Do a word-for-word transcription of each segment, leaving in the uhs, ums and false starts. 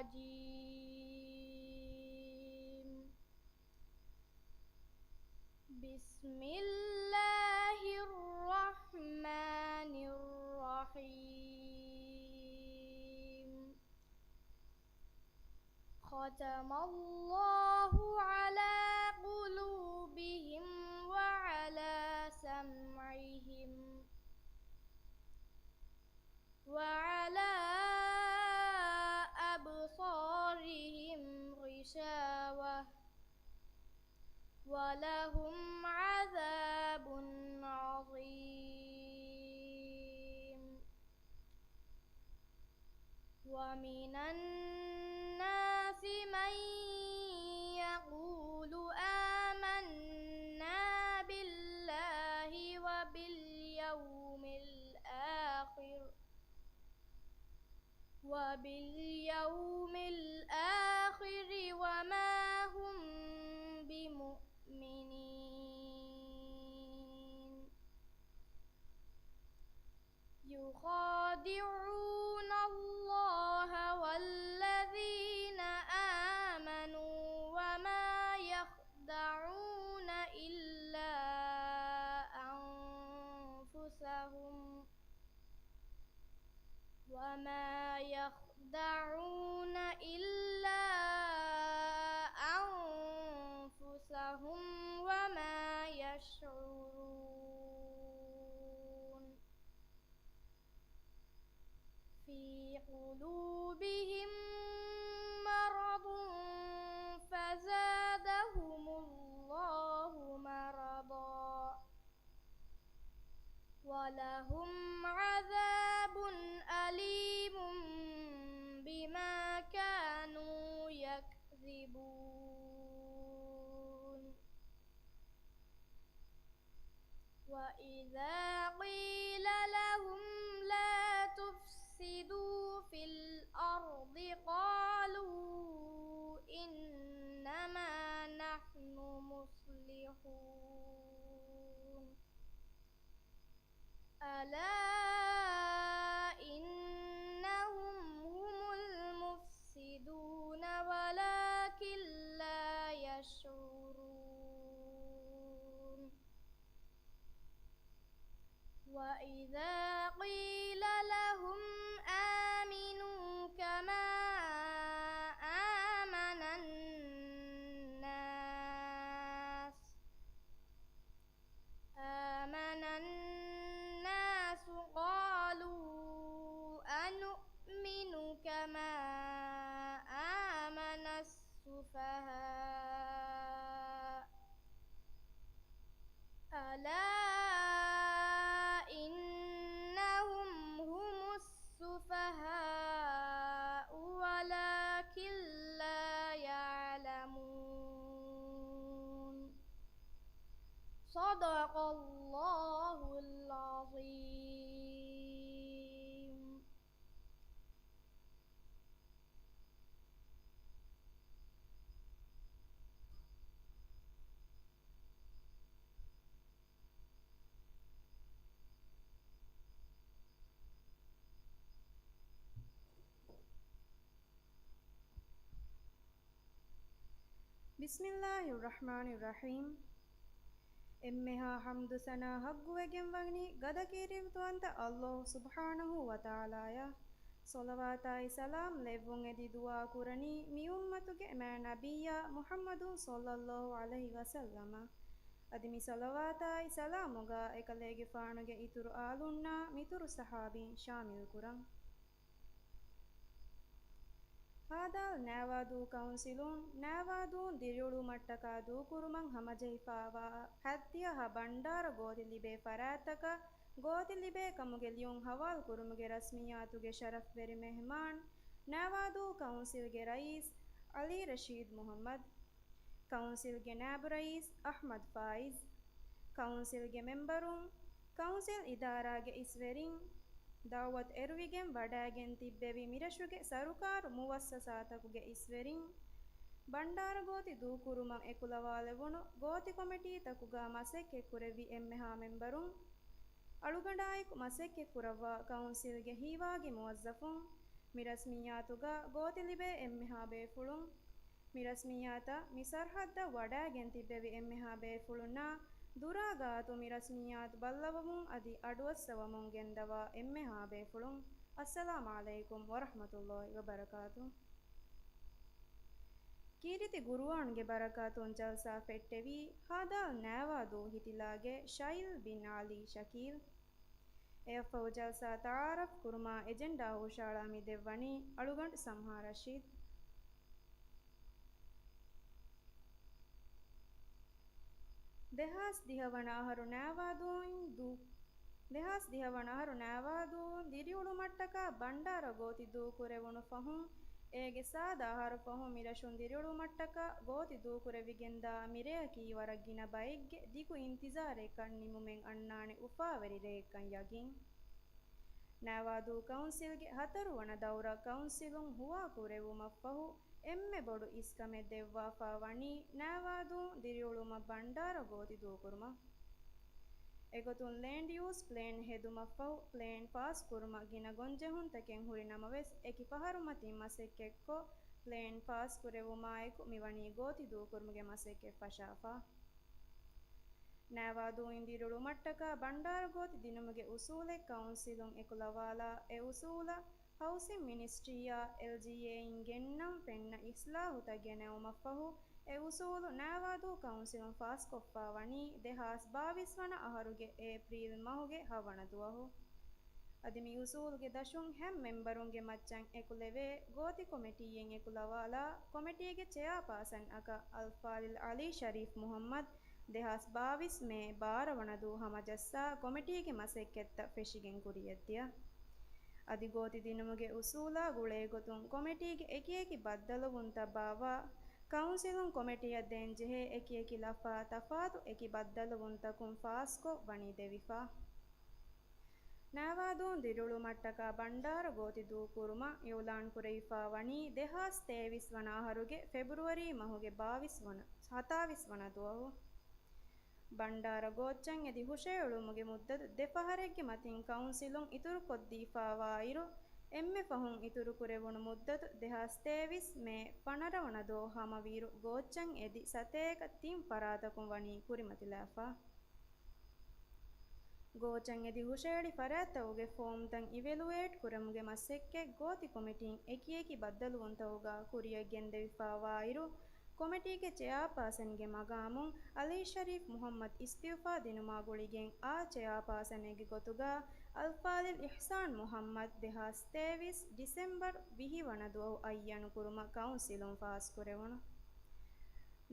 الرجيم. بسم الله الرحمن الرحيم. ختم الله على قلوبهم وعلى سمعهم وعلى أبصارهم غشاوة ولهم عذاب عظيم. ومن الناس من يقول آمنا بالله وباليوم الآخر وباليوم الآخر وما هم بمؤمنين. يخادعون الله والذين آمنوا وما يخدعون إلا أنفسهم وما يخدعون إلا أنفسهم وما يشعرون. في قلوبهم مرض فزادهم الله مرضا ولهم عذاب أليم بما كانوا يكذبون. وإذا قيل لهم لا تفسدوا في الأرض قالوا إنما نحن مصلحون. ألا إنهم هم المفسدون ولكن لا يشعرون. وإذا قيل لهم آمنوا كما آمن الناس آمن الناس قالوا أنؤمن كما آمن السفهاء ألا إنهم هم السفهاء ولكن لا يعلمون. صدق الله العظيم. بسم الله الرحمن الرحيم. އެންމެހާ ޙަމްދު ސަނާ ޙައްޤުވެގެން ވަނީ ގަދަ ކީރިތިވަންތަ ﷲ ސުބްޙާނަހޫ ވަތަޢާލާއަށް. ޞަލަވާތާއި ސަލާމް ލެއްވުން އެދި ދުޢާ ކުރަނީ މި އުއްމަތުގެ މާތް ނަބިއްޔާ މުޙައްމަދު ޞައްލައްލާހު ޢަލައިހި ވަސައްލަމަށް. އަދި މި ޞަލަވާތާއި ސަލާމުގަ އެކަލޭގެފާނުގެ އިތުރު އާލުންނާ މިތުރު ޞަޙާބީން ޝާމިލް ކުރަން. ހދ. ނާވާދޫ ކައުންސިލުން ނާވާދޫން ދިރިއުޅުމަށްޓަކާ ދޫކުރުމަށް ހަމަޖެހިފާވާ ހަތްދިހަ ބަންޑާރަ ގޯތި ލިބޭ ފަރާތްތަކަށް ގޯތި ލިބޭ ކަމުގެ ލިޔުން ހަވާލު ކުރުމުގެ ރަސްމިއްޔާތުގެ ޝަރަފްވެރި މެހްމާން، ނާވާދޫ ކައުންސިލްގެ ރައީސް ޢަލީ ރަޝީދު މުޙައްމަދު، ކައުންސިލްގެ ނާއިބު ރައީސް އަޙްމަދު ފާއިޒް، ކައުންސިލްގެ މެމްބަރުން، ކައުންސިލް އިދާރާގެ އިސްވެރިން، ދަޢުވަތު އެރުވިގެން ވަޑައިގެން ތިއްބެވި މިރަށުގެ ސަރުކާރު މުވައްސަސާތަކުގެ އިސްވެރިން، ބަންޑާރަ ގޯތި ދޫކުރުމަށް އެކުލަވާލެވުނު ގޯތި ކޮމިޓީތަކުގަ މަސައްކަތްކުރެއްވި އެންމެހާ މެމްބަރުން، އަޅުގަނޑާއެކު މަސައްކަތްކުރައްވާ ކައުންސިލްގެ ހީވާގި މުވައްޒަފުން، މި ރަސްމިއްޔާތުގަ ގޯތި ލިބޭ އެންމެހާ ބޭފުޅުން، މި ރަސްމިއްޔާތަށް މި ސަރަހައްދަށް ވަޑައިގެން ތިއްބެވި އެންމެހާ ބޭފުޅުންނާ ދުރާ ގާތު މި ރަސްމިއްޔާތު ބައްލަވަމުން އަދި އަޑުއައްސަވަމުން ގެންދަވާ އެންމެހާ ބޭފުޅުން، އައްސަލާމް ޢަލައިކުމް ވަރަޙްމަތުﷲ ވަބަރަކާތު. ކީރިތި ޤުރުއާންގެ ބަރަކާތުން ޖަލްސާ ފެއްޓެވީ، ހދ. ނައިވާދޫ ހިތިލާގެ ޝައިލް ބިން ޢަލީ ޝަކީލް. އެއަށްފަހު ޖަލްސާ ތަޢާރަފް ކުރުމާ އެޖެންޑާ ހުށައަޅާ މި ދެއްވަނީ އަޅުގަނޑު ސަމްހާ ރަޝީދު. ދެހާސް ދިހަ ވަނަ އަހަރު ނައިވާދޫއިން ދޫ، ދެހާސް ދިހަ ވަނަ އަހަރު ނައިވާދޫއިން ދިރިއުޅުމަށްޓަކާ ބަންޑާރަ ގޯތި ދޫކުރެވުނު ފަހުން، އޭގެ ސާދަ އަހަރު ފަހުން މިރަށުން ދިރިއުޅުމަށްޓަކާ ގޯތި ދޫކުރެވިގެންދާ މިރެއަކީ ވަރަށް ގިނަ ބައެއްގެ ދިގު އިންތިޒާރެއްކަން ނިމުމެއް އަންނާނެ އުފާވެރި ރެއެއްކަން ޔަގީން. ނައިވާދޫ ކައުންސިލްގެ ހަތަރުވަނަ ދައުރަ ކައުންސިލުން ހުވާކުރެވުމަށްފަހު، އެންމެ ބޮޑު އިސްކަމެއް ދެއްވާފާ ވަނީ ނައިވާދޫ ދިރިއުޅުމަށް ބަންޑާރަ ގޯތި ދޫކުރުމަށް. އެގޮތުން ލޭންޑް ޔޫސް ޕްލޭން ހެދުމަށްފަހު، ޕްލޭން ފާސްކުރުމަށް ގިނަ ގޮންޖެހުންތަކެއް ހުރި ނަމަވެސް، އެކި ފަހަރުމަތިން މަސައްކަތްކޮށް، ޕްލޭން ފާސްކުރެވުމާއެކު މިވަނީ ގޯތި ދޫކުރުމުގެ މަސައްކަތް ފަށާފާ. ނައިވާދޫއިން ދިރިއުޅުމަށްޓަކާ ބަންޑާރަ ގޯތި ދިނުމުގެ އުސޫލެއް ކައުންސިލުން އެކުލަވާލާ، އެ އުސޫލަށް ހައުސިން މިނިސްޓްރީއާ އެލްޖީއޭއިން ގެންނަން ފެންނަ އިސްލާހުތައް ގެނައުމަށްފަހު، އެ އުސޫލު ނައިވާދޫ ކައުންސިލުން ފާސްކޮށްފާ ވަނީ ދެހާސް ބާވީސް ވަނަ އަހަރުގެ އޭޕްރީލް މަހުގެ ހަވަނަ ދުވަހު. އަދި މި އުސޫލުގެ ދަށުން ހަމަ މެމްބަރުންގެ މައްޗަށް އެކުލެވޭ ގޯތި ކޮމިޓީއެއް އެކުލަވާލާ، ކޮމިޓީގެ ޗެއާޕާސަން އަކަށް އަލްފާޟިލް ޢަލީ ޝަރީފް މުޙައްމަދު ދެހާސް ބާވީސް މޭ ބާރަ ވަނަ ދުވަހު ހަމަޖައްސާ ކޮމިޓީގެ މަސައްކަތްތައް ފެށިގެން ކުރިއަށްދިޔަ. އަދި ގޯތި ދިނުމުގެ އުސޫލާ ގުޅޭގޮތުން ކޮމިޓީގެ އެކިއެކި ބައްދަލުވުންތައް ބާއްވާ، ކައުންސިލުން ކޮމިޓީއަށް ދޭންޖެހޭ އެކިއެކި ލަފާ ތަފާތު އެކި ބައްދަލުވުންތަކުން ފާސްކޮށް ވަނީ ދެވިފާ. ނައިވާދޫ ދިރިއުޅުމަށްޓަކާ ބަންޑާރަ ގޯތި ދޫކުރުމަށް އިޢުލާން ކުރެވިފާ ވަނީ ދެހާސް ތޭވީސް ވަނަ އަހަރުގެ ފެބްރުއަރީ މަހުގެ ބާވީސް ވަނަ، ހަތާވީސް ވަނަ ދުވަހު. ބަންޑާރަ ގޯއްޗަށް އެދި ހުށައެޅުމުގެ މުއްދަތު ދެ ފަހަރެއްގެ މަތިން ކައުންސިލުން އިތުރުކޮށްދީފާވާއިރު، އެންމެ ފަހުން އިތުރުކުރެވުނު މުއްދަތު ދެހާސް ތޭވީސް މޭ ފަނަރަ ވަނަ ދުވަހު ހަމަވިއިރު، ގޯއްޗަށް އެދި ސަތޭކަ ތިން ފަރާތަކުން ވަނީ ކުރިމަތިލާފަ. ގޯއްޗަށް އެދި ހުށައެޅި ފަރާތްތަކުގެ ފޯމްތައް އިވެލުއޭޓް ކުރުމުގެ މަސައްކަތް ގޯތި ކޮމިޓީން އެކިއެކި ބައްދަލުވުންތަކުގަ ކުރިއަށް ގެންދެވިފާވާއިރު، ކޮމިޓީގެ ޗެއާޕާސަންގެ މަގާމުން ޢަލީ ޝަރީފް މުޙައްމަދު އިސްތިއުފާ ދިނުމާ ގުޅިގެން އާ ޗެއާޕާސަނެއްގެ ގޮތުގަ އަލްފާޟިލް އިޙްސާން މުޙައްމަދު ދެހާސް ތޭވީސް ޑިސެމްބަރު ވިހި ވަނަ ދުވަހު އައްޔަނު ކުރުމަށް ކައުންސިލުން ފާސްކުރެވުނު.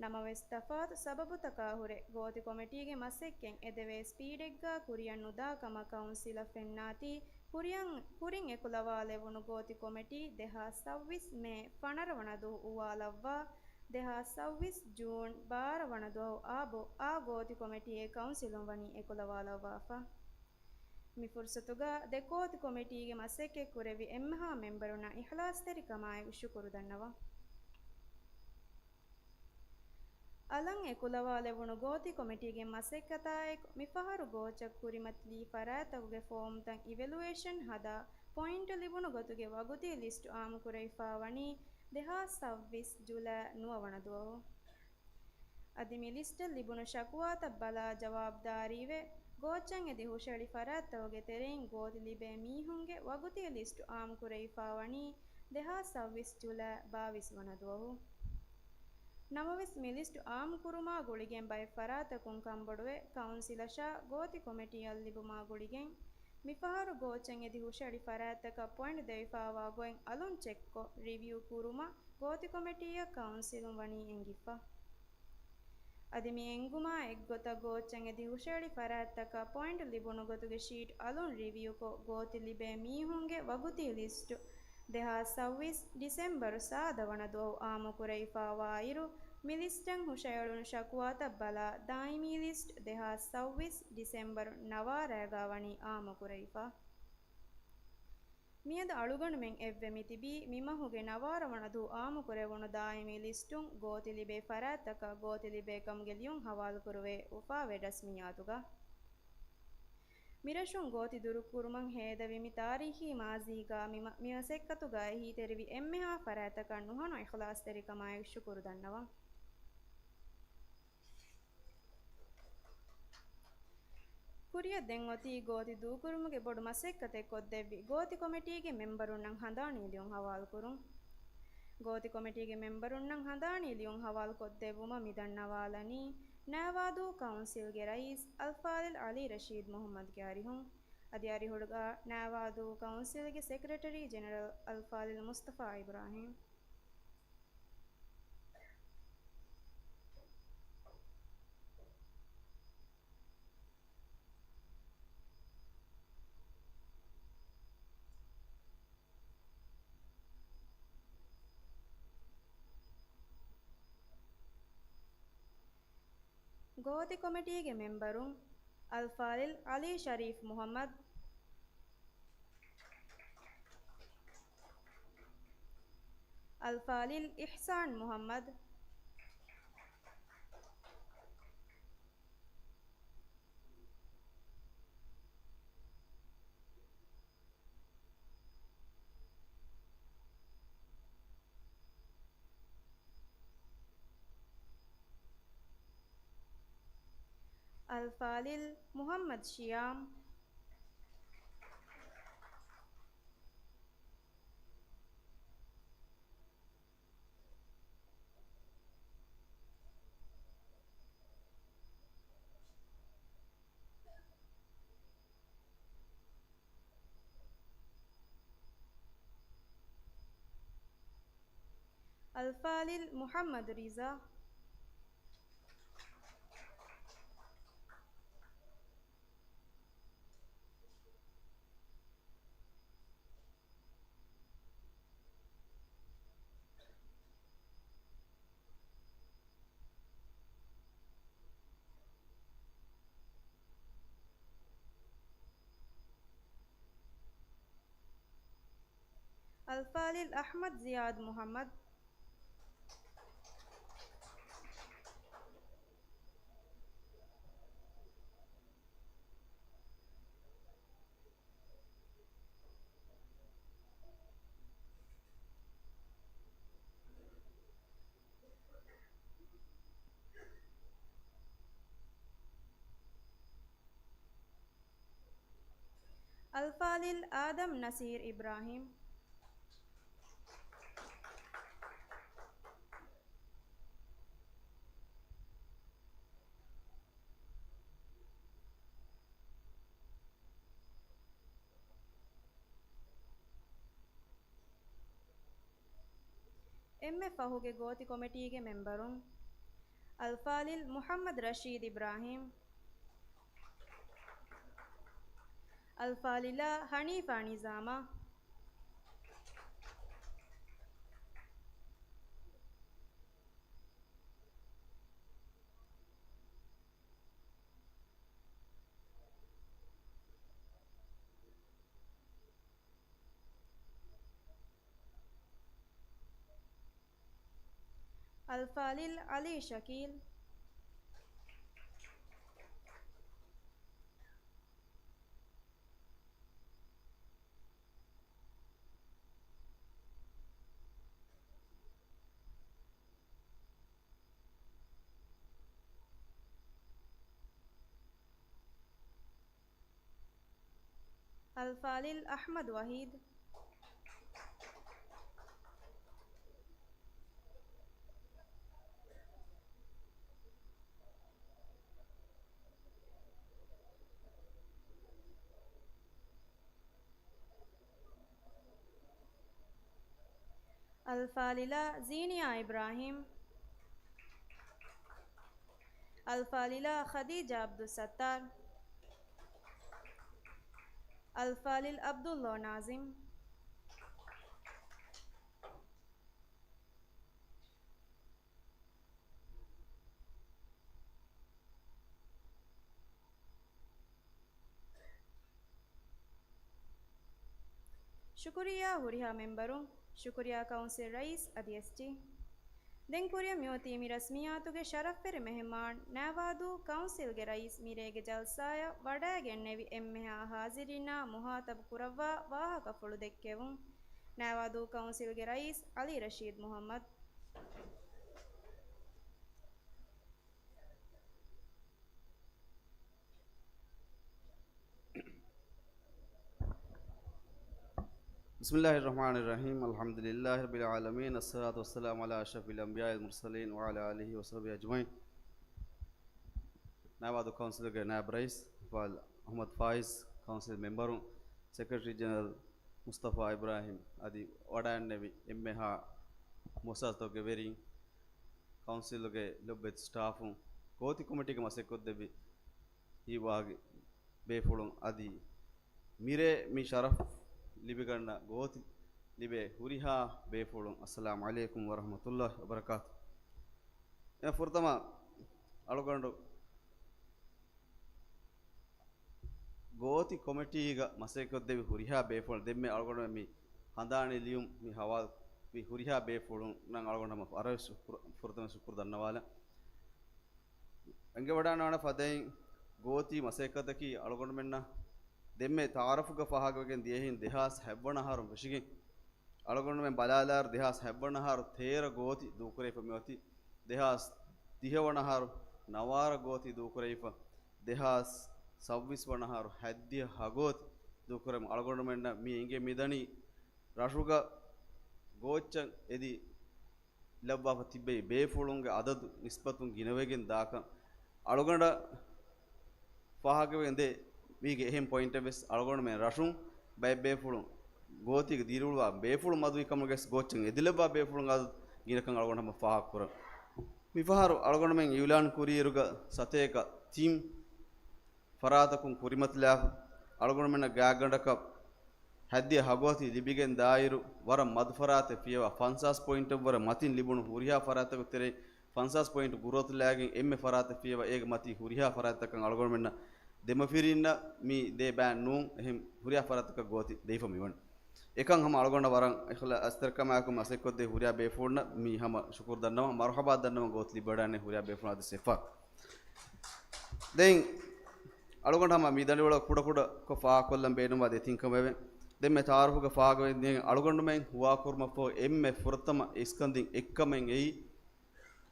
ނަމަވެސް، ތަފާތު ސަބަބުތަކާ ހުރެ ގޯތި ކޮމިޓީގެ މަސައްކަތް އެދެވޭ ސްޕީޑެއްގަ ކުރިއަށް ނުދާ ކަމަށް ކައުންސިލަށް ފެންނާތީ، ކުރިއަށް، ކުރިން އެކުލަވާލެވުނު ގޯތި ކޮމިޓީ ދެހާސް ސައުވީސް މޭ ފަނަރަ ވަނަ ދުވަހު އުވާލައްވާ، ދެހާސް ސައުވީސް ޖޫން ބާރަ ވަނަ ދުވަހު އާ ބޯ، އާ ގޯތި ކޮމިޓީއެއް ކައުންސިލުން ވަނީ އެކުލަވާލައްވާފަ. މި ފުރުސަތުގަ ދެ ގޯތި ކޮމިޓީގެ މަސައްކަތް ކުރެއްވި އެންމެހާ މެމްބަރުންނަށް އިޚްލާޞްތެރިކަމާއެކު ޝުކުރު ދަންނަވަން. އަލަށް އެކުލަވާލެވުނު ގޯތި ކޮމިޓީގެ މަސައްކަތާއެކު، މިފަހަރު ގޯއްޗަށް ކުރިމަތިލީ ފަރާތްތަކުގެ ފޯމްތައް އިވެލުއޭޝަން ހަދާ، ޕޮއިންޓު ލިބުނު ގޮތުގެ ވަގުތީ ލިސްޓު އާއްމުކުރެވިފާ ވަނީ ދެހާސް ސައުވީސް ޖުލައި ނުވަ ވަނަ ދުވަހު. އަދި މި ލިސްޓަށް ލިބުނު ޝަކުވާތައް ބަލާ ޖަވާބުދާރީވެ، ގޯއްޗަށް އެދި ހުށައެޅި ފަރާތްތަކުގެ ތެރެއިން ގޯތި ލިބޭ މީހުންގެ ވަގުތީ ލިސްޓު އާއްމުކުރެވިފާ ވަނީ ދެހާސް ސައުވީސް ޖުލައި ބާވީސް ވަނަ ދުވަހު. ނަމަވެސް، މި ލިސްޓު އާއްމުކުރުމާ ގުޅިގެން ބައެއް ފަރާތަކުން ކަންބޮޑުވެ، ކައުންސިލަށާ ގޯތި ކޮމިޓީއަށް ލިބުމާ ގުޅިގެން، މިފަހަރު ގޯއްޗަށް އެދި ހުށައެޅި ފަރާތްތަކަށް ޕޮއިންޓް ދެވިފާވާ ގޮތް އަލުން ޗެކްކޮށް، ރިވިއު ކުރުމަށް ގޯތި ކޮމިޓީއަށް ކައުންސިލުން ވަނީ އެންގިފަ. އަދި މި އެންގުމާ އެއްގޮތަށް ގޯއްޗަށް އެދި ހުށައެޅި ފަރާތްތަކަށް ޕޮއިންޓް ލިބުނު ގޮތުގެ ޝީޓް އަލުން ރިވިއުކޮށް، ގޯތި ލިބޭ މީހުންގެ ވަގުތީ ލިސްޓު ދެހާސް ސައުވީސް ޑިސެމްބަރު ސާދަ ވަނަ ދުވަހު އާއްމުކުރެވިފާވާއިރު، މި ލިސްޓަށް ހުށައެޅުނު ޝަކުވާތައް ބަލާ، ދާއިމީ ލިސްޓް ދެހާސް ސައުވީސް ޑިސެމްބަރު ނަވާރައިގާ ވަނީ އާއްމުކުރެވިފަ. މިއަދު އަޅުގަނޑުމެން އެއްވެ މިތިބީ، މި މަހުގެ ނަވާރަ ވަނަ ދުވަހު އާއްމުކުރެވުނު ދާއިމީ ލިސްޓުން ގޯތި ލިބޭ ފަރާތްތަކަށް ގޯތި ލިބޭ ކަމުގެ ލިޔުން ހަވާލުކުރެވޭ އުފާވެރި ރަސްމިއްޔާތުގަ. މިރަށުން ގޯތި ދުރުކުރުމަށް ހޭދަވި މި ތާރީޚީ މާޒީގަ މި މަ-، މި މަސައްކަތުގައި އެހީތެރިވި އެންމެހާ ފަރާތަކަށް ނުހަނު އިޚްލާޞްތެރިކަމާއެކު ޝުކުރު ދަންނަވަން. ކުރިއަށް ދެން އޮތީ ގޯތި ދޫކުރުމުގެ ބޮޑު މަސައްކަތެއް ކޮށްދެއްވި ގޯތި ކޮމިޓީގެ މެމްބަރުންނަށް ހަނދާނީ ލިޔުން ހަވާލުކުރުން. ގޯތި ކޮމިޓީގެ މެމްބަރުންނަށް ހަނދާނީ ލިޔުން ހަވާލުކޮށްދެއްވުމަށް މިދަންނަވާލަނީ، ނައިވާދޫ ކައުންސިލްގެ ރައީސް އަލްފާޟިލް ޢަލީ ރަޝީދު މުޙައްމަދުގެ އަރިހުން. އަދި އަރިހުގަ ނައިވާދޫ ކައުންސިލްގެ ސެކްރެޓަރީ ޖެނެރަލް އަލްފާޟިލް މުޞްޠަފާ އިބްރާހީމް. ގޯތި ކޮމިޓީގެ މެމްބަރުން އަލްފާޟިލް ޢަލީ ޝަރީފް މުޙައްމަދު، އަލްފާޟިލް އިޙްސާން މުޙައްމަދު، އަލްފާޟިލް މުޙައްމަދު ޝިޔާމް، އަލްފާޟިލް މުޙައްމަދު ރިޒާ، އަލްފާޟިލް އަޙްމަދު ޒިޔާދު މުޙައްމަދު، އަލްފާޟިލް އާދަމް ނަޞީރު އިބްރާހީމް، އެންމެ ފަހުގެ ގޯތި ކޮމިޓީގެ މެމްބަރުން، އަލްފާޟިލް މުޙައްމަދު ރަޝީދު އިބްރާހީމް، އަލްފާޟިލާ ޙަނީފާ ނިޒާމާ، އަލްފާޟިލް ޢަލީ ޝަކީލް، އަލްފާޟިލް އަޙްމަދު ވަޙީދު، އަލްފާޟިލާ ޒީނިޔާ އިބްރާހީމް، އަލްފާޟިލާ ޚަދީޖާ ޢަބްދުއްސައްތާރު، އަލްފާޟިލް ޢަބްދުﷲ ނާޒިމް. ޝުކުރިއްޔާ ހުރިހާ މެމްބަރުން، ޝުކުރިއްޔާ ކައުންސިލް ރައީސް އަދި އެސްޖީ. ދެން ކުރިއަށް މިއޮތީ މި ރަސްމިއްޔާތުގެ ޝަރަފްވެރި މެހެމާން، ނައިވާދޫ ކައުންސިލްގެ ރައީސް މިރޭގެ ޖަލްސާއަށް ވަޑައިގެންނެވި އެންމެހާ ހާޒިރީންނާ މުހާތަބު ކުރައްވާ ވާހަކަފުޅު ދެއްކެވުން. ނައިވާދޫ ކައުންސިލްގެ ރައީސް އަލީ ރަޝީދު މުހައްމަދު. بسم الله الرحمن الرحيم. الحمد لله رب العالمين. الصلاة والسلام على أشرف الأنبياء والمرسلين وعلى آله وصحبه أجمعين. ނައިވާދޫ ކައުންސިލްގެ ނާއިބު ރައީސް އަހްމަދު ފާއިޒް، ކައުންސިލް މެމްބަރުން، ސެކްރެޓަރީ ޖެނެރަލް މުސްތަފާ އިބްރާހިމް އަދި ވަޑައިގެންނެވި އެންމެހާ މުއައްސަސާތަކުގެ ވެރިން، ކައުންސިލުގެ ލޮބުވެތި ސްޓާފުން، ގޯތި ކޮމިޓީގެ މަސައްކަތްކޮށްދެއްވި ހީވާގި ބޭފުޅުން އަދި މިރޭ މި ޝަރަފް ލިބިގަންނަ ގޯތި ލިބޭ ހުރިހާ ބޭފުޅުން، އައްސަލާމު ޢަލައިކުމް ވަރަޙްމަތުﷲި ވަބަރަކާތު. އެ ފުރަތަމަ އަޅުގަނޑު ގޯތި ކޮމިޓީގަ މަސައްކަތްކޮށްދެއްވި ހުރިހާ ބޭފުޅުން ދެންމެ އަޅުގަނޑު މި ހަނދާނީ ލިޔުން މި ހަވާލުވި ހުރިހާ ބޭފުޅުންނަށް އަޅުގަނޑު ހަމަ ފަރަށް ޝުކުރު، ފުރަތަމަ ޝުކުރު ދަންނަވާލަން. އެނގިވަޑައިގަންނަވާނެ ފަދައިން ގޯތި މަސައްކަތަކީ އަޅުގަނޑުމެންނަށް ދެންމެ ތައާރަފުގަ ފާހަގަވެގެން ދިޔަހިން ދެހާސް ހަތްވަނަ އަހަރުން ފެށިގެން އަޅުގަނޑުމެން ބަލާލާއިރު ދެހާސް ހަތްވަނަ އަހަރު ތޭރަ ގޯތި ދޫކުރެވިފަ މިއޮތީ. ދެހާސް ދިހަވަނަ އަހަރު ނަވާރަ ގޯތި ދޫކުރެވިފަ. ދެހާސް ސައްބީސް ވަނަ އަހަރު ހަތްދިހަ ހަ ގޯތި ދޫކުރަމުން އަޅުގަނޑުމެންނަށް މި އެނގޭ މިދަނީ ރަށުގަ ގޯއްޗަށް އެދި ލައްވާފަ ތިއްބެވި ބޭފުޅުންގެ އަދަދު ނިސްބަތުން ގިނަވެގެން ދާކަން. އަޅުގަނޑަށް ފާހަގަވެގެން ދޭ މީގެ އެހެން ޕޮއިންޓެއް ވެސް އަޅުގަނޑުމެން ރަށުން ބައެއް ބޭފުޅުން ގޯތީގަ ދިރިއުޅުވާ ބޭފުޅުން މަދުވި ކަމުގެ ގޯއްޗަށް އެދިލައްވާ ބޭފުޅުން އަދަދު ގިނަކަން އަޅުގަނޑު ހަމަ ފާހަގަކުރަން. މިފަހަރު އަޅުގަނޑުމެން އިއުލާން ކުރިއިރުގަ ސަތޭކަ ތިން ފަރާތަކުން ކުރިމަތިލާފަ އަޅުގަނޑުމެންނަށް ގާތްގަނޑަކަށް ހައްދިހަ ހަ ގޯތި ލިބިގެން ދާއިރު، ވަރަށް މަދު ފަރާތެއް ފިޔަވާ ފަންސާސް ޕޮއިންޓަށްވުރެ މަތިން ލިބުނު ހުރިހާ ފަރާތަކުގެ ތެރެއިން ފަންސާސް ޕޮއިންޓް ގުރޫތުލާގެން އެންމެ ފަރާތެއް ފިޔަވާ އޭގެ މަތީ ހުރިހާ ފަރާތްތަކަށް އަޅުގަނޑުމެންނަށް ދެމަފިރިންނަށް މި ދޭ ބައި ނޫން އެހެން ހުރިހާ ފަރާތްތަކަށް ގޯތި ދެވިފަ މިވަނީ. އެކަން ހަމަ އަޅުގަނޑަށް ވަރަށް އިޚްލާ، އަސްތަރކަމާއެކު މަސައްކަތްކޮށްދޭ ހުރިހާ ބޭފުޅުންނަށް މި ހަމަ ޝުކުރު ދަންނަވަން، މަރުޙަބާ ދަންނަވަން ގޯތި ލިބިވަޑައިގެން ހުރިހާ ބޭފުޅުން އަދި ސެފާ. ދެން އަޅުގަނޑު ހަމަ މި ދަނޑިވަޅު ކުޑަކުޑަކޮށް ފާހަގަކޮށްލަން ބޭނުންވާ ދެތިން ކަމެވެ. ދެންމެ ތައާރަފުގަ ފާހަގަވެގެން އަޅުގަނޑުމެން ހުވާކުރުމަށްފަހު އެންމެ ފުރަތަމަ އިސްކަންދިން އެއްކަމެއް އެއީ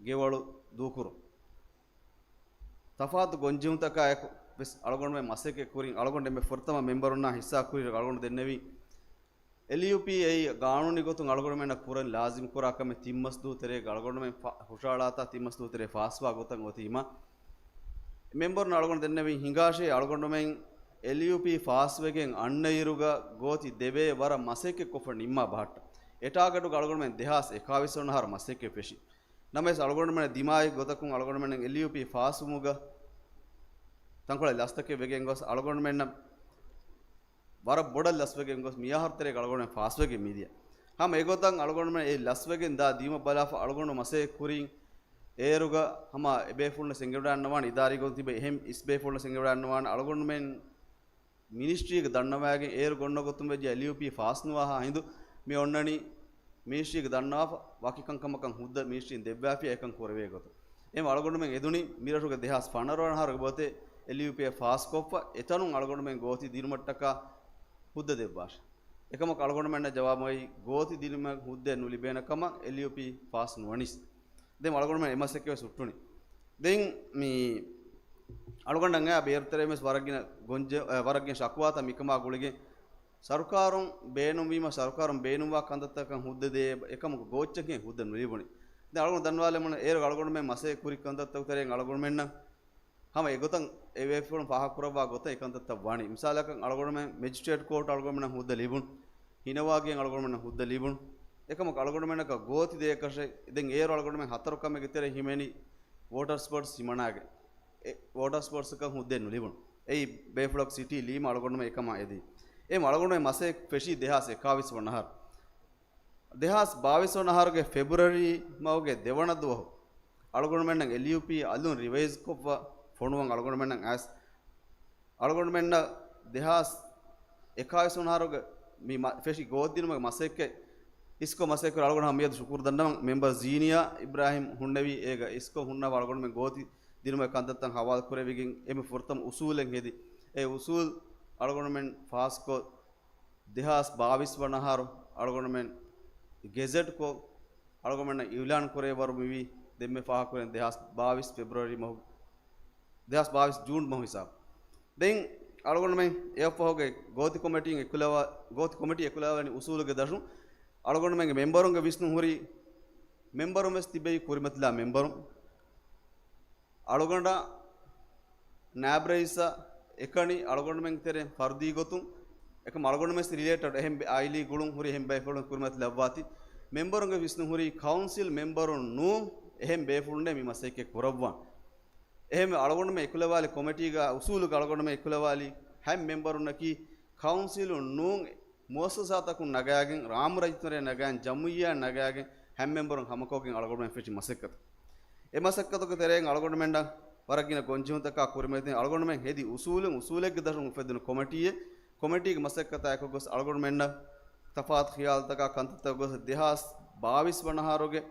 ގެވަޅު ދޫކުރުން. ތަފާތު ގޮންޖެހުންތަކާއެކު ވެސް އަޅުގަނޑުމެން މަސައްކަތް ކުރިން އަޅުގަނޑު އެންމެ ފުރަތަމަ މެމްބަރުންނާ ހިއްސާ ކުރި އަޅުގަނޑު ދެންނެވީ އެލްޔޫޕީ އެއީ ގާނޫނީ ގޮތުން އަޅުގަނޑުމެންނަށް ކުރަން ލާޒިމް ކުރާ ކަމެއް ތިން މަސް ދުވަހު ތެރޭގަ އަޅުގަނޑުމެން ފާ-، ހުށަހަޅާތާ ތިން މަސް ދުވަހު ތެރޭ ފާސްވާ ގޮތަށް އޮތީމަ، މެމްބަރުން އަޅުގަނޑު ދެންނެވިން ހިނގާށޭ އަޅުގަނޑުމެން އެލްޔޫޕީ ފާސްވެގެން އަންނައިރުގަ ގޯތި ދެވޭ ވަރަށް މަސައްކަތް ކޮށްފަ ނިންމާ ބަހައްޓަ. އެޓާގަޑުގަ އަޅުގަނޑުމެން ދެހާސް އެކާވީސް ވަނަ އަހަރު މަސައްކަތް ފެށި. ނަމަވެސް އަޅުގަނޑުމެން ދިމާވި ގޮތަކުން އަޅުގަނޑުމެން އެލްޔޫޕީ ފާސްވުމުގަ ތަންކޮޅެއް ލަސްތަކެއް ވެގެން ގޮސް އަޅުގަނޑުމެންނަށް ވަރަށް ބޮޑަށް ލަސްވެގެން ގޮސް މިއަހަރު ތެރޭގަ އަޅުގަނޑުމެން ފާސްވެގެން މިދިޔަ. ހަމަ އެގޮތަށް އަޅުގަނޑުމެން އެ ލަސްވެގެން ދާ ދިޔުމަށް ބަލާފަ އަޅުގަނޑު މަސައްކަތް ކުރިން އޭރުގަ ހަމަ އެބޭފުޅުންނަށް އެނގިވަޑައިގަންނަވާނެ، އިދާރީ ގޮތުން ތިބެ އެހެން އިސް ބޭފުޅުންނަށް އެނގިވަޑައިގަންނަވާނެ އަޅުގަނޑުމެން މިނިސްޓްރީގެ ދަންނަވައިގެން އޭރު ގޮންނަ ގޮތުން ވެއްޖެ އެލްޔޫޕީ ފާސް ނުވާހާ ހިނދު މި އޮންނަނީ މިނިސްޓްރީގެ ދަންނަވާފަ ވަކި ކަންކަމަކަށް ހުއްދަ މިނިސްޓްރީން ދެއްވާފިޔާ އެކަން ކުރެވޭ ގޮތުން. އެހެން އަޅުގަނޑުމެން އެދުނީ މިރަށުގެ ދެހާސް ފަނަރަ ވަނަ އަހަރުގެ ބޮތެއް އެލްޔޫޕީއަށް ފާސްކޮށްފަ އެތަނުން އަޅުގަނޑުމެން ގޯތި ދިނުމަށްޓަކާ ހުއްދަ ދެއްވާށޭ. އެކަމަކު އަޅުގަނޑުމެންނަށް ޖަވާބު އޮތީ ގޯތި ދިނުމަށް ހުއްދައެއް ނުލިބޭނެ ކަމަށް އެލްޔޫޕީ ފާސް ނުވަނީސް. ދެން އަޅުގަނޑުމެން އެ މަސައްކަތް ވެސް ހުއްޓުނީ. ދެން މި އަޅުގަނޑަށް އައި ބޭރުތެރޭ ވެސް ވަރަށް ގިނަ ގޮންޖެ-، އަ، ވަރަށް ގިނަ ޝަކުވާތައް މިކަމާ ގުޅިގެން ސަރުކާރުން ބޭނުންވީމަ، ސަރުކާރުން ބޭނުންވާ ކަންތައްތަކަށް ހުއްދަ ދޭ އެކަމަކު ގޯއްޗަކީ ހުއްދަ ނުލިބުނީ. ދެން އަޅުގަނޑު ދަންނަވާލަމުން އޭރު އަޅުގަނޑުމެން މަސައްކަތް ކުރި ކަންތައްތަކު ތެރެއިން އަޅުގަނޑުމެންނަށް ހަމަ އެގޮތަށް އެ ބޭފުޅުން ފާހަގަކުރައްވާ ގޮތަށް އެކަންތައްތައް ވާނީ. މިސާލަކަށް އަޅުގަނޑުމެން މެޖިސްޓްރޭޓް ކޯޓް އަޅުގަނޑުމެންނަށް ހުއްދަ ލިބުނު. ހިނަވާގެން އަޅުގަނޑުމެންނަށް ހުއްދަ ލިބުނު. އެކަމަކު އަޅުގަނޑުމެންނަކަށް ގޯތި ދޭކަށެއް ދެން އޭރު އަޅުގަނޑުމެން ހަތަރު ކަމެއްގެ ތެރެ ހިމެނި ވޯޓަރ ސްޕޯޓްސް ހިމަނާގެ. އެ ވޯޓަރ ސްޕޯޓްސްއަކަށް ހުއްދައެއް ނުލިބުނު. އެއީ ބޭފުޅަކު ސިޓީ ލީމަ އަޅުގަނޑުމެން އެކަމާ އެދީ. އެ އަޅުގަނޑުމެން މަސައްކަތް ފެށީ ދެހާސް އެކާވީސް ވަނަ އަހަރު. ދެހާސް ބާވީސް ވަނަ އަހަރުގެ ފެބްރުއަރީ މަހުގެ ދެވަނަ ދުވަހު އަޅުގަނޑުމެންނަށް އެލްޔޫޕީ އަލުން ރިވައިޒްކޮށްފަ ފޮނުވަން އަޅުގަނޑުމެންނަށް އައިސް. އަޅުގަނޑުމެންނަށް ދެހާސް އެކާވީސް ވަނަ އަހަރުގެ މި މަ-، ފެށި ގޯތި ދިނުމުގެ މަސައްކަތް އިސްކޮށް މަސައްކަތް އަޅުގަނޑު ހަމަ މިއަދު ޝުކުރު ދަންނަވަން. މެމްބަރ ޒީނިޔާ އިބްރާހިމް ހުންނެވީ އޭގަ އިސްކޮށް ހުންނަވާ އަޅުގަނޑުމެން ގޯތި ދިނުމަށް ކަންތައްތައް ހަވާލު ކުރެވިގެން އެމެ ފުރަތަމަ އުސޫލެއް ހެދި. އެ އުސޫލް އަޅުގަނޑުމެން ފާސްކޮށް، ދެހާސް ބާވީސް ވަނަ އަހަރު އަޅުގަނޑުމެން ގެޒެޓްކޮށް، އަޅުގަނޑުމެންނަށް އިއުލާން ކުރެވޭ ވަރު މިވީ ދެންމެ ފާހަގަކުރެން ދެހާސް ބާވީސް ފެބްރުއަރީ މަހު، ދެހާސް ބާވީސް ޖޫން މަހު ހިސާބު. ދެން އަޅުގަނޑުމެން އެއަށްފަހުގެ ގޯތި ކޮމިޓީން އެކުލަވާ، ގޯތި ކޮމިޓީ އެކުލަވާލަނީ އުސޫލުގެ ދަށުން. އަޅުގަނޑުމެންގެ މެމްބަރުންގެ ވިސްނުން ހުރީ، މެމްބަރުން ވެސް ތިބެވި ކުރިމަތިލާ މެމްބަރުން. އަޅުގަނޑަށް ނާއިބް ރައީސަށް އެކަނި އަޅުގަނޑުމެންގެ ތެރެ ފަރުދީ ގޮތުން އެކަމް އަޅުގަނޑުމެން ވެސް ރިލޭޓެޑް އެހެން ބޭ-، އާއިލީ ގުޅުން ހުރި އެހެން ބޭފުޅުން ކުރިމަތިލައްވާތީ. މެމްބަރުންގެ ވިސްނުން ހުރީ ކައުންސިލް މެމްބަރުން ނޫން އެހެން ބޭފުޅުންނޭ މި މަސައްކަތް ކުރައްވާން. އެހެންވެ އަޅުގަނޑުމެން އެކުލަވާލި ކޮމިޓީގަ އުސޫލުގަ އަޅުގަނޑުމެން އެކުލަވާލި ހަތް މެމްބަރުންނަކީ ކައުންސިލުން ނޫން މުއައްސަސާތަކުން ނަގާގެން، ރާމް ރައްޔިތުންނަށް ނަގާގެން، ޖަމްއިއްޔާ ނަގާގެން ހަތް މެމްބަރުން ހަމަކޮށްގެން އަޅުގަނޑުމެން ފެށި މަސައްކަތު. އެ މަސައްކަތުގެ ތެރެއިން އަޅުގަނޑުމެންނަށް ވަރަށް ގިނަ ގޮންޖެހުންތަކާ ކުރިމަތިން އަޅުގަނޑުމެން ހެދި އުސޫލުން އުސޫލެއްގެ ދަށުން އުފެއްދުނު ކޮމިޓީއެއް. ކޮމިޓީގެ މަސައްކަތާ އެކުގޮސް އަޅުގަނޑުމެންނަށް ތަފާތު ޚިޔާލުތަކާ ކަންތައްތައް ގޮސް ދެހާސް ބާވީސް ވަނަ އަހަރުގެ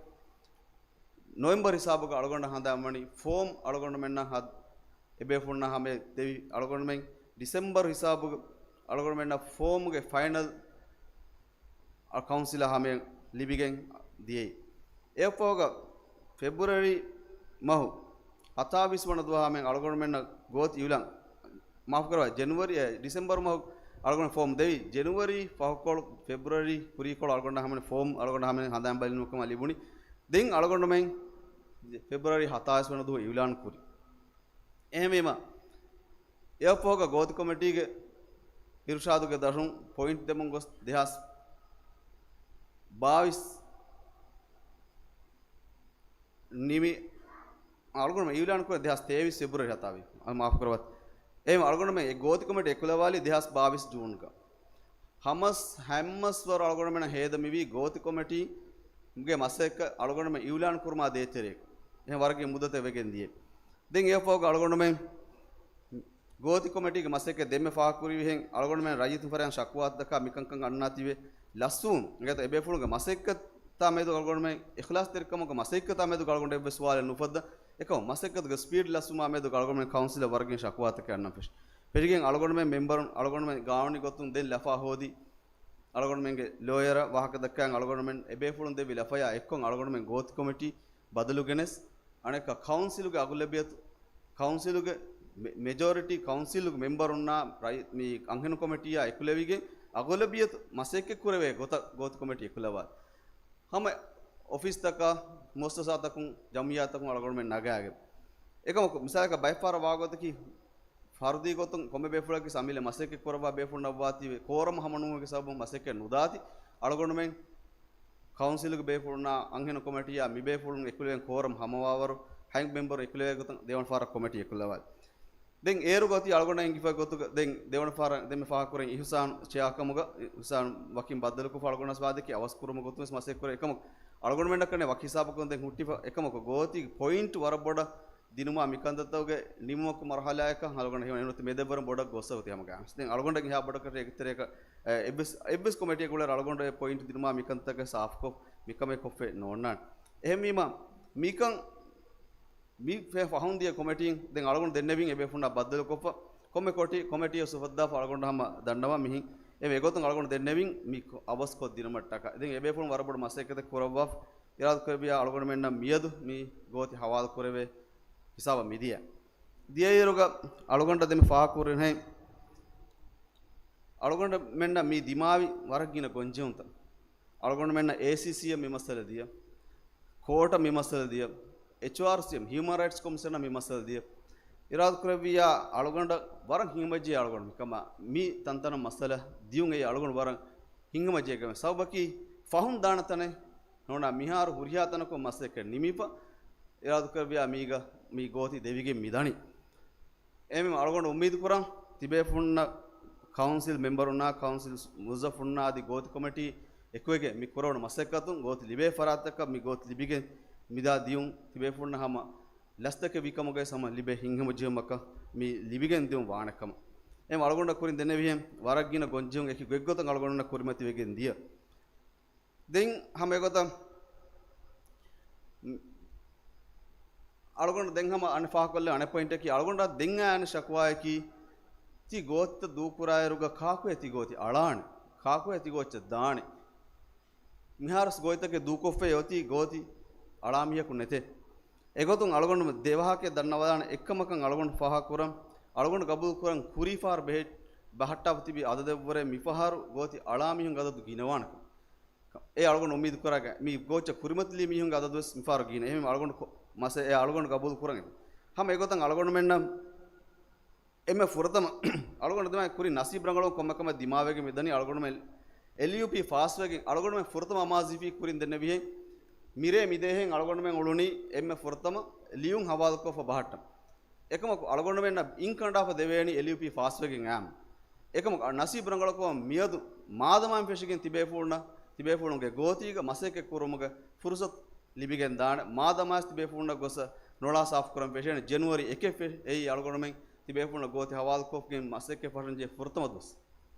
ނޮވެމްބަރު ހިސާބުގަ އަޅުގަނޑަށް ހަނދާންވަނީ ފޯމް އަޅުގަނޑުމެންނަށް ހަ-، އެބޭފުޅުންނަށް ހަމަޔަށް ދެވި އަޅުގަނޑުމެން ޑިސެމްބަރު ހިސާބުގަ އަޅުގަނޑުމެންނަށް ފޯމްގެ ފައިނަލް އަ، ކައުންސިލަށް ހަމަޔަށް ލިބިގެން ދިޔައީ. އެއަށްފަހުގަ ފެބްރުއަރީ މަހު ހަތާވީސް ވަނަ ދުވަހަށް ހަމަޔަށް އަޅުގަނޑުމެންނަށް ގޯތި އިއުލާން، މާފުކުރައްވާ، ޖެނުއަރީ، އެ، ޑިސެމްބަރު މަހު އަޅުގަނޑު ފޯމް ދެވި. ޖެނުއަރީ ފަހުކޮޅު، ފެބްރުއަރީ ކުރީކޮޅު އަޅުގަނޑަށް ހަމަޔަށް ފޯމް އަޅުގަނޑަށް ހަމަޔަށް ހަނދާން ބަލިނުކަމަށް ލިބުނީ. ދެން އަޅުގަނޑުމެން ފެބްރުއަރީ ހަތާވީސް ވަނަ ދުވަހު އިއުލާން ކުރި. އެހެންވީމަ، އެއަށްފަހުގަ ގޯތި ކޮމިޓީގެ އިރުޝާދުގެ ދަށުން ޕޮއިންޓް ދެމުން ގޮސް ދެހާސް ބާވީސް ނިމި، އަޅުގަނޑުމެން އިއުލާން ކުރެ ދެހާސް ތޭވީސް ފެބްރުއަރީ ހަތާވީސް. އަ، މާފު ކުރައްވަތް. އެހެން އަޅުގަނޑުމެން އެ ގޯތި ކޮމިޓީ އެކުލަވާލީ ދެހާސް ބާވީސް ޖޫންގަ. ހަމަސް ހަމަސް ވަރު އަޅުގަނޑުމެންނަށް ހޭދަ މިވީ ގޯތި ކޮމިޓީގެ މަސައްކަތް އަޅުގަނޑުމެން އިއުލާން ކުރުމާ ދޭތެރޭގަ. އެހެން ވަރަށް ގިނަ މުއްދަތެއް ވެގެން ދިޔަ. ދެން އެއަށްފަހުގަ އަޅުގަނޑުމެން ގޯތި ކޮމިޓީގެ މަސައްކަތް ދެންމެ ފާހަގަކުރެވިހެން އަޅުގަނޑުމެން ރައްޔިތުން ފަރިހަމަ ޝަކުވާތަކާ މިކަންކަން އަންނާތީވެ ލަސްވުން. އެގޮތަށް އެބޭފުޅުންގެ މަސައްކަތާ މެދު އަޅުގަނޑުމެން އިޚްލާޞްތެރިކަމުގެ މަސައްކަތާ މެދު އަޅުގަނޑު އެއްވެސް ސުވާލެއް ނުފައްދާ. އެކަމަކު މަސައްކަތުގެ ސްޕީޑް ލަސްވުމާ މެދު އަޅުގަނޑުމެން ކައުންސިލަށް ވަރަށް ގިނަ ޝަކުވާތަކެއް އަންނަން ފެށި. ފެށިގެން އަޅުގަނޑުމެން މެމްބަރުން އަޅުގަނޑުމެން ގާނޫނީ ގޮތުން ދެން ލަފާ ހޯދި، އަޅުގަނޑުމެންގެ ލޯޔަރަށް ވާހަކަ ދައްކައި އަޅުގަނޑުމެން އެބޭފުޅުން ދެއްވި ލަފަޔާ އެއްކޮށް އަޅުގަނޑުމެން ގޯތި ކޮމިޓީ ބަދަލު ގެނެސް، އަނެއްކާ ކައުންސިލުގެ އަޣުލަބިއްޔަތު، ކައުންސިލުގެ މެ-، މެޖޯރިޓީ ކައުންސިލުގެ މެމްބަރުންނާ ރައި-، މި އަންހެނު ކޮމިޓީއާ އެކުލެވިގެން އަޣުލަބިއްޔަތު މަސައްކަތް ކުރެވޭ ގޮތަށް ގޯތި ކޮމިޓީ އެކުލަވާ. ހަމަ އޮފީސްތަކާ، މުއައްސަސާތަކުން، ޖަމްއިއްޔާތަކުން އަޅުގަނޑުމެން ނަގާގެން. އެކަމަކު، މިސާލަކަށް ބައެއްފަހަރަށް ވާގޮތަކީ، ފަރުދީ ގޮތުން ކޮންމެ ބޭފުޅަކީ އަމިއްލަ މަސައްކަތް ކުރައްވާ ބޭފުޅުންނަށްވާތީވެ، ކޯރަމް ހަމަނުވުމުގެ ސަބަބުން މަސައްކަތް ނުދާތީ. އަޅުގަނޑުމެން ކައުންސިލުގެ ބޭފުޅުންނާ އަންހެނު ކޮމިޓީއާ މި ބޭފުޅުން އެކުލެވެން ކޯރަމް ހަމަވާވަރު، ހަތް މެމްބަރު އެކުލެވޭ ގޮތަށް ދެވަނަ ފަހަރަށް ކޮމިޓީ އެކުލަވާލި. ދެން އޭރު ގޮތީ އަޅުގަނޑަށް އެނގިފަ ގޮތުގަ ދެން ދެވަނަ ފަހަރަށް ދެންމެ ފާހަގަކުރަން އިހުސާން ޗެއާކަމުގަ، އިހުސާން ވަކިން ބައްދަލުކޮށްފަ އަޅުގަނޑަށް ވާދެކި އަވަސް ކުރުމުގެ ގޮތުން ވެސް މަސައްކަތް ކުރޭ. އެކަމަކު އަޅުގަނޑުމެންނަށް ކަންނޭ ވަކި ހިސާބަކުން ދެން ހުއްޓިފަ. އެކަމަކު ގޯތި ޕޮއިންޓް ވަރަށް ބޮޑަށް ދިނުމާ މިކަންތައްތަކުގެ ނިމުމަކު މަރުހަލާއަކަށް އަޅުގަނޑަށް ހީވަނީ އެނޫން މެދެއްވަރު ބޮޑަށް ގޮއްސަ އޮތީ ހަމަގައި. ދެން އަޅުގަނޑަށް އެހާ ބޮޑަކަށް އެގެތެރޭގަ، އެ، އެއްވެސް، އެއްވެސް ކޮމިޓީއަކު އުޅޭ އަޅުގަނޑު އެ ޕޮއިންޓް ދިނުމާ މިކަންތަކަށް ސާފުކޮށް މިކަމެއް ކޮށްފައެއް ނޯންނާނެ. އެހެންވީމަ، މިކަން މި ފެ-، ފަހުން ދިޔަ ކޮމިޓީން ދެން އަޅުގަނޑު ދެންނެވިން އެބޭފުޅުންނާ ބައްދަލުކޮށްފަ، ކޮންމެ ކޮޓި-، ކޮމިޓީއަށް އުފައްދާފަ އަޅުގަނޑު ހަމަ ދަންނަވާ މިހިން. އެ އެގޮތުން އަޅުގަނޑު ދެންނެވިން މި ކޮ-، އަވަސްކޮށް ދިނުމަށްޓަކާ. ދެން އެބޭފުޅުން ވަރަށް ބޮޑު މަސައްކަތެއް ކުރައްވާފަ، އިރާދަކުރެއްވިޔާ އަޅުގަނޑުމެންނަށް މިއަދު މި ގޯތި ހަވާލު ކުރެވޭ ހިސާބަށް މިދިޔަ. ދިޔައިރުގަ އަޅުގަނޑަށް ދެން ފާހަގަކުރެންހެން، އަޅުގަނޑުމެންނަށް މި ދިމާވި ވަރަށް ގިނަ ގޮންޖެހުންތައް. އަޅުގަނޑުމެންނަށް އޭސީސީއަށް މި މައްސަލަ ދިޔަ، ކޯޓަށް މި މައްސަލަ ދިޔަ، އެޗްއާރްސީއަށް، ހިއުމަން ރައިޓްސް ކޮމިޝަނަށް މި މައްސަލަ ދިޔަ. އިރާދަކުރެއްވިއްޔާ އަޅުގަނޑަށް ވަރަށް ހިތްހަމަޖެހޭ އަޅުގަނޑު މިކަމާ މި ތަންތަނަށް މައްސަލަ ދިޔުން އެއީ އަޅުގަނޑު ވަރަށް ހިތްހަމަޖެހޭ ކަމެއް. ސަބަބަކީ ފަހުން ދާނެ ތަނެއް ނޯންނާ މިހާރު ހުރިހާ ތަނަކުން މަސައްކަތް ނިމިފަ، އިރާދަކުރެއްވިއްޔާ މީގަ މި ގޯތި ދެވިގެން މި ދަނީ. އެހެންވީމަ އަޅުގަނޑު އުއްމީދު ކުރަން ތިބޭފުޅުންނަށް ކައުންސިލް މެމްބަރުންނާ ކައުންސިލް މުވައްޒަފުންނާ އަދި ގޯތި ކޮމިޓީ އެކުވެގެން މި ކުރެވުނު މަސައްކަތުން ގޯތި ލިބޭ ފަރާތްތަކަށް މި ގޯތި ލިބިގެން މިދާ ދިޔުން ތިބޭފުޅުންނަށް ހަމަ ލަސްތަކެއް ވިކަމުގައި ހަމަ ލިބޭ ހިތްހަމަޖެހުމަކަށް މި ލިބިގެން ދިޔުން ވާނެ ކަމަށް. އެހެން އަޅުގަނޑަށް ކުރިން ދެންނެވިހެން ވަރަށް ގިނަ ގޮންޖެހުން އެކި ގޮތްގޮތަށް އަޅުގަނޑުންނަށް ކުރިމަތިވެގެން ދިޔަ. ދެން ހަމަ އެގޮތަށް އަޅުގަނޑު ދެން ހަމަ އަނެއް ފާހަގަކޮށްލެވޭ އަނެއް ޕޮއިންޓަކީ، އަޅުގަނޑަށް ދެން އައި އަނެއް ޝަކުވާއަކީ، ތި ގޯތިތައް ދޫކުރާއިރުގަ ކާކުހޭ ތި ގޯތި އަޅާނެ؟ ކާކުހޭ ތި ގޯތިއަށް ދާނެ؟ މިހާރުސް ގޯތިތަކެއް ދޫކޮށްފައި އޮތީ ގޯތި އަޅާ މީހަކު ނެތޭ. އެގޮތުން އަޅުގަނޑު ދެ ވާހަކައެއް ދަންނަވާލާނެ. އެއްކަމަކަށް އަޅުގަނޑު ފާހަގަކުރަން، އަޅުގަނޑު ގަބޫލުކުރަން ކުރީ ފަހަރު ބެހެއްޓި ބަހައްޓާފަ ތިބި އަދަދެއްވުރެ މިފަހަރު ގޯތި އަޅާ މީހުންގެ އަދަދު ގިނަވާނެކަން. އެ އަޅުގަނޑު އުއްމީދު ކުރާ މި ގޯތިއަށް ކުރިމަތިލީ މީހުންގެ އަދަދުވެސް މިފަހަރު ގިނަ. އެހެންވީމަ އަޅުގަނޑު ކޮ-، މަސައް-، އެ އަޅުގަނޑު ގަބޫލު ކުރަން. ހަމަ އެގޮތަށް އަޅުގަނޑުމެންނަށް އެންމެ ފުރަތަމަ އަޅުގަނޑު ދިމާވި ކުރިން ނަސީބު ރަނގަޅު ކޮންމެ ކަމެއް ދިމާވެގެން މިދަނީ. އަޅުގަނޑުމެން އެލްޔޫޕީ ފާސްވެގެން އަޅުގަނޑުމެން ފުރަތަމަ އަމާޒުވެފަ ކުރިން ދެންނެވިހެން މިރޭ މިދޭހެން އަޅުގަނޑުމެން އުޅުނީ އެންމެ ފުރަތަމަ ލިޔުން ހަވާލުކޮށްފަ ބަހައްޓަން. އެކަމަކު އަޅުގަނޑުމެންނަށް އިން ކަނޑާފަ ދެވޭނީ އެލްޔޫޕީ ފާސްވެގެން އައިމަ. އެކަމަކު ނަސީބު ރަނގަޅަކު މިއަދު މާދަމާއިން ފެށިގެން ތިބޭފުޅުންނަށް، ތިބޭފުޅުންގެ ގޯތީގަ މަސައްކަތް ކުރުމުގެ ފުރުސަތު ލިބިގެން ދާނެ. މާދަމާއިސް ތިބޭފުޅުންނަށް ގޮސް ނޮޅާ ސާފުކުރަން ފެށޭނެ. ޖެނުއަރީ އެކެއް ފެށި އެއީ އަޅުގަނޑުމެން ތިބޭފުޅުންނަށް ގޯތި ހަވާލުކޮށްގެން މަސައްކަތް ފަށަންޖެހޭ ފުރަތަމަ ދުވަސް.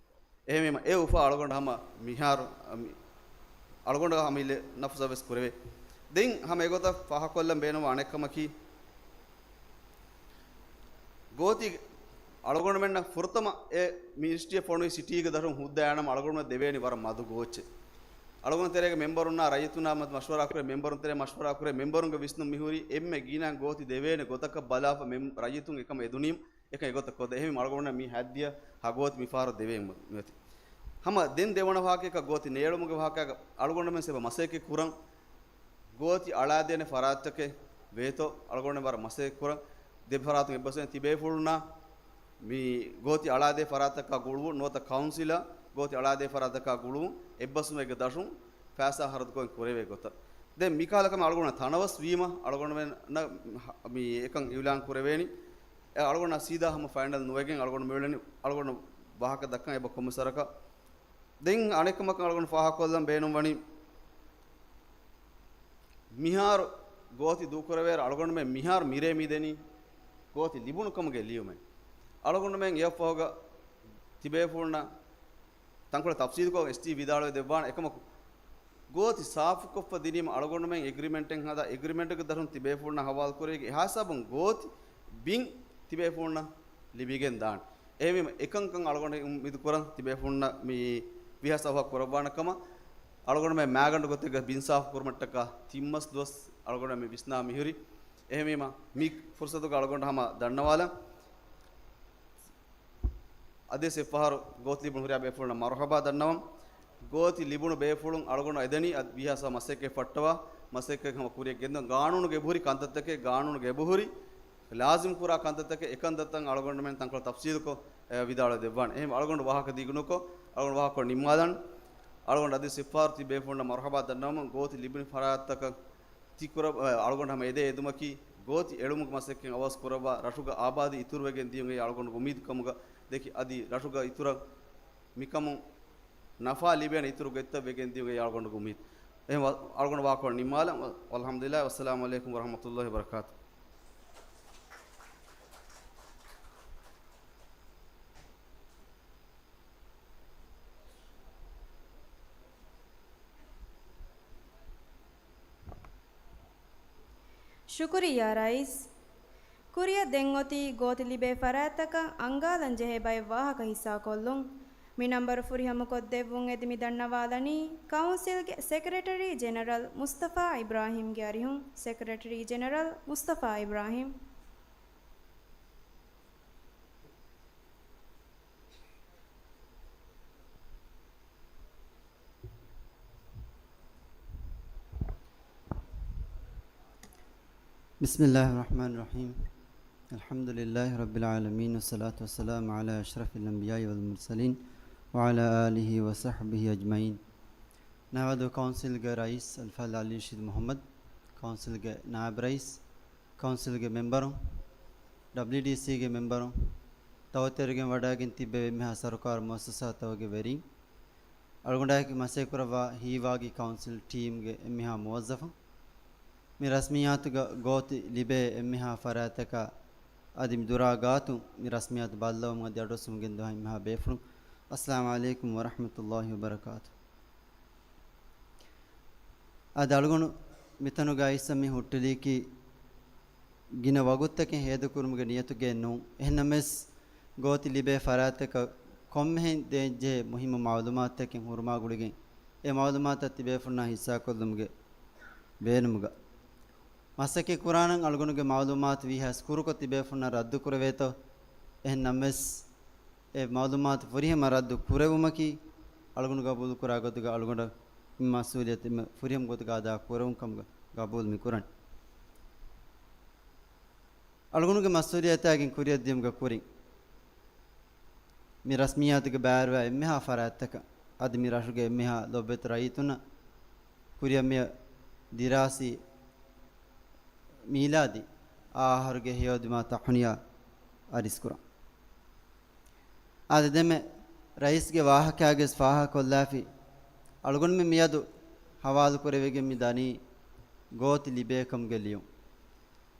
އެހެންވީމަ އެ އުފާ އަޅުގަނޑު ހަމަ މިހާރު، އަ، މި، އަޅުގަނޑު ހަމަ އިލެ ނަފުސަށް ވެސް ކުރެވޭ. ދެން ހަމަ އެގޮތަށް ފާހަގަކޮށްލަން ބޭނުންވާ އަނެއް ކަމަކީ، ގޯތި އަޅުގަނޑުމެންނަށް ފުރަތަމަ އެ މިނިސްޓްރީއަށް ފޮނުވި ސިޓީގެ ދަށުން ހުއްދަ އައިނަމަ އަޅުގަނޑުމެން ދެވޭނީ ވަރަށް މަދު ގޯއްޗެއް. އަޅުގަނޑު ތެރޭގެ މެމްބަރުންނާ ރައްޔިތުންނާ މަ-، މަޝްވަރާ ކުރޭ، މެމްބަރުން ތެރޭ މަޝްވަރާ ކުރޭ، މެމްބަރުންގެ ވިސްނުން މިހުރީ އެންމެ ގިނަ ގޯތި ދެވޭނެ ގޮތަކަށް ބަލާފަ މެމް-، ރައްޔިތުން އެކަމަށް އެދުނީމަ އެކަން އެގޮތަށް ކޮށްދޭ. އެހެންވީމަ އަޅުގަނޑުމެންނަށް މި ހައްދިޔަ ހަ ގޯތި މިފަހަރު ދެވޭން މިއޮތީ. ހަމަ ދެން ދެވަނަ ވާހަކައަކަށް ގޯތި ނޭޅުމުގެ ވާހަކައަކަށް އަޅުގަނޑުމެން ސެބަ މަސައްކަތް ކުރަން. ގޯތި އަޅާދޭނެ ފަރާތްތަކެއް ވޭތޯ އަޅުގަނޑުމެން ވަރަށް މަސައްކަތް ކުރަން. ދެ ފަރާތުން އެއްބަސްވެން ތިބޭފުޅުންނާ މި ގޯތި އަޅާދޭ ފަރާތަކާ ގުޅުވުން ނުވަތަ ކައުންސިލާ ގޯތި އަޅާދޭ ފަރާތަކާ ގުޅުވުން އެއްބަސްވުމެއްގެ ދަށުން ފައިސާ ހަރަދުކޮށް ކުރެވޭ ގޮތަށް. ދެން މިކަހަލަ ކަމެއް އަޅުގަނޑު ތަނަވަސް ވީމަ އަޅުގަނޑުމެން މި އެކަން އިއުލާން ކުރެވޭނީ. އެ އަޅުގަނޑު ސީދާ ހަމަ ފައިނަލް ނުވެގެން އަޅުގަނޑު މިއުޅެނީ އަޅުގަނޑު ވާހަކަ ދައްކަން އެބަ ކޮންމެ ސަރަކަށް. ދެން އަނެއްކަމަކަށް އަޅުގަނޑު ފާހަގަކޮށްލަން ބޭނުންވަނީ، މިހާރު ގޯތި ދޫކުރެވޭއިރު އަޅުގަނޑުމެން މިހާރު މިރޭ މިދެނީ ގޯތި ލިބުނު ކަމުގެ ލިޔުމެއް. އަޅުގަނޑުމެން އެއަށްފަހުގަ ތިބޭފުޅުންނަށް ތަންކޮޅެއް ތަފްސީލުކޮށް އެސްޓީ ވިދާޅުވެ ދެއްވާނެ. އެކަމަކު، ގޯތި ސާފުކޮށްފަ ދިނީމަ އަޅުގަނޑުމެން އެގްރިމެންޓެއް ހަދާ، އެގްރިމެންޓުގެ ދަށުން ތިބޭފުޅުންނަށް ހަވާލު ކުރެވިގެން އެހާ ހިސާބުން ގޯތި ބިން ތިބޭފުޅުންނަށް ލިބިގެން ދާނެ. އެހެންވީމަ އެކަންކަން އަޅުގަނޑު އުއްމީދު ކުރަން ތިބޭފުޅުންނަށް މި ވީހާ ސަފަ ކުރައްވާނެ ކަމަށް. އަޅުގަނޑުމެން މާގަނޑު ގޮތެއްގަ ބިން ސާފު ކުރުމަށްޓަކާ ތިން މަސް ދުވަސް އަޅުގަނޑު މި ވިސްނާ މިހުރި. އެހެންވީމަ މި ފުރުސަތުގަ އަޅުގަނޑު ހަމަ ދަންނަވާލަން. އަދިވެސް އެއްފަހަރު ގޯތި ލިބުނު ހުރިހާ ބޭފުޅުންނަށް މަރުހަބާ ދަންނަވަން. ގޯތި ލިބުނު ބޭފުޅުން އަޅުގަނޑު އެދެނީ އަދި ވީހާ ސަފަ މަސައްކަތް ފައްޓަވާ، މަސައްކަތް ހަމަ ކުރިއަށް ގެންދަން. ގާނޫނުގެ އެބަހުރި ކަންތައްތަކެއް، ގާނޫނުގެ އެބަހުރި ލާޒިމް ކުރާ ކަންތައްތަކެއް، އެކަންތައްތައް އަޅުގަނޑުމެން ތަންކޮޅެއް ތަފްސީލުކޮށް، އެ، ވިދާޅުވެ ދެއްވާނެ. އެހެން އަޅުގަނޑު ވާހަކަ ދިގު ނުކޮށް، އަޅުގަނޑު ވާހަކަ ނިންމާލަން. އަޅުގަނޑު އަދި ސިފާރު ތި ބޭފުޅުންނަށް މަރުހަބާ ދަންނަވަމުން ގޯތި ލިބުނު ފަރާތްތަކަށް ތި ކުރަ-، އަޅުގަނޑު ހަމަ އެދޭ އެދުމަކީ، ގޯތި އެޅުމުގެ މަސައްކަތް އަވަސް ކުރައްވާ، ރަށުގަ އާބާދީ އިތުރުވެގެން ދިޔުން އެއީ އަޅުގަނޑުގެ އުއްމީދު ކަމުގަ ދެކި، އަދި ރަށުގަ އިތުރަށް މިކަމުން ނަފާ ލިބޭނެ އިތުރު ގޮތްތައް ވެގެން ދިޔުން އެއީ އަޅުގަނޑުގެ އުއްމީދު. އެހެން ވަ-، އަޅުގަނޑު ވާހަކަ ނިންމާލަން. ވަ-، ވަލްޙަމްދުލިއްލާހި، ވައްސަލާމު ޢަލައިކުމް ވަރަޙްމަތުﷲި ވަބަރަކާތު. ޝުކުރިއްޔާ ރައީސް. ކުރިއަށް ދެން އޮތީ ގޯތި ލިބޭ ފަރާތްތަކަށް އަންގާލަން ޖެހޭ ބައެއް ވާހަކަ ހިއްސާކޮށްލުން. މި ނަންބަރު ފުރިހަމަކޮށްދެއްވުން އެދި މި ދަންނަވާލަނީ ކައުންސިލްގެ ސެކްރެޓަރީ ޖެނެރަލް މުސްތަފާ އިބްރާހީމްގެ އަރިހުން. ސެކްރެޓަރީ ޖެނެރަލް މުސްތަފާ އިބްރާހީމް. بسم الله الرحمن الرحيم. الحمد لله رب العالمين، والصلاة والسلام على أشرف الأنبياء والمرسلين، وعلى آله وصحبه أجمعين. ނަވަދު ކައުންސިލްގެ ރައީސް އަލްފާޟިލް އަލީ ރަޝީދު މުޙައްމަދު، ކައުންސިލްގެ ނާއިބު ރައީސް، ކައުންސިލްގެ މެމްބަރުން، ޑަބްލިއުޑީސީގެ މެމްބަރުން، ދައުވަތު އެރިގެން ވަޑައިގެން ތިއްބެވި އެންމެހާ ސަރުކާރު މުއައްސަސާތަކުގެ ވެރިން، އަޅުގަނޑާއެކު މަސައްކަތްކުރައްވާ ހީވާގި ކައުންސިލް ޓީމްގެ އެންމެހާ މުވައްޒަފުން، މި ރަސްމިއްޔާތުގަ ގޯތި ލިބޭ އެންމެހާ ފަރާތްތަކާ އަދި މި ދުރާ ގާތުން މި ރަސްމިއްޔާތު ބައްލަވަމުން އަދި އަޑުއައްސަމުން ގެންދަވާ އެންމެހާ ބޭފުޅުން، އައްސަލާމު ޢަލައިކުމް ވަރަޙްމަތުﷲި ވަބަރަކާތު. އަދި އަޅުގަނޑު މިތަނުގައި އިސް މި ހުއްޓިލީކީ ގިނަ ވަގުތުތަކެއް ހޭދަކުރުމުގެ ނިޔަތުގައެއް ނޫން. އެހެންނަމަވެސް، ގޯތި ލިބޭ ފަރާތްތަކަށް ކޮންމެހެން ދޭންޖެހޭ މުހިއްމު މައުލޫމާތުތަކެއް ހުރުމާ ގުޅިގެން، އެ މައުލޫމާތުތައް ތިބޭފުންނާ ހިއްސާކޮށްލުމުގެ ބޭނުމުގަ މަސައްކަތް ކުރާނަން. އަޅުގަނޑުގެ މައުލޫމާތު ވީހާވެސް ކުރުކޮށް ތިބޭފުންނަށް ރައްދު ކުރެވޭތޯ؟ އެހެން ނަމަވެސް، އެ މައުލޫމާތު ފުރިހަމަ ރައްދު ކުރެވުމަކީ، އަޅުގަނޑު ގަބޫލުކުރާ ގޮތުގަ އަޅުގަނޑަށް މި މަސްއޫލިއްޔަތު އެންމެ ފުރިހަމަ ގޮތުގަ އަދާ ކުރެވުން ކަމުގަ ގަބޫލު މި ކުރަނީ. އަޅުގަނޑުގެ މަސްއޫލިއްޔަތާގެން ކުރިއަށް ދިޔުމުގެ ކުރިން، މި ރަސްމިއްޔާތުގެ ބައިވެރިވާ އެންމެހާ ފަރާތްތަކަށް، އަދި މި ރަށުގެ އެންމެހާ ލޮބުވެތި ރައްޔިތުންނަށް ކުރިއަށް މިއަށް ދިރާސީ މީލާދީ އާ އަހަރުގެ ހެޔޮދިމާ ތަހުނިޔާ އަރިސްކުރަން. އާދެ، ދެންމެ ރައީސްގެ ވާހަކައިގަސް ފާހަގަކޮށްލާފި، އަޅުގަނޑުމެން މިއަދު ހަވާލުކުރެވިގެން މި ދަނީ ގޯތި ލިބޭކަމުގެ ލިޔުން.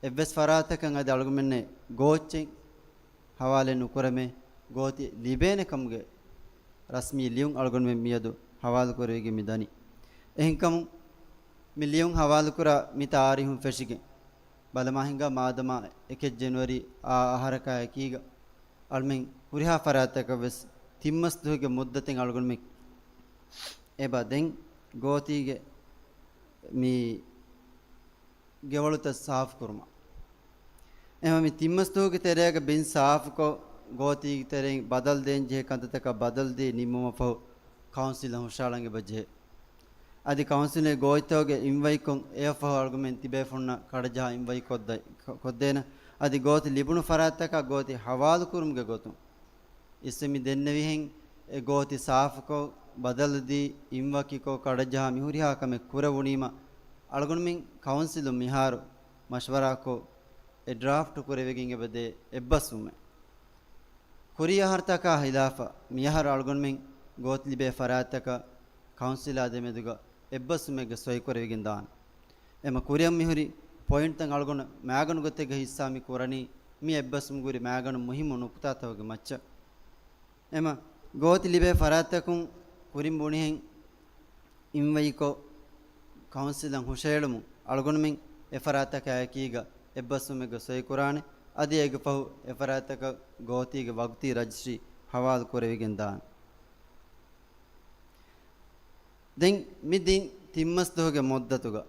އެއްވެސް ފަރާތަކަށް އަދި އަޅުގަނޑުމެންނެއް ގޯއްޗެއް ހަވާލެއް ނުކުރަމޭ، ގޯތި ލިބޭނެ ކަމުގެ ރަސްމީ ލިޔުން އަޅުގަނޑުމެން މިއަދު ހަވާލުކުރެވިގެން މި ދަނީ. އެހެންކަމުން މި ލިޔުން ހަވާލުކުރާ މި ތާރީހުން ފެށިގެން، ބަލަމާ ހިނގާ މާދަމާ އެކެއް ޖެނުއަރީ އާ އަހަރަކާ އެކީގަ، އަޅުމެން ހުރިހާ ފަރާތްތަކަށް ވެސް ތިން މަސް ދުވަހުގެ މުއްދަތެއް އަޅުގަނޑުމެން އެބަ ދެން ގޯތީގެ މި ގެވަޅުތައް ސާފުކުރުމަށް. އެހެންވެ، މި ތިން މަސް ދުވަހުގެ ތެރޭގަ ބިން ސާފުކޮށް، ގޯތީގެ ތެރެއިން ބަދަލު ދޭން ޖެހޭ ކަންތައްތަކަށް ބަދަލު ދީ ނިންމުމަށް ފަހު، ކައުންސިލަށް ހުށަހަޅަން އެބަ ޖެހޭ. އަދި ކައުންސިލުން ގޯތިތަކުގެ އިން ވަކިކޮށް އެއަށް ފަހު އަޅުގަނޑުމެން ތިބޭފުންނަށް ކަޑަޖަހާ އިން ވަކި ކޮށްދޭ-، ކޮ-، ކޮށްދޭނަން. އަދި ގޯތި ލިބުނު ފަރާތްތަކަށް ގޯތި ހަވާލުކުރުމުގެ ގޮތުން އިސް މި ދެންނެވިހެން، އެ ގޯތި ސާފުކޮށް، ބަދަލުދީ، އިން ވަކިކޮށް، ކަޑަޖަހާ މި ހުރިހާ ކަމެއް ކުރެވުނީމަ، އަޅުގަނޑުމެން ކައުންސިލުން މިހާރު މަޝްވަރާކޮށް، އެ ޑްރާފްޓް ކުރެވިގެން އެބަދޭ އެއްބަސްވުމެއް. ކުރީ އަހަރުތަކާ ހިލާފަށް، މިއަހަރު އަޅުގަނޑުމެން ގޯތި ލިބޭ ފަރާތްތަކަށް ކައުންސިލާ ދެމެދުގަ އެއްބަސްވުމެއްގެ ސޮއި ކުރެވިގެން ދާނެ. އެމަ ކުރިއަށް މިހުރި ޕޮއިންޓްތައް އަޅުގަނޑު މައިގަނޑު ގޮތެއްގަ ހިއްސާ މި ކުރަނީ، މި އެއްބަސްވުމުގެ ހުރި މައިގަނޑު މުހިއްމު ނުކުތާތަކުގެ މައްޗަށް. އެމަ ގޯތި ލިބޭ ފަރާތްތަކުން ކުރިން ބުނިހެން އިން ވަކިކޮށް، ކައުންސިލަށް ހުށަހެޅުމުން އަޅުގަނޑުމެން އެފަރާތްތަކާ އެކީގަ އެއްބަސްވުމެއްގެ ސޮއި ކުރާނެ. އަދި އޭގެ ފަހު އެފަރާތްތަކަށް ގޯތީގެ ވަގުތީ ރަޖިސްޓްރީ ހަވާލު ކުރެވިގެން ދާނެ. ދެން މި ދިން ތިން މަސް ދުވަހުގެ މުއްދަތުގަ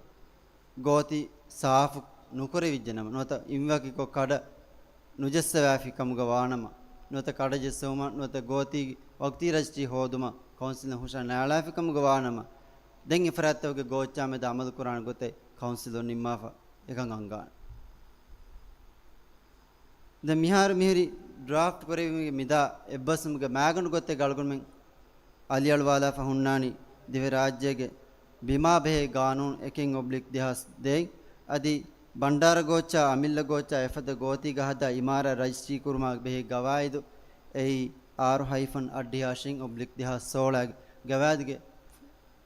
ގޯތި ސާފު ނުކުރެވިއްޖެނަމަ، ނުވަތަ އިން ވަކިކޮށް ކަޑަ ނުޖައްސަވާފި ކަމުގަ ވާނަމަ، ނުވަތަ ކަޑަ ޖެއްސެވުމަށް، ނުވަތަ ގޯތީ ވަގުތީ ރަޖިސްޓްރީ ހޯދުމަށް ކައުންސިލުން ހުށަހަޅާފި ކަމުގަ ވާނަމަ، ދެން އެފަރާތްތަކުގެ ގޯއްޗާ މެދު އަމަލު ކުރާނެ ގޮތެއް ކައުންސިލުން ނިންމާފަ އެކަން އަންގާނެ. ދެން މިހާރު މިހުރި ޑްރާފްޓް ކުރެވުމުގެ މިދާ އެއްބަސްވުމުގެ މައިގަނޑު ގޮތެއްގަ އަޅުގަނޑުމެން އަލިއަޅުވާލާފަ ހުންނާނީ ދިވެހިރާއްޖޭގެ ބިމާ ބެހޭ ގާނޫނު އެކެއް އޮބްލިކް ދެހާސް ދޭއް އަދި ބަންޑާރަ ގޯއްޗާ، އަމިއްލަ ގޯއްޗާ އެފަދަ ގޯތީގަ ހަދާ އިމާރާތް ރަޖިސްޓްރީ ކުރުމާ ބެހޭ ގަވާއިދު، އެއީ އާރު ހައިފަން އަށްޑިހަ އަށިން އޮބްލިކް ދެހާސް ސޯޅަ ގަވާއިދުގެ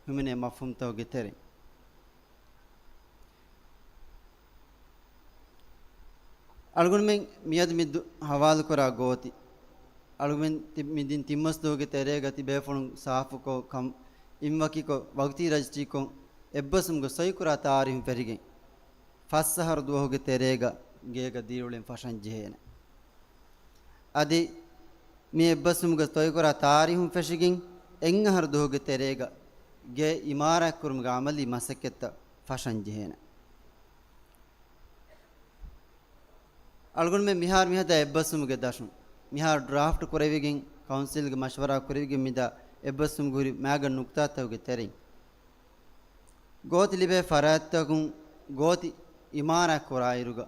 ހިމެނޭ މަފްހޫމްތަކުގެ ތެރެއިން. އަޅުގަނޑުމެން މިއަދު މި ދު-، ހަވާލުކުރާ ގޯތި، އަޅުގަނޑުމެން ތި-، މި ދިން ތިން މަސް ދުވަހުގެ ތެރޭގަ ތިބޭފުޅުން ސާފުކޮށް ކަން އިން ވަކިކޮށް، ވަގުތީ ރަޖިސްޓްރީކޮށް، އެއްބަސްވުމުގެ ސޮއިކުރާ ތާރީހުން ފެށިގެން، ފަސް އަހަރު ދުވަހުގެ ތެރޭގަ ގޭގަ ދިރިއުޅެން ފަށަން ޖެހޭނެ. އަދި މި އެއްބަސްވުމުގެ ސޮއިކުރާ ތާރީހުން ފެށިގެން އެއް އަހަރު ދުވަހުގެ ތެރޭގަ ގޭ އިމާރާތްކުރުމުގެ އަމަލީ މަސައްކަތްތައް ފަށަން ޖެހޭނެ. އަޅުގަނޑުމެން މިހާރު މިހަދާ އެއްބަސްވުމުގެ ދަށުން، މިހާރު ޑްރާފްޓް ކުރެވިގެން، ކައުންސިލްގެ މަޝްވަރާ ކުރެވިގެން މިދާ އެއްބަސްވުމުގެ ހުރި މައިގަނޑު ނުކުތާތަކުގެ ތެރެއިން، ގޯތި ލިބޭ ފަރާތްތަކުން ގޯތި އިމާރާތް ކުރާއިރުގަ،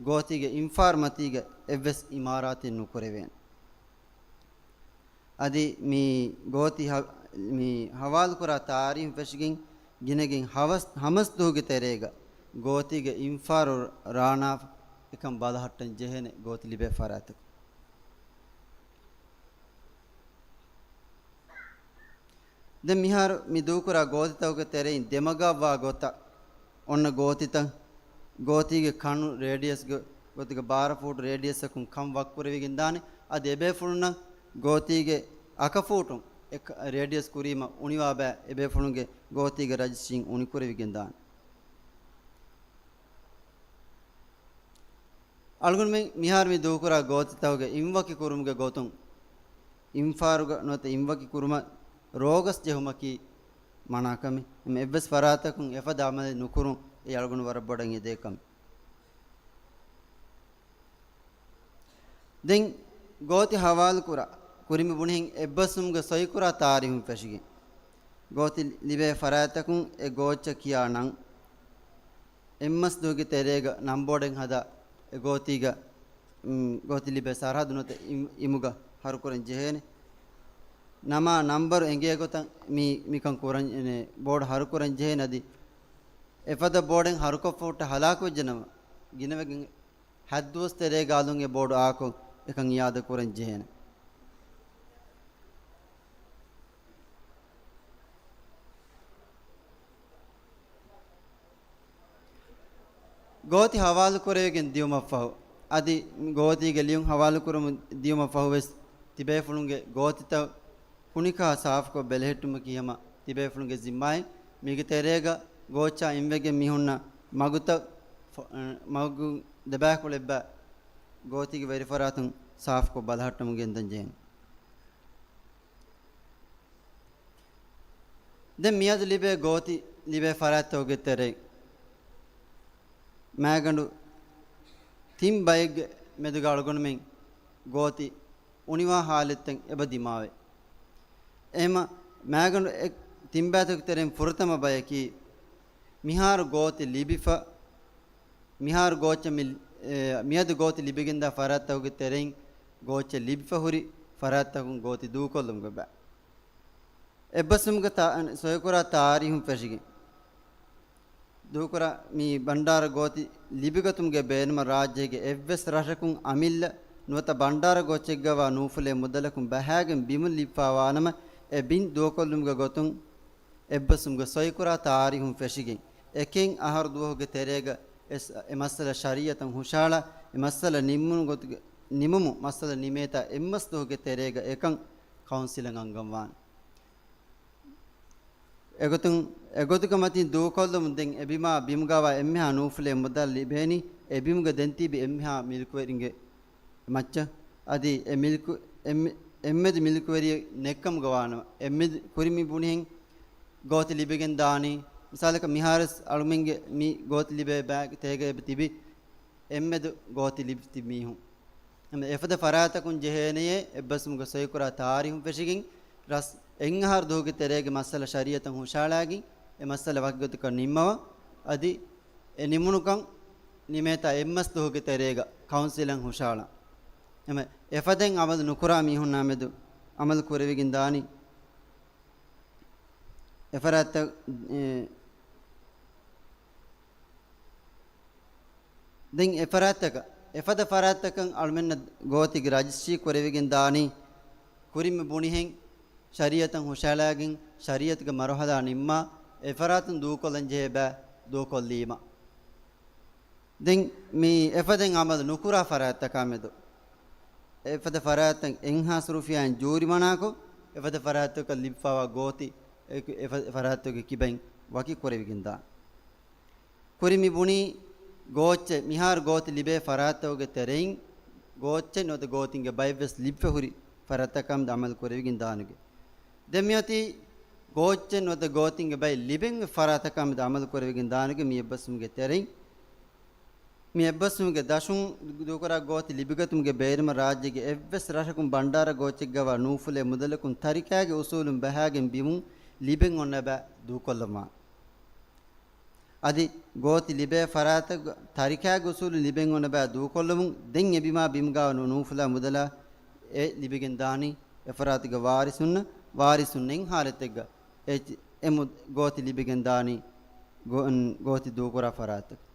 ގޯތީގެ އިންފާރު މަތީގަ އެއްވެސް އިމާރާތެއް ނުކުރެވޭނެ. އަދި މި ގޯތި ހަ-، މި ހަވާލުކުރާ ތާރީހުން ފެށިގެން ގިނަގެން ހަވަސް-، ހަމަސް ދުވަހުގެ ތެރޭގަ ގޯތީގެ އިންފާރު ރާނާފަ އެކަން ބަލަހައްޓަން ޖެހޭނެ ގޯތި ލިބޭ ފަރާތަކުން. ދެން މިހާރު މި ދޫކުރާ ގޯތިތަކުގެ ތެރެއިން ދެމަގަށްވާ ގޮތަށް އޮންނަ ގޯތިތައް، ގޯތީގެ ކަނު ރޭޑިއަސްގެ ގޮތުގަ ބާރަ ފޫޓު ރޭޑިއަސްއަކުން ކަން ވަކްކުރެވިގެން ދާނެ. އަދި އެބޭފުޅުންނަށް ގޯތީގެ އަކަފޫޓުން ރޭޑިއަސް ކުރީމަ އުނިވާ ބައި އެބޭފުޅުންގެ ގޯތީގެ ރަޖިސްޓްރީން އުނިކުރެވިގެން ދާނެ. އަޅުގަނޑުމެން މިހާރު މި ދޫކުރާ ގޯތިތަކުގެ އިންވަކި ކުރުމުގެ ގޮތުން އިންފާރުގަ ނުވަތަ އިންވަކި ކުރުމަށް ރޯގަސް ޖެހުމަކީ މަނާކަމެއް. އެމަ އެއްވެސް ފަރާތަކުން އެފަދަ އަމަލެއް ނުކުރުން އެއީ އަޅުގަނޑު ވަރަށް ބޮޑަށް އެދޭ ކަމެއް. ދެން ގޯތި ހަވާލުކުރާ ކުރިން މި ބުނިހެން އެއްބަސްވުމުގެ ސޮއިކުރާ ތާރީހުން ފެށިގެން، ގޯތި ލިބޭ ފަރާތްތަކުން އެ ގޯއްޗަށް ކިޔާ ނަން، އެއްމަސް ދުވަހުގެ ތެރޭގަ ނަންބޯޑެއް ހަދާ، އެ ގޯތީގަ، މް، ގޯތި ލިބޭ ސަރަހައްދު ނުވަތަ އިމް، އިމުގަ ހަރުކުރަން ޖެހޭނެ. ނަމާ ނަންބަރު އެނގޭ ގޮތަށް މި، މިކަން ކުރަން، އެ، ބޯޑު ހަރުކުރަން ޖެހޭނެ. އަދި އެފަދަ ބޯޑެއް ހަރުކޮށްފަ ހުއްޓަ ހަލާކުވެއްޖެނަމަ، ގިނަވެގެން ހަތްދުވަސް ތެރޭގަ އަލުން އެ ބޯޑު އާކޮށް އެކަން އިއާދަ ކުރަން ޖެހޭނެ. ގޯތި ހަވާލު ކުރެވިގެން ދިޔުމަށްފަހު، އަދި ގޯތީގެ ލިޔުން ހަވާލު ކުރަމުން ދިޔުމަށްފަހު ވެސް ތިބޭފުޅުންގެ ގޯތިތައް ކުނިކާ ސާފުކޮށް ބެލެހެއްޓުމަކީ ހަމަ ތިބޭފުޅުންގެ ޒިންމާއެއް. މީގެ ތެރޭގަ ގޯއްޗާ އިންވެގެން މި ހުންނަ މަގުތައް ފޮ-، މަގު ދެބައިކުޅައްބަ ގޯތީގެ ވެރިފަރާތުން ސާފުކޮށް ބަލަހައްޓަމުން ގެންދަން ޖެހޭނެ. ދެން މިއަދު ލިބޭ ގޯތި ލިބޭ ފަރާތްތަކުގެ ތެރެއިން މާގަނޑު ތިން ބައެއްގެ މެދުގަ އަޅުގަނޑުމެން ގޯތި އުނިވާ ހާލަތްތައް އެބަ ދިމާވޭ. އެހެމަ މާގަނޑު އެ ތިން ބައިތަކުގެ ތެރެއިން ފުރަތަމަ ބަޔަކީ، މިހާރު ގޯތި ލިބިފަ، މިހާރު ގޯއްޗެއް މި، އެ، މިއަދު ގޯތި ލިބިގެންދާ ފަރާތްތަކުގެ ތެރެއިން ގޯއްޗެއް ލިބިފަ ހުރި ފަރާތްތަކުން ގޯތި ދޫކޮށްލުމުގެ ބައި. އެއްބަސްވުމުގެ ތާ-، ސޮއިކުރާ ތާރީހުން ފެށިގެން ދޫކުރާ މި ބަންޑާރަ ގޯތި ލިބިގަތުމުގެ ބޭނުމަށް ރާއްޖޭގެ އެއްވެސް ރަށަކުން އަމިއްލަ ނުވަތަ ބަންޑާރަ ގޯއްޗެއްގަވާ ނޫފުލޭ މުދަލަކުން ބަހާގެން ބިމުން ލިބިފާވާނަމަ، އެ ބިން ދޫކޮށްލުމުގެ ގޮތުން އެއްބަސްވުމުގެ ސޮއިކުރާ ތާރީހުން ފެށިގެން، އެކެއް އަހަރު ދުވަހުގެ ތެރޭގަ އެ ސ-، އެ މައްސަލަ ޝަރީއަތަށް ހުށަހަޅާ، އެ މައްސަލަ ނިންމުނު ގޮތުގެ، ނިމުމު މައްސަލަ ނިމޭތާ އެއްމަސް ދުވަހުގެ ތެރޭގަ އެކަން ކައުންސިލަށް އަންގަންވާނެ. އެގޮތުން، އެގޮތުގެ މަތިން ދޫކޮށްލުމުން ދެން އެބިމާ ބިމުގަވާ އެންމެހާ ނޫފުލޭ މުދަލް ލިބޭނީ، އެބިމުގެ ދެން ތިބި އެންމެހާ މިލްކުވެރިންގެ މައްޗަށް. އަދި އެ މިލްކު، އެންމެ-، އެންމެދު މިލްކުވެރިއެއް ނެއްކަމުގަ ވާނަމަ، އެންމެދު ކުރިން މި ބުނިހެން ގޯތި ލިބިގެން ދާނީ. މިސާލަކަށް މިހާރުވެސް އަޅުމެންގެ މި ގޯތި ލިބޭ ބައި ތޭގަ އެބަ ތިބި އެންމެދު ގޯތި ލިބި ތިބި މީހުން. އެފަދަ ފަރާތަކުން ޖެހޭނެޔޭ އެއްބަސްވުމުގެ ސޮއިކުރާ ތާރީހުން ފެށިގެން، ރަސް އެއް އަހަރު ދުވަހުގެ ތެރޭގެ މައްސަލަ ޝަރީއަތަށް ހުށަހަޅާގެން، އެ މައްސަލަ ވަކިގޮތަކަށް ނިންމަވާ، އަދި އެ ނިމުނުކަން ނިމޭތާ އެއްމަސް ދުވަހުގެ ތެރޭގަ ކައުންސިލަށް ހުށަހަޅާ. އެމަ އެފަދައިން އަމަލު ނުކުރާ މީހުންނާ މެދު އަމަލު ކުރެވިގެން ދާނީ. އެފަރާތްތައް، އެ، ދެން އެފަރާތްތަކަށް، އެފަދަ ފަރާތްތަކަށް އަޅުމެންނަށް ގޯތިގެ ރަޖިސްޓްރީ ކުރެވިގެން ދާނީ. ކުރިން މި ބުނިހެން ޝަރީއަތަށް ހުށަހަޅާގެން ޝަރީއަތުގެ މަރުހަލާ ނިންމާ، އެފަރާތުން ދޫކޮށްލަން ޖެހޭ ބައި ދޫކޮށްލީމަ. ދެން މި އެފަދައިން އަމަލު ނުކުރާ ފަރާތްތަކާ މެދު އެފަދަ ފަރާތްތައް އެއްހާސް ރުފިޔާއިން ޖޫރިމަނާކޮށް، އެފަދަ ފަރާތްތަކަށް ލިބިފާވާ ގޯތި އެ-، އެފަ-، ފަރާތްތަކުގެ ކިބައިން ވަކި ކުރެވިގެންދާނެ. ކުރިން މި ބުނީ ގޯއްޗެއް، މިހާރު ގޯތި ލިބޭ ފަރާތްތަކުގެ ތެރެއިން ގޯއްޗެއް ނުވަތަ ގޯތިންގެ ބައެއްވެސް ލިބިފަ ހުރި ފަރާތްތަކާމެދު އަމަލު ކުރެވިގެން ދާނެގެ. ދެން މިއޮތީ ގޯއްޗެއް ނުވަތަ ގޯތިންގެ ބައެއް ލިބެން ފަރާތްތަކާމެދު އަމަލު ކުރެވިގެން ދާނެގެ މި އެއްބަސްވުމުގެ ތެރެއިން. މި އެއްބަސްވުމުގެ ދަށުން ދޫކުރާ ގޯތި ލިބިގަތުމުގެ ބޭނުމަށް ރާއްޖޭގެ އެއްވެސް ރަށަކުން ބަންޑާރަ ގޯއްޗެއްގަވާ ނޫފުލޭ މުދަލަކުން ތަރިކާގެ އުސޫލުން ބަހާގެން ބިމުން ލިބެން އޮންނަ ބައި ދޫކޮށްލަންވާނެ. އަދި ގޯތި ލިބޭ ފަރާތަކު ތަރިކާގެ އުސޫލުން ލިބެން އޮންނަ ބައި ދޫކޮށްލުމުން ދެން އެބިމާ ބިމުގަ ނޫފުލާ މުދަލާ އެ ލިބިގެން ދާނީ އެފަރާތުގެ ވާރިސުންނަށް، ވާރިސުން ނެތް ހާލަތެއްގަ އެ، އެ މު-، ގޯތި ލިބިގެން ދާނީ ގޯ-، ގޯތި ދޫކުރާ ފަރާތަކަށް.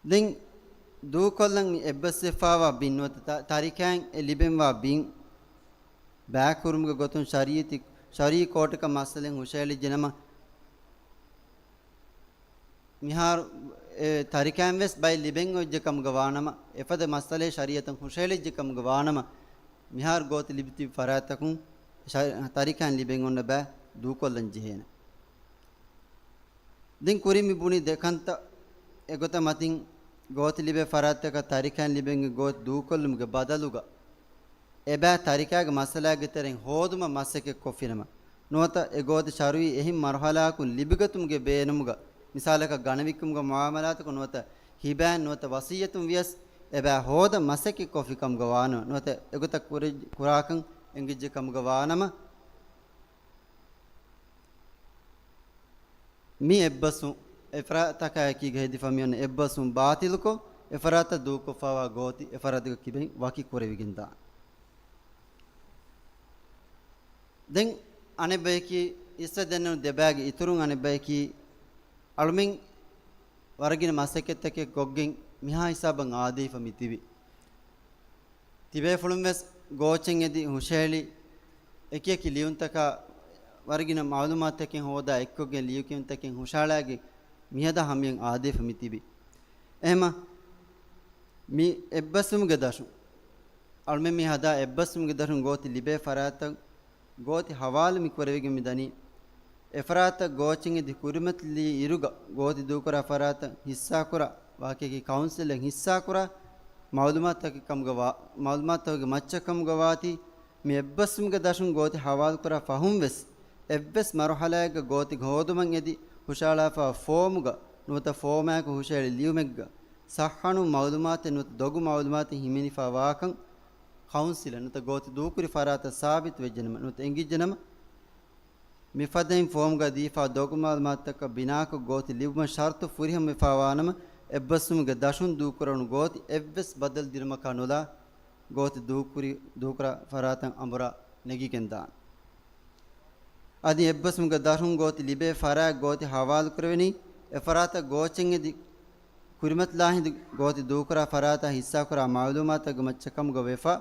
ދެން ދޫކޮށްލަން މި އެއްބަސްވެފާވާ ބިން ނުވަތަ ތަ-، ތަރިކައިން އެ ލިބެންވާ ބިން ބައިކުރުމުގެ ގޮތުން ޝަރީއަތި-، ޝަރީ ކޯޓަކަށް މައްސަލައެއް ހުށައެޅިއްޖެނަމަ، މިހާރު އެ ތަރިކައިން ވެސް ބައެއް ލިބެން އޮތްޖެ ކަމުގަ ވާނަމަ، އެފަދަ މައްސަލައެއް ޝަރީއަތުން ހުށަހެޅިއްޖެ ކަމުގަ ވާނަމަ، މިހާރު ގޯތި ލިބިތިބި ފަރާތްތަކުން ޝަ-، ތަރިކައިން ލިބެން އޮންނަ ބައި ދޫކޮށްލަން ޖެހޭނެ. ދެން ކުރިން މި ބުނި ދެ ކަންތައް. އެގޮތަށް މަތިން ގޯތި ލިބޭ ފަރާތްތަކަށް ތަރިކައިން ލިބެން ގޯތި ދޫކޮށްލުމުގެ ބަދަލުގަ އެބައި ތަރިކާގެ މައްސަލާގެ ތެރެއިން ހޯދުމަށް މަސައްކަތް ކޮށްފިނަމަ، ނުވަތަ އެ ގޯތި ޝަރުއީ އެހެން މަރުހަލާއަކުން ލިބިގަތުމުގެ ބޭނުމުގަ، މިސާލަކަށް ގަނެވިއްކުމުގެ މުއާމަލާތަކުން ނުވަތަ ހިބާއިން ނުވަތަ ވަސިއްޔަތުން ވިޔަސް އެބައި ހޯދަން މަސައްކަތް ކޮށްފި ކަމުގަ ވާނަމަ، ނުވަތަ އެގޮތަށް ކުރި-، ކުރާކަން އެނގިއްޖެ ކަމުގަ ވާނަމަ، މި އެއްބަސްވުން އެފަރާތަކާއެކީގަ ހެދިފަ މިއޮންނަ އެއްބަސްވުން ބާތިލުކޮށް، އެފަރާތަށް ދޫކޮށްފައިވާ ގޯތި އެފަރާތުގެ ކިބައިން ވަކި ކުރެވިގެންދާނެ. ދެން އަނެއްބަޔަކީ، އިސްވެ ދެންނެވުނު ދެބައިގެ އިތުރުން އަނެއްބަޔަކީ، އަޅުމެން ވަރަށް ގިނަ މަސައްކަތްތަކެއް ކޮށްގެން މިހާ ހިސާބަށް އާދެވިފަ މި ތިބި. ތިބޭފުޅުން ވެސް ގޯޗެއް އެދި ހުށަހެޅި، އެކިއެކި ލިޔުންތަކާ ވަރަށް ގިނަ މައުލޫމާތުތަކެއް ހޯދާ އެއްކޮށްގެން ލިޔުކިޔުންތަކެއް ހުށަހަޅާގެން މިހަދާ ހަމަޔަށް އާދެވިފަ މި ތިބި. އެހެމަ މި އެއްބަސްވުމުގެ ދަށުން، އަޅުމެން މި ހަދާ އެއްބަސްވުމުގެ ދަށުން ގޯތި ލިބޭ ފަރާތަށް ގޯތި ހަވާލު މި ކުރެވިގެން މި ދަނީ. އެފަރާތަށް ގޯޗެއް އެދި ކުރިމަތިލީ އިރުގަ ގޯތި ދޫކުރާ ފަރާތަށް ހިއްސާކުރާ ވާހަކައަކީ ކައުންސިލެއް ހިއްސާކުރާ މައުލޫމާތުތަކެއް ކަމުގަ ވާ-، މައުލޫމާތުތަކުގެ މައްޗަށް ކަމުގަ ވާތީ، މި އެއްބަސްވުމުގެ ދަށުން ގޯތި ހަވާލުކުރާ ފަހުން ވެސް އެއްވެސް މަރުހަލާއެއްގަ ގޯތި ހޯދުމަށް އެދި ހުށަހަޅާފަ ފޯމުގަ ނުވަތަ ފޯމާއެކު ހުށަހެޅި ލިޔުމެއްގަ ޞައްޙަނު މައުލޫމާތެއް ނުވަތަ ދޮގު މައުލޫމާތެއް ހިމެނިފަ ވާކަން ކައުންސިލަށް ނުވަތަ ގޯތި ދޫކުރި ފަރާތަށް ސާބިތު ވެއްޖެނަމަ ނުވަތަ އެނގިއްޖެނަމަ، މިފަދައިން ފޯމުގަ ދީފާ ދޮގު މައުލޫމާތުތަކަށް ބިނާކޮށް ގޯތި ލިބުމަށް ޝަރުތު ފުރިހަމަވެފާވާނަމަ، އެއްބަސްވުމުގެ ދަށުން ދޫކުރެވުނު ގޯތި އެއްވެސް ބަދަލު ދިނުމަކާ ނުލާ، ގޯތި ދޫކުރި-، ދޫކުރާ ފަރާތަށް އަނބުރާ ނެގިގެންދާނެ. އަދި އެއްބަސްވުމުގެ ދަށުން ގޯތި ލިބޭ ފަރާތް ގޯތި ހަވާލުކުރެވެނީ، އެފަރާތަށް ގޯޗެއް އެދި ކުރިމަތިލާ ހިނދު ގޯތި ދޫކުރާ ފަރާތާ ހިއްސާކުރާ މައުލޫމާތުގެ މައްޗަށް ކަމުގަ ވެފަ،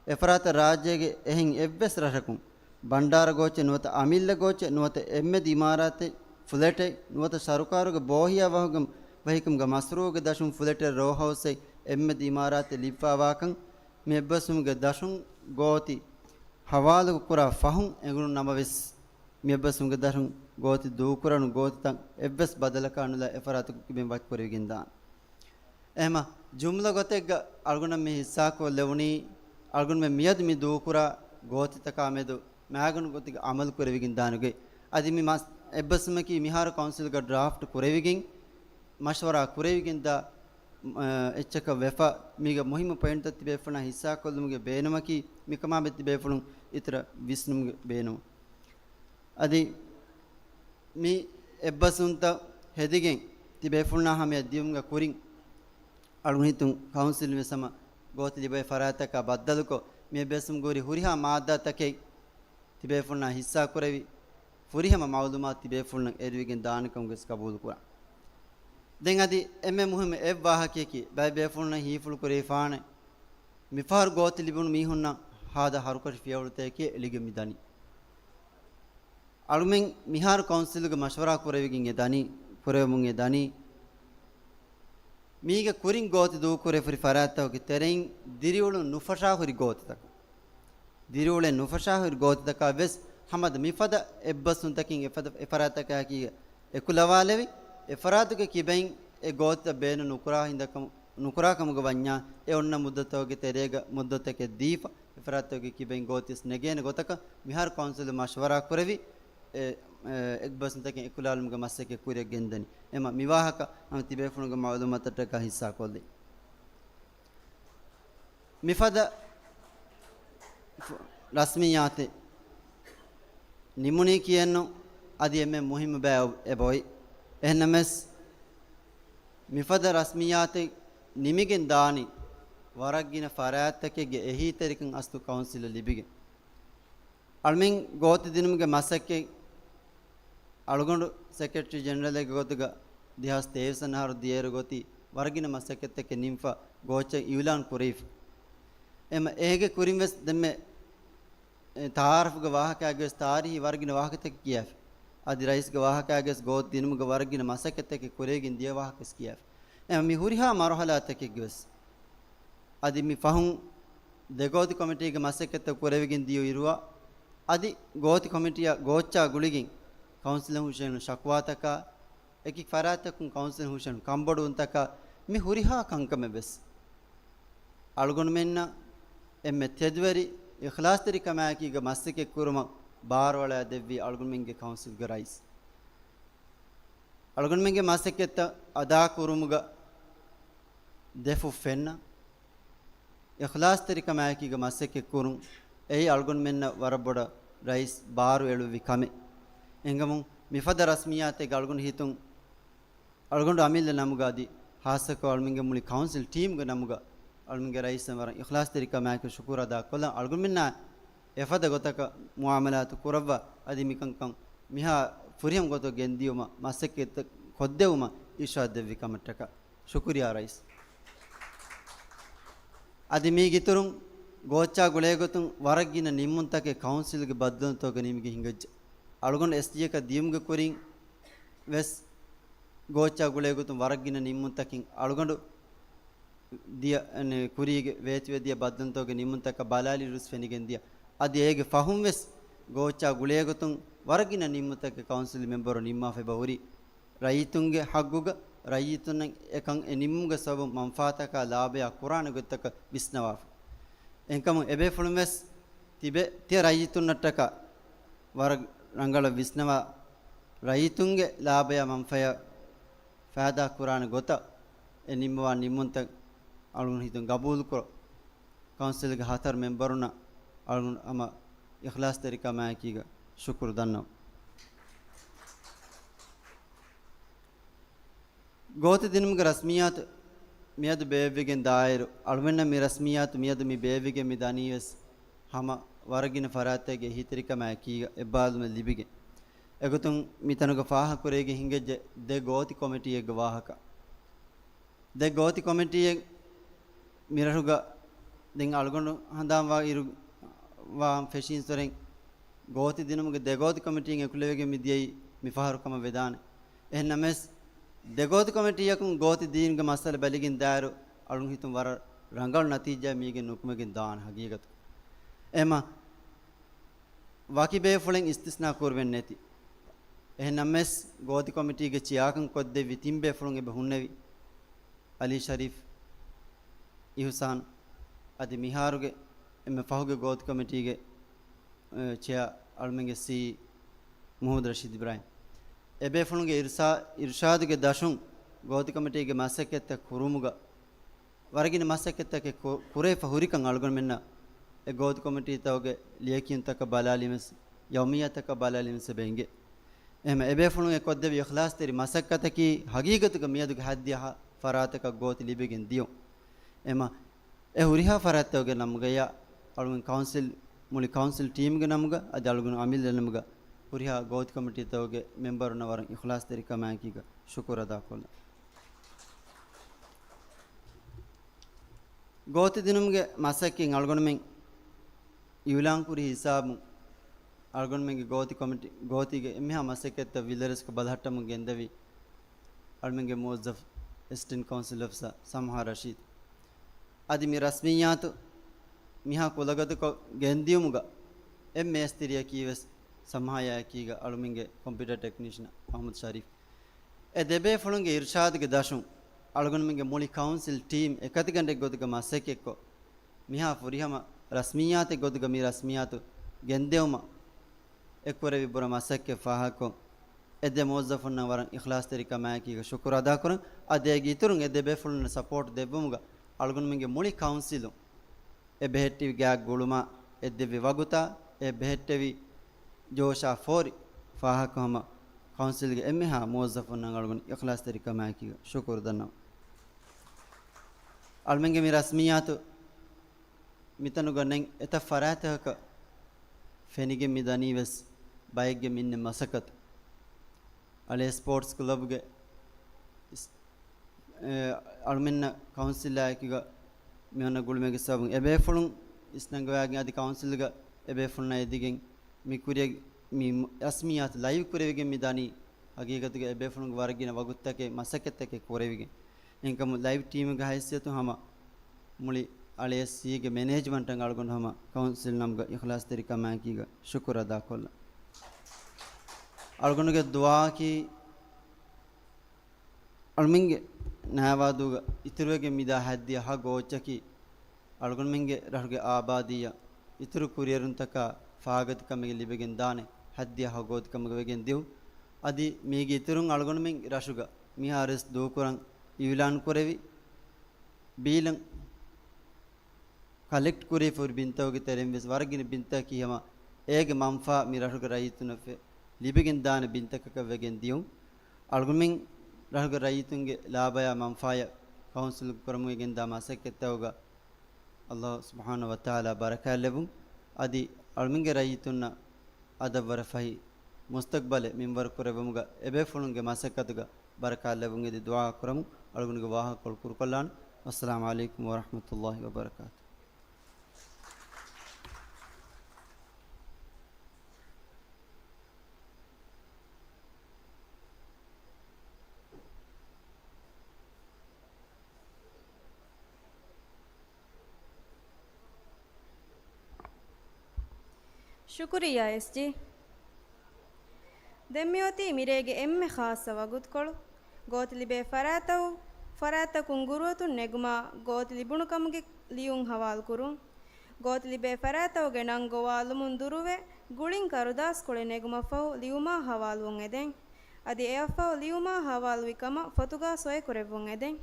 އެފަރާތަށް ރާއްޖޭގެ އެހެން އެއްވެސް ރަށަކުން، ބަންޑާރަ ގޯޗެއް ނުވަތަ އަމިއްލަ ގޯޗެއް ނުވަތަ އެއްމެދު އިމާރާތެއް ފުލެޓެއް ނުވަތަ ސަރުކާރުގެ ބޯހިޔާ ވަހުގެ ވަހިކަމުގެ މަސްރޫއުގެ ދަށުން ފުލެޓެއް ރޯހައުސްއެއް އެއްމެދު އިމާރާތެއް ލިބިފާވާކަން މި އެއްބަސްވުމުގެ ދަށުން ގޯތި ހަވާލު ކުރާ ފަހުން އެނގުނު ނަމަވެސް، މި އެއްބަސްވުމުގެ ދަށުން ގޯތި ދޫކުރަނު ގޯތިތައް އެއްވެސް ބަދަލަކާ ނުލާ އެފަރާތުގެ ކިބައިން ވަކި ކުރެވިގެންދާނެ. އެހެމަ ޖުމްލަ ގޮތެއްގަ އަޅުގަނޑަށް މި ހިއްސާކޮށްލެވުނީ، އަޅުގަނޑުމެން މިއަދު މި ދޫކުރާ ގޯތިތަކާ މެދު މައިގަނޑު ގޮތެއްގަ އަމަލު ކުރެވިގެން ދާނެގޮތް. އަދި މި މަސް-، އެއްބަސްވުމަކީ މިހާރު ކައުންސިލްގަ ޑްރާފްޓް ކުރެވިގެން، މަޝްވަރާ ކުރެވިގެން ދާ، އަ، އެއްޗަކަށް ވެފަ، މީގަ މުހިއްމު ޕޮއިންޓްތައް ތިބޭފުޅުންނާ ހިއްސާކޮށްލުމުގެ ބޭނުމަކީ، މިކަމާމެދު ތިބޭފުޅުން އިތުރަށް ވިސްނުމުގެ ބޭނުމު. އަދި މި އެއްބަސްވުންތައް ހެދިގެން ތިބޭފުޅުންނާ ހަމަޔަށް ދިޔުމުގެ ކުރިން، އަޅުގަނޑު ހިތުން ކައުންސިލް ވެސް ހަމަ ގޯތި ލިބޭ ފަރާތަކާ ބައްދަލުކޮށް، މި އެއްބަސްވުމުގެ ހުރިހާ މާއްދާތަކެއް ތިބޭފުޅުންނާ ހިއްސާކުރެވި، ފުރިހަމަ މައުލޫމާތު ތިބޭފުޅުންނަށް އެރިވިގެން ދާނެކަމުގެ ވެސް ގަބޫލުކުރަން. ދެން އަދި އެންމެ މުހިއްމު އެއް ވާހަކަޔަކީ، ބައެއް ބޭފުޅުންނަށް ހީފުޅު ކުރެވިފާނެ، މިފަހަރު ގޯތި ލިބުނު މީހުންނަށް ހާދަ ހަރުކަށި ފިޔަވަޅުތަކެކޭ އެޅިގެން މި ދަނީ. އަޅުމެން މިހާރު ކައުންސިލުގެ މަޝްވަރާ ކުރެވިގެން އެ ދަނީ، ކުރެވެމުން އެ ދަނީ. މީގެ ކުރިން ގޯތި ދޫކުރެވިފައި ހުރި ފަރާތްތަކުގެ ތެރެއިން ދިރިއުޅެން ނުފަށާ ހުރި ގޯތިތަކުން، ދިރިއުޅެން ނުފަށާ ހުރި ގޯތިތަކާ ވެސް ހަމަ މިފަދަ އެއްބަސްވުންތަކިން އެފަދަ-، އެފަރާތަކާއެކީގަ އެކުލަވާލެވި، އެފަރާތުގެ ކިބައިން އެ ގޯތިތައް ބޭނުން ނުކުރާ ހިނދަކަމު-، ނުކުރާ ކަމުގަ ވަންޏާ، އެ އޮންނަ މުއްދަތުގެ ތެރޭގަ މުއްދަތެއް ދީފަ، އެފަރާތުގެ ކިބައިން ގޯތިވެސް ނެގޭނެ ގޮތަކަށް މިހާރު ކައުންސިލުން މަޝްވަރާ ކުރެވި، އެ، އެ، އެއްބަސްވުންތަކެއް އެކުލާލުމުގެ މަސައްކަތް ކުރިއަށް ގެންދަނީ. އެމަ މިވާހަކަ ހަމަ ތިބޭފުޅުންގެ މައުލޫމާތަށްޓަކާ ހިއްސާކޮށްލީ. މިފަދަ ރަސްމިއްޔާތެއް ނިމުނީ ކިޔެއްނު، އަދި އެންމެ މުހިއްމު ބައި އެބައޮތް. އެހެންނަމަވެސް، މިފަދަ ރަސްމިއްޔާތެއް ނިމިގެން ދާނީ، ވަރަށް ގިނަ ފަރާތްތަކެއްގެ އެހީތެރިކަން އަސްލު ކައުންސިލަށް ލިބިގެން. އަޅުމެން ގޯތި ދިނުމުގެ މަސައްކަތް އަޅުގަނޑު ސެކްރެޓަރީ ޖެނެރަލެއްގެ ގޮތުގަ ދެހާސް ތޭވީސް އަހަރު ދިޔައިރު ގޯތި ވަރަށް ގިނަ މަސައްކަތްތަކެއް ނިމިފަ ގޯޗެއް އިއުލާން ކުރެވިފަ. އެމަ އޭގެ ކުރިން ވެސް ދެންމެ، އެ، ތައާރަފުގެ ވާހަކައިގެ ވެސް ތާރީހީ ވަރަށް ގިނަ ވާހަކަތަކެއް ކިޔާފި. އަދި ރައީސްގެ ވާހަކައިގެ ވެސް ގޯތި ދިނުމުގެ ވަރަށް ގިނަ މަސައްކަތްތަކެއް ކުރެވިގެން ދިޔަ ވާހަކަ ވެސް ކިޔާފި. އެމަ މި ހުރިހާ މަރުހަލާތަކެއްގެ ވެސް އަދި މި ފަހުން ދެ ގޯތި ކޮމިޓީގެ މަސައްކަތްތައް ކުރެވިގެން ދިޔަ އިރުވާ، އަދި ގޯތި ކޮމިޓީއާ ގޯއްޗާ ގުޅިގެން ކައުންސިލަށް ހުށަހެޅުނު ޝަކުވާތަކާ، އެކި ފަރާތްތަކުން ކައުންސިލަށް ހުށަހެޅުނު ކަންބޮޑުވުންތަކާ، މި ހުރިހާ ކަންކަމެއް ވެސް އަޅުގަނޑުމެންނަށް އެންމެ ތެދުވެރި އިޚްލާޞްތެރިކަމާއެކީގަ މަސައްކަތް ކުރުމަށް ބާރުއަޅާ ދެއްވި އަޅުގަނޑުމެންގެ ކައުންސިލްގެ ރައީސް. އަޅުގަނޑުމެންގެ މަސައްކަތްތައް އަދާ ކުރުމުގަ ދެފުށް ފެންނަ އިޚްލާޞްތެރިކަމާއެކީގަ މަސައްކަތް ކުރުން އެއީ އަޅުގަނޑުމެންނަށް ވަރަށް ބޮޑަށް ރައީސް ބާރު އެޅުއްވި ކަމެއް. އެހެންކަމުން މިފަދަ ރަސްމިއްޔާތެއްގަ އަޅުގަނޑު ހިތުން އަޅުގަނޑު އަމިއްލަ ނަމުގަ އަދި ހާއްސަކޮށް އަޅުމެންގެ މުޅި ކައުންސިލް ޓީމްގެ ނަމުގަ އަޅުމެންގެ ރައީސަށް ވަރަށް އިޚްލާޞްތެރިކަމާއެކު ޝުކުރު އަދާކޮށްލަން. އަޅުގަނޑުމެންނާ އެފަދަ ގޮތަކަށް މުއާމަލާތު ކުރައްވާ އަދި މިކަންކަން މިހާ ފުރިހަމަ ގޮތަށް ގެންދިޔުމަށް މަސައްކަތްތައް ކޮށްދެވުމަށް އިރްޝާދު ދެއްވި ކަމަށްޓަކާ ޝުކުރިއްޔާ ރައީސް. އަދި މީގެއިތުރުން ގޯއްޗާ ގުޅޭގޮތުން ވަރަށް ގިނަ ނިންމުންތަކެއް ކައުންސިލްގެ ބައްދަލުތަކުގަ ނިމިގެން ހިނގައްޖެ. އަޅުގަނޑު އެސްޖީއޭއަކަށް ދިޔުމުގެ ކުރިން ވެސް ގޯއްޗާ ގުޅޭގޮތުން ވަރަށް ގިނަ ނިންމުންތަކެއް އަޅުގަނޑު ދިޔަ، އެން، ކުރީގެ ވޭތުވެދިޔަ ބައްދަލުތަކުގެ ނިންމުންތަކަށް ބަލާލިއިރުވެސް ފެނިގެން ދިޔަ. އަދި އޭގެ ފަހުން ވެސް ގޯއްޗާ ގުޅޭގޮތުން ވަރަށް ގިނަ ނިންމުންތަކެއް ކައުންސިލް މެމްބަރު ނިންމާފަ އެބަ ހުރީ. ރައްޔިތުންގެ ހައްގުގަ ރައްޔިތުންނަށް އެކަން އެ ނިންމުމުގެ ސަބަބުން މަންފާތަކާ ލާބަޔާ ކުރާނެ ގޮތްތަކަށް ވިސްނަވާފަ. އެހެންކަމުން އެބޭފުޅުން ވެސް ތިބެ ތިޔަ ރައްޔިތުންނަށްޓަކާ ވަރަށް ރަނގަޅަށް ވިސްނަވާ، ރައްޔިތުންގެ ލާބަޔާ މަންފާޔަށް ފައިދާ ކުރާނެ ގޮތަށް އެ ނިންމަވާ ނިންމުންތައް އަޅުގަނޑު ހިތުން ގަބޫލުކުރަން. ކައުންސިލްގެ ހަތަރު މެމްބަރުންނަށް އަޅުގަނޑު ހަމަ އިޚްލާޞްތެރިކަމާއެކީގަ ޝުކުރު ދަންނަވަން. ގޯތި ދިނުމުގެ ރަސްމިއްޔާތު މިއަދު ބޭއްވިގެން ދާއިރު، އަޅުމެންނަށް މި ރަސްމިއްޔާތު މިއަދު މި ބޭއްވިގެން މި ދަނީ ވެސް ހަމަ ވަރަށް ގިނަ ފަރާތްތަކުގެ އެހީތެރިކަމާއެކީގަ އެއްބާރުލުމެއް ލިބިގެން. އެގޮތުން މިތަނުގަ ފާހަގަކުރެވިގެން ހިނގައްޖެ ދެ ގޯތި ކޮމިޓީއެއްގެ ވާހަކަ. ދެ ގޯތި ކޮމިޓީއެއް މިރަށުގަ ދެން އަޅުގަނޑު ހަނދާންވާ އިރު ވާ ފެށީންސުރެން ގޯތި ދިނުމުގެ ދެ ގޯތި ކޮމިޓީން އެކުލެވިގެން މިދިޔައީ މިފަހަރު ކަމަށް ވެދާނެ. އެހެންނަމަވެސް، ދެ ގޯތި ކޮމިޓީއަކުން ގޯތި ދީންގެ މައްސަލަ ބެލިގެން ދާއިރު އަޅުގަނޑު ހިތުން ވަރަށް ރަނގަޅު ނަތީޖާ މީގެ ނުކުމެގެން ދާނެ ހަގީގަތު. އެމަ ވަކި ބޭފުޅެއް އިސްތިސްނާ ކުރުވެން ނެތި. އެހެންނަމަވެސް، ގޯތި ކޮމިޓީގެ ޗެއާކަން ކޮށްދެއްވި ތިން ބޭފުޅުން އެބަ ހުންނެވި، އަލީ ޝަރީފް، އިހުސާން، އަދި މިހާރުގެ އެންމެ ފަހުގެ ގޯތި ކޮމިޓީގެ، އެ، ޗެއާ އަޅުމެންގެ ސީ މުހައްމަދު ރަޝީދު އިބްރާހިމް. އެބޭފުޅުންގެ އިރުޝާ-، އިރުޝާދުގެ ދަށުން ގޯތި ކޮމިޓީގެ މަސައްކަތްތައް ކުރުމުގަ ވަރަށް ގިނަ މަސައްކަތްތަކެއް ކު-، ކުރެވިފަ ހުރިކަން އަޅުގަނޑުމެންނަށް އެ ގޯތި ކޮމިޓީތަކުގެ ލިޔެކިޔުންތަކަށް ބަލާލީމަސް، ޔައުމިއްޔާތަކަށް ބަލާލީމަސް އެބަ އެނގޭ. އެހެން އެބޭފުޅުން އެ ކޮށްދެއްވި އިޚްލާޞްތެރި މަސައްކަތަކީ ހަގީގަތުގަ މިއަދުގެ ހައްދިހަ ފަރާތަކަށް ގޯތި ލިބިގެން ދިޔުން. އެމަ އެ ހުރިހާ ފަރާތްތަކުގެ ނަމުގަޔާ އަޅުގަނޑު ކައުންސިލް، މުޅި ކައުންސިލް ޓީމްގެ ނަމުގަ އަދި އަޅުގަނޑު އަމިއްލަ ނަމުގަ ހުރިހާ ގޯތި ކޮމިޓީތަކުގެ މެމްބަރުންނަށް ވަރަށް އިޚްލާޞްތެރިކަމާއެކީގަ ޝުކުރު އަދާކޮށްލަން. ގޯތި ދިނުމުގެ މަސައްކަތް އަޅުގަނޑުމެން އިއުލާންކުރި ހިސާބުން، އަޅުގަނޑުމެންގެ ގޯތި ކޮމިޓީ، ގޯތީގެ އެންމެހާ މަސައްކަތްތައް ވިލަރެސްކޮށް ބަލަހައްޓަމުން ގެންދެވި އަޅުމެންގެ މުވައްޒަފް އެސިސްޓެންޓް ކައުންސިލް އޮފިސަރ ސަމްހާ ރަޝީދު. އަދި މި ރަސްމިއްޔާތު މިހާ ކުލަގަދަކޮށް ގެންދިޔުމުގަ އެއް މޭސްތިރިއަކީ ވެސް ސަމްހާޔާއެކީގަ އަޅުމެންގެ ކޮމްޕިއުޓަރ ޓެކްނީޝަން އަޙްމަދު ޝަރީފް. އެ ދެބޭފުޅުންގެ އިރުޝާދުގެ ދަށުން އަޅުގަނޑުމެންގެ މުޅި ކައުންސިލް ޓީމް އެކަތިގަނޑެއް ގޮތުގަ މަސައްކަތްކޮށް، މިހާ ފުރިހަމަ ރަސްމިއްޔާތެއް ގޮތުގަ މި ރަސްމިއްޔާތު ގެންދެވުމަށް އެކުރެވި ބުރަ މަސައްކަތް ފާހަގަކޮށް، އެ ދެ މުވައްޒަފުންނަށް ވަރަށް އިޚްލާޞްތެރިކަމާއެކީގަ ޝުކުރު އަދާކުރަން. އަދި އޭގެ އިތުރުން އެ ދެ ބޭފުޅުންނަށް ސަޕޯޓް ދެއްވުމުގަ އަޅުގަނޑުމެންގެ މުޅި ކައުންސިލުން އެ ބެހެއްޓެވި ގާތް ގުޅުމާ، އެ ދެއްވި ވަގުތާ، އެ ބެހެއްޓެވި ޖޯޝާ ފޯރި ފާހަގަކޮށް ހަމަ ކައުންސިލްގެ އެންމެހާ މުވައްޒަފުންނަށް އަޅުގަނޑު އިޚްލާޞްތެރިކަމާއެކީގަ ޝުކުރު ދަންނަވަން. އަޅުމެންގެ މި ރަސްމިއްޔާތު މިތަނުގަ ނެތް އެތައް ފަރާތްތަކަކަށް ފެނިގެން މި ދަނީ ވެސް ބައެއްގެ މިންނެއް މަސައްކަތު. އަޅޭ ސްޕޯޓްސް ކްލަބްގެ އިސް-، އެ، އަޅުމެންނަށް ކައުންސިލާއެކީގަ މި އޮންނަ ގުޅުމެއްގެ ސަބަބުން އެބޭފުޅުން އިސްނަންގަވާގެން އަދި ކައުންސިލްގަ އެބޭފުޅުންނާ އެދިގެން މި ކުރިޔަށް މި ރަސްމިއްޔާތު ލައިވް ކުރެވިގެން މި ދަނީ ހަގީގަތުގަ އެބޭފުޅުންގެ ވަރަށް ގިނަ ވަގުތުތަކެއް މަސައްކަތްތަކެއް ކުރެވިގެން. އެހެންކަމުން ލައިވް ޓީމުގެ ހައިސިއްޔަތުން ހަމަ މުޅި އަޅިއެސްސީގެ މެނޭޖްމަންޓަށް އަޅުގަނޑު ހަމަ ކައުންސިލް ނަމުގަ އިޚްލާޞްތެރިކަމާއެކީގަ ޝުކުރު އަދާކޮށްލަން. އަޅުގަނޑުގެ ދުޢާއަކީ އަޅުމެންގެ ނައިވާދޫގަ އިތުރުވެގެން މިދާ ހަތްދިހަ ހަ ގޯއްޗަކީ އަޅުގަނޑުމެންގެ ރަށުގެ އާބާދީއަށް އިތުރު ކުރިއެރުންތަކާ ފާގަތިކަމެއް ލިބިގެން ދާނެ ހަތްދިހަ ހަ ގޯތިކަމުގަ ވެގެން ދިޔުން. އަދި މީގެ އިތުރުން އަޅުގަނޑުމެން ރަށުގަ މިހާރުވެސް ދޫކުރަން އިއުލާން ކުރެވި ބީލަން ކަލެކްޓް ކުރެވިފަ ހުރި ބިންތަކުގެ ތެރެއިން ވެސް ވަރަށް ގިނަ ބިންތަކަކީ ހަމަ އޭގެ މަންފާ މި ރަށުގެ ރައްޔިތުންނަށް ފެ-، ލިބިގެން ދާނެ ބިންތަކަކަށް ވެގެން ދިޔުން. އަޅުގަނޑުމެން ރަށުގެ ރައްޔިތުންގެ ލާބަޔާ މަންފާޔަށް ކައުންސިލް ކުރަމުން ގެންދާ މަސައްކަތްތަކުގަ ﷲ ސުބްޙާނަހޫ ވަތަޢާލާ ބަރަކާތް ލެއްވުން. އަދި އަޅުމެންގެ ރައްޔިތުންނަށް އަދަށްވަރަށް ފަހި މުސްތަޤްބަލެއް މިންވަރު ކުރެއްވުމުގަ އެބޭފުޅުންގެ މަސައްކަތުގަ ބަރަކާތް ލެއްވުން އެދި ދުޢާ ކުރަމުން އަޅުގަނޑުގެ ވާހަކަކޮޅު ކުރުކޮށްލާނަން. ވައްސަލާމު ޢަލައިކުމް ވަރަޙްމަތުﷲ ވަބަރަކާތުހު. ޝުކުރިއްޔާ އެސްޖީ. ދެން މިއޮތީ މިރޭގެ އެންމެ ޚާއްޞަ ވަގުތުކޮޅު. ގޯތި ލިބޭ ފަރާތަކު، ފަރާތްތަކުން ގުރުއަތުން ނެގުމާ ގޯތި ލިބުނު ކަމުގެ ލިޔުން ހަވާލު ކުރުން. ގޯތި ލިބޭ ފަރާތަކުގެ ނަން ގޮވާލުމުން ދުރުވެ، ގުޅިން ކަރުދާސްކޮޅެއް ނެގުމަށްފަހު ލިޔުމާ ހަވާލުވުން އެދެން. އަދި އެއަށްފަހު ލިޔުމާ ހަވާލުވި ކަމަށް ފޮތުގާ ސޮއިކުރެއްވުން އެދެން.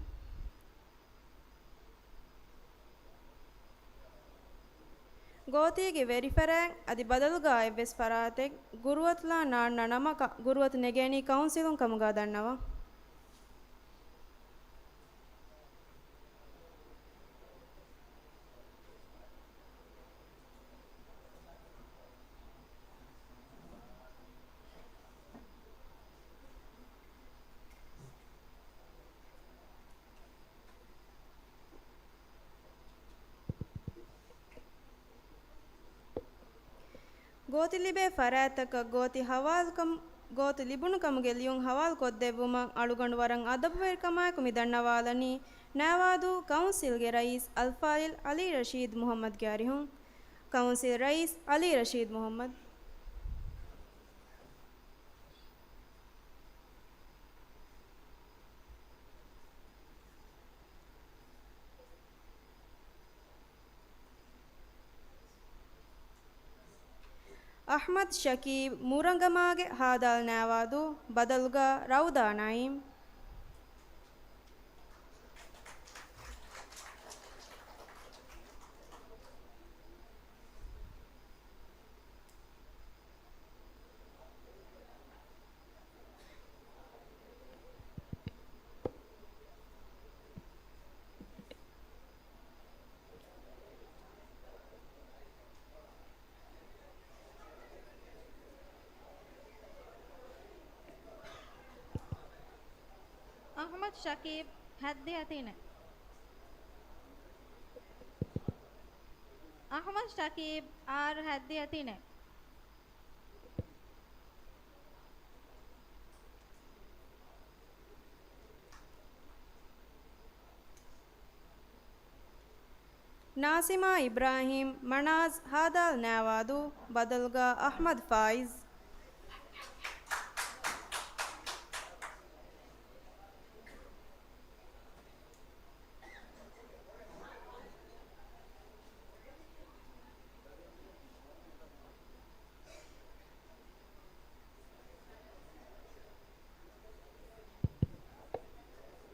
ގޯތީގެ ވެރިފަރާތް އަދި ބަދަލުގާ އެއްވެސް ފަރާތެއް ގުރުއަތުލާ ނާންނަ ނަމަކަށް ގުރުއަތު ނެގޭނީ ކައުންސިލުން ކަމުގާ ދަންނަވަން. ގޯތި ލިބޭ ފަރާތްތަކަށް ގޯތި ހަވާލުކަމު، ގޯތި ލިބުނު ކަމުގެ ލިޔުން ހަވާލު ކޮށްދެއްވުމަށް އަޅުގަނޑު ވަރަށް އަދަބުވެރިކަމާއެކު މި ދަންނަވާލަނީ ނައިވާދޫ ކައުންސިލްގެ ރައީސް އަލްފާޟިލް ޢަލީ ރަޝީދު މުޙައްމަދުގެ އަރިހުން. ކައުންސިލް ރައީސް ޢަލީ ރަޝީދު މުޙައްމަދު. އަޙްމަދު ޝަކީބް މުރަގަމާގެ ހާދާލް ނައިވާދޫ، ބަދަލުގާ ރައުދާ ނަޢީމް. އަޙްމަދު ޝަކީބް، ހައްދިހަ ތިނެއް. އަޙްމަދު ޝަކީބް، އާރް، ހައްދިހަ ތިނެއް. ނާސިމާ އިބްރާހީމް، މަނާޒް، ހާދާލް ނައިވާދޫ، ބަދަލުގާ އަޙްމަދު ފާއިޒް.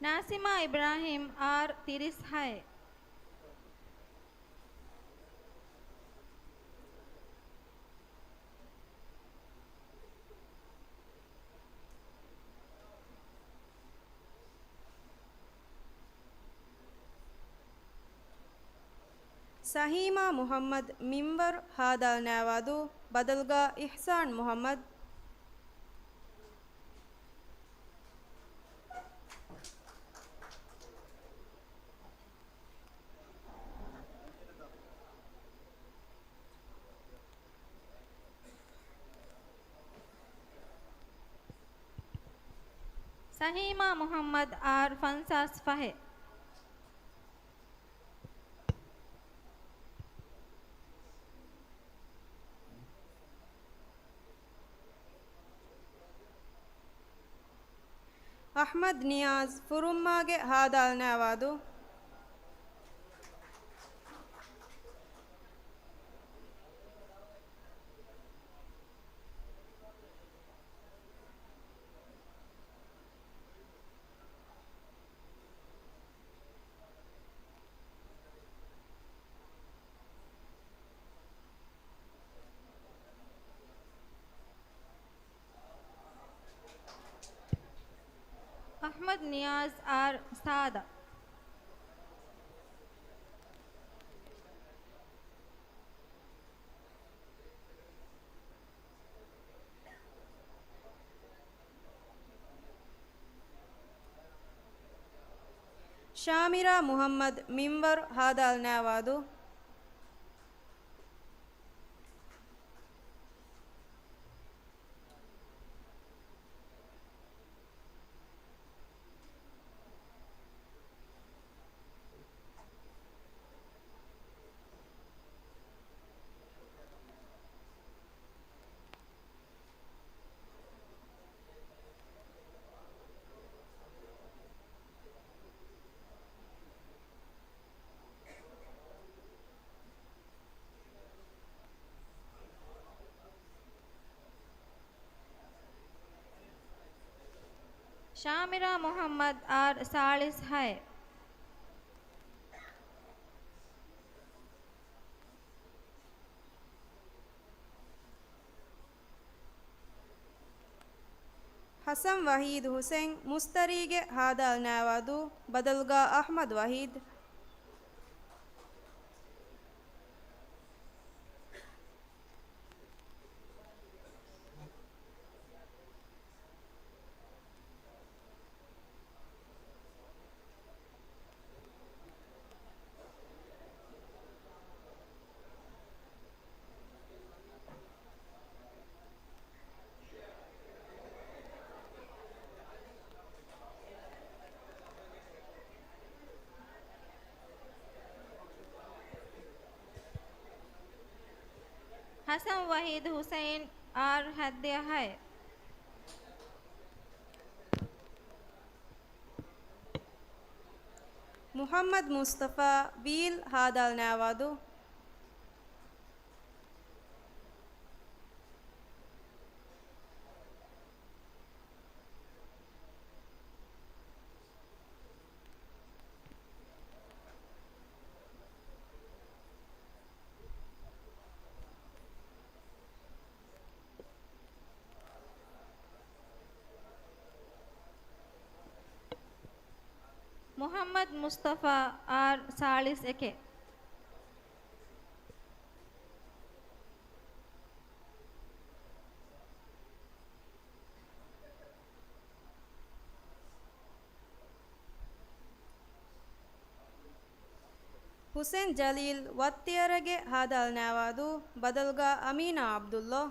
ނާސިމާ އިބްރާހީމް، އާރް، ތިރީސް ހައެއް. ސަހީމާ މުޙައްމަދު، މިންވަރު، ހާދާލް ނައިވާދޫ، ބަދަލުގާ އިޙްސާން މުޙައްމަދު. ސަހީމާ މުޙައްމަދު، އާރް، ފަންސާސް ފަހެއް. އަޙްމަދު ނިޔާޒް ފުރުއްމާގެ ހާދަ އަލްނާވާދޫ. އަޙްމަދު ނިޔާޒް އާރް ސާދަ. ޝާމިރާ މުޙައްމަދު މިންވަރު ހާދަ އަލްނާވާދޫ. ޝާމިރާ މުޙައްމަދު އާރް ސާޅީސް ހައެއް. ޙަސަން ވަޙީދު ޙުސައިން މުސްތަރީގެ ހާދަ އަލްނާވާދޫ، ބަދަލުގަ އަޙްމަދު ވަޙީދު. ޙަސަން ވަޙީދު ޙުސައިން އާރް ހައްދިހަ ހައެއް. މުޙައްމަދު މުޞްޠަފާ ވީލް ހާދަ އަލްނާވާދޫ. މުޙައްމަދު މުޞްޠަފާ އާރް ސާޅީސް އެކެއް. ޙުސެން ޖަލީލް ވައްތިއަރަގެ ހާދަ އަލްނާވާދޫ، ބަދަލުގަ އަމީނާ ޢަބްދުﷲ.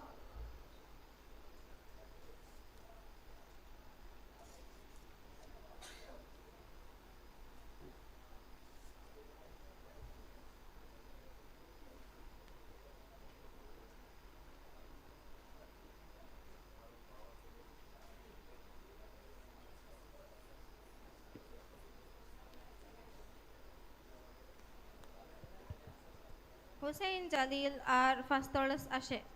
ޙުސެއިން ޖަލީލް އާރް ފަސްދޮޅަސް އަށެއް.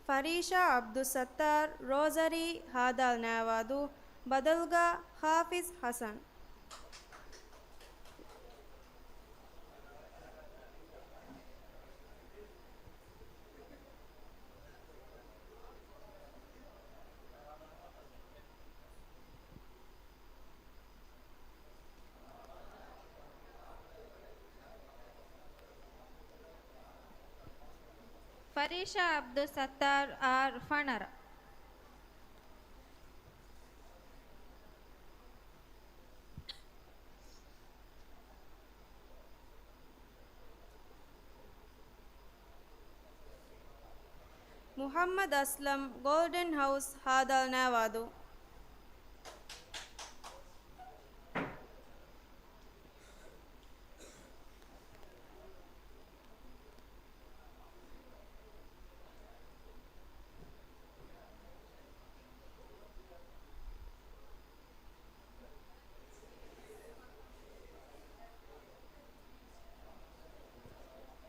ފަރީޝާ ޢަބްދުއްސައްތާރު ރޯޒަރީ ހާދަ އަލްނާވާދޫ، ބަދަލުގަ ޙާފިޒް ޙަސަން. ފަރީޝާ ޢަބްދުއްސައްތާރު އާރް ފަނަރަ. މުޙައްމަދު އަސްލަމް ގޯލްޑެން ހައުސް ހާދަ އަލްނާވާދޫ.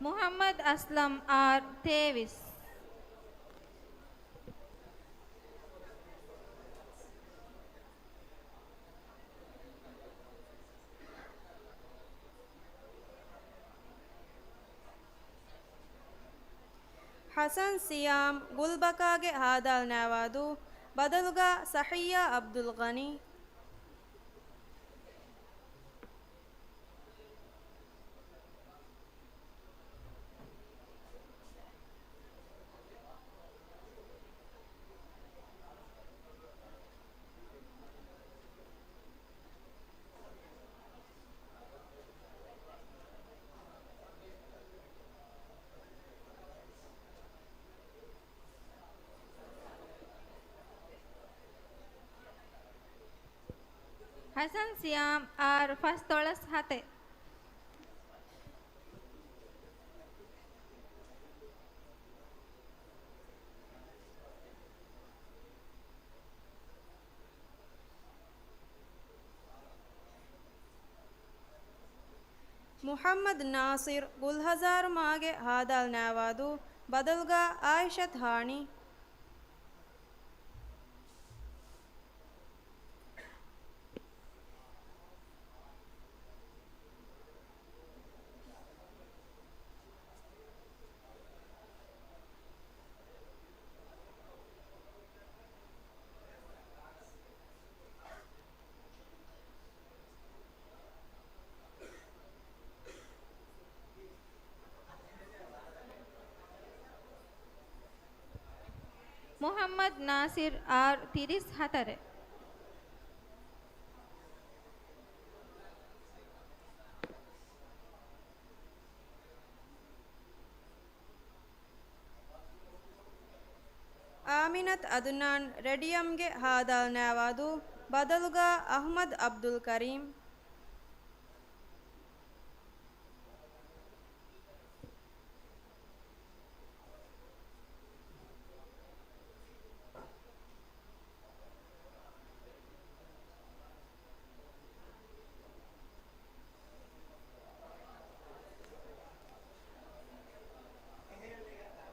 މުޙައްމަދު އަސްލަމް އާރް ތޭވީސް. ޙަސަން ސިޔާމް ގުލްބަކާގެ ހާދާލް ނާވާދޫ، ބަދަލުގަ ސަޙިއްޔާ ޢަބްދުލްޣަނީ. ޙަސަން ސިޔާމް އާރް ފަސްދޮޅަސް ހަތެއް. މުޙައްމަދު ނާޞިރު ގުލްހަޒާރު މާގެ ހާދާލް ނާވާދޫ، ބަދަލުގަ އާއިޝަތު ހާނީ. މުޙައްމަދު ނާޞިރު އާރް ތިރީސް ހަތަރެއް. އާމިނަތު އަދުނާން ރެޑިއަމްގެ ހާދާލް ނާވާދޫ، ބަދަލުގަ އަޙްމަދު ޢަބްދުލް ކަރީމް.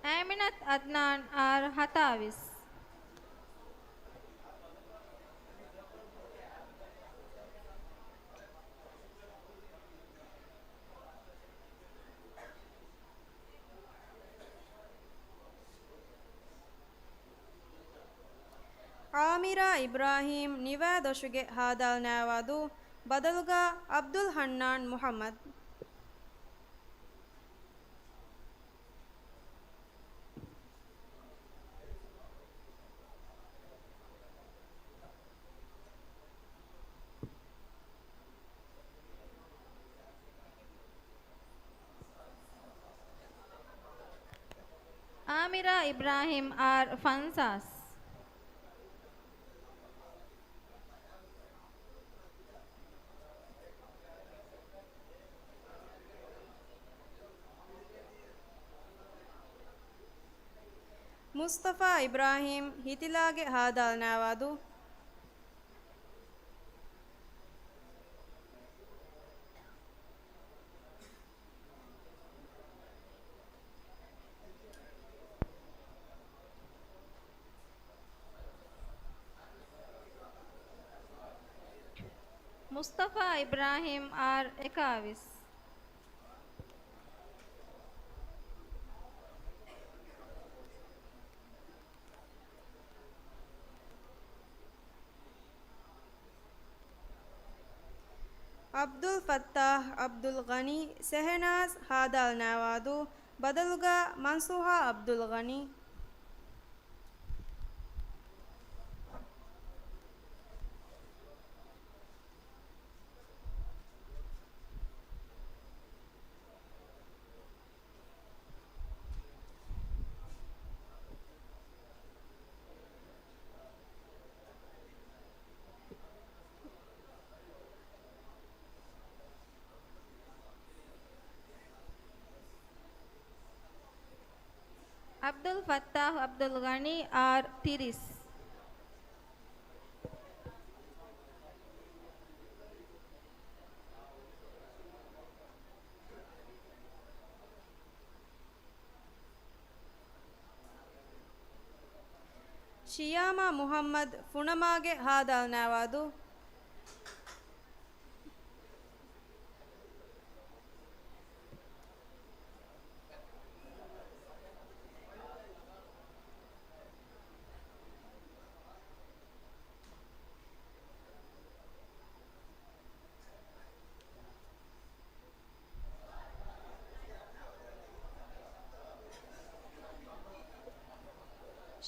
އާމިނަތު އަދްނާން އާރް ހަތާވީސް. ޢާމިރާ އިބްރާހީމް ނިވާ ދޮށުގެ ހާދާލް ނާވާދޫ، ބަދަލުގަ ޢަބްދުލް ޙަންނާން މުޙައްމަދު. އާމިރާ އިބްރާހީމް އާރް ފަންސާސް. މުޞްޠަފާ އިބްރާހީމް ހިތިލާގެ ހާދާލް ނާވާދޫ. މުޞްޠަފާ އިބްރާހީމް އާރް އެކާވީސް. ޢަބްދުލް ފައްތާޙް ޢަބްދުލް ޣަނީ، ޝެހެނާޒް ހާދާލް ނާވާދޫ، ބަދަލުގަ މަންސޫހާ ޢަބްދުލް ޣަނީ. ޢަބްދުލް ފައްތާޙް ޢަބްދުލް ޣަނީ، އާރް ތިރީސް. ޝިޔާމާ މުޙައްމަދު ފުނަމާގެ ހާދާލް ނާވާދޫ.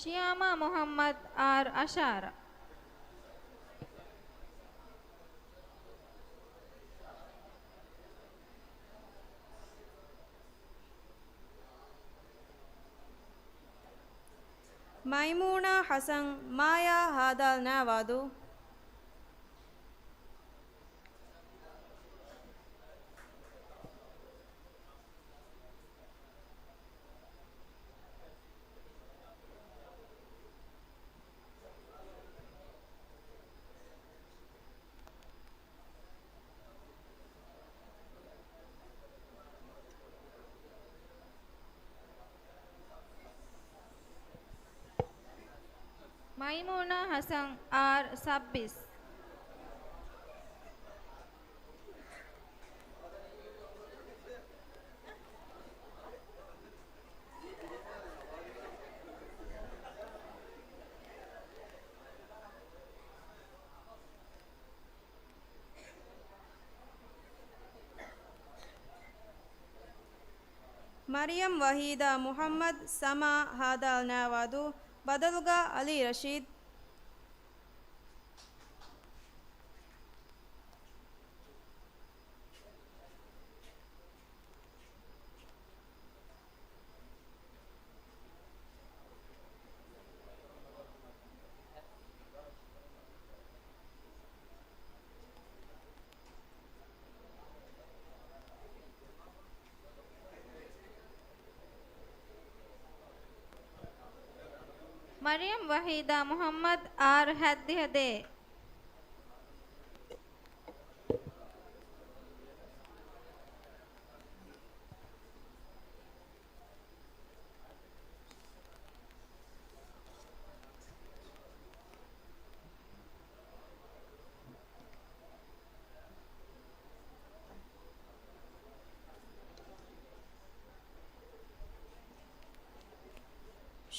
ޝިޔާމާ މުޙައްމަދު، އާރް އަށާރަ. މައިމޫނާ ޙަސަން، މާޔާ ހާދާލް ނާވާދޫ. މައިމޫނާ ޙަސަން، އާރް ސައްބީސް. މަރިޔަމް ވަޙީދާ މުޙައްމަދު، ސަމާ ހާދާލް ނާވާދޫ، ބަދަލުގަ އަލީ ރަޝީދު. މަރިޔަމް ވަޙީދާ މުޙައްމަދު، އާރް ހައްދިހަ ދޭ.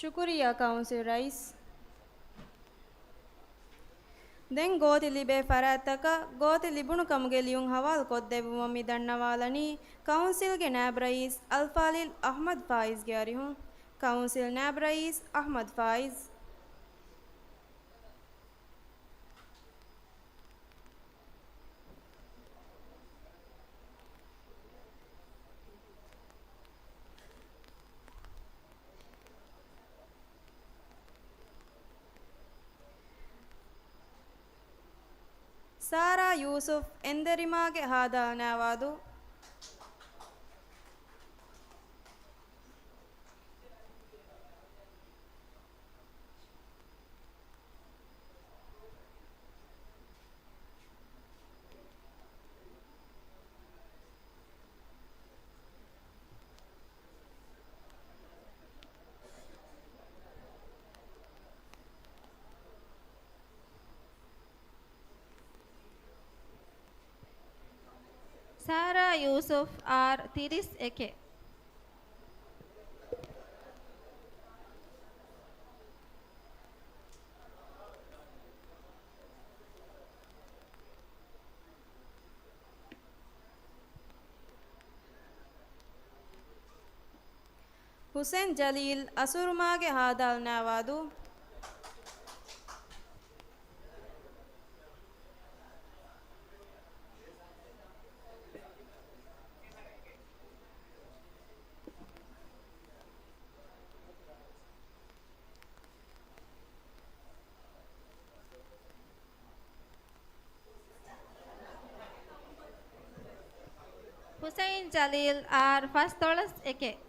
ޝުކުރިއްޔާ ކައުންސިލް ރައީސް. ދެން ގޯތި ލިބޭ ފަރާތްތަކަށް ގޯތި ލިބުނު ކަމުގެ ލިޔުން ހަވާލު ކޮށްދެއްވުމަށް މި ދަންނަވާލަނީ ކައުންސިލްގެ ނާއިބު ރައީސް އަލްފާޟިލް އަޙްމަދު ފާއިޒްގެ އަރިހުން. ކައުންސިލް ނާއިބު ރައީސް އަޙްމަދު ފާއިޒް. ސާރާ ޔޫސުފް، އެންދެރިމާގެ ހާދާ ނާވާދު. ސާރާ ޔޫސުފް، އާރް ތިރީސް އެކެއް. ހުސެން ޖަލީލް، އަސުރުމާގެ ހާދާލް ނާވާދު. ހުސެއިން ޖަލީލް، އާރް ފަސްދޮޅަސް އެކެއް.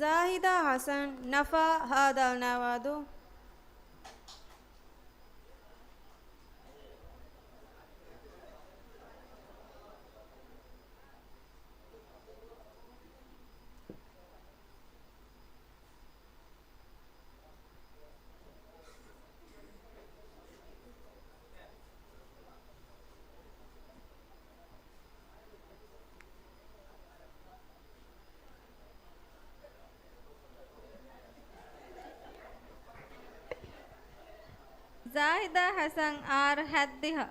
ޒާހިދާ ހަސަން، ނަފާ، ހާދަ އަލްނާވާދޫ. ޒާހިދާ ހަސަން، އާރް ހަތްދިހަ.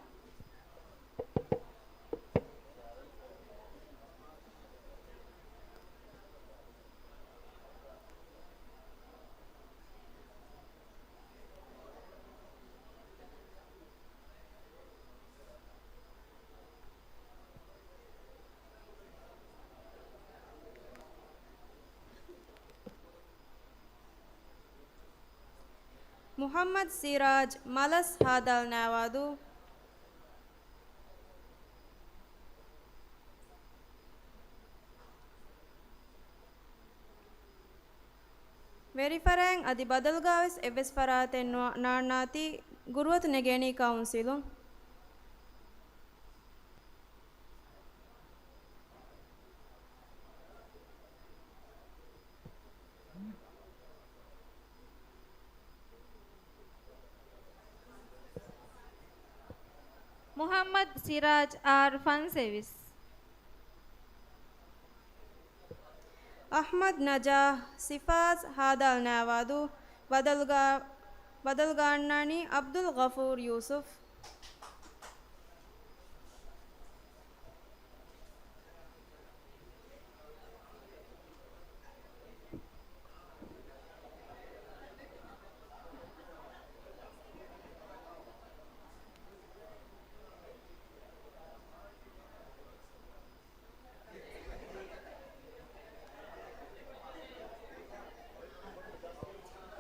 މުޙައްމަދު ސިރާޖް، މަލަސް، ހާދަ އަލްނާވާދޫ. ވެރިފަރާތް އަދި ބަދަލުގާވެސް އެއްވެސް ފަރާތެއް ނު-، ނާންނާތީ ގުރުއަތު ނެގޭނީ ކައުންސިލުން. މުޙައްމަދު ސިރާޖް، އާރް ފަންސަވީސް. އަޙްމަދު ނަޖާހް، ސިފާޒް، ހާދަ އަލްނާވާދޫ. ބަދަލުގާ-، ބަދަލުގާންނާނީ ޢަބްދުލް ޣަފޫރު ޔޫސުފް.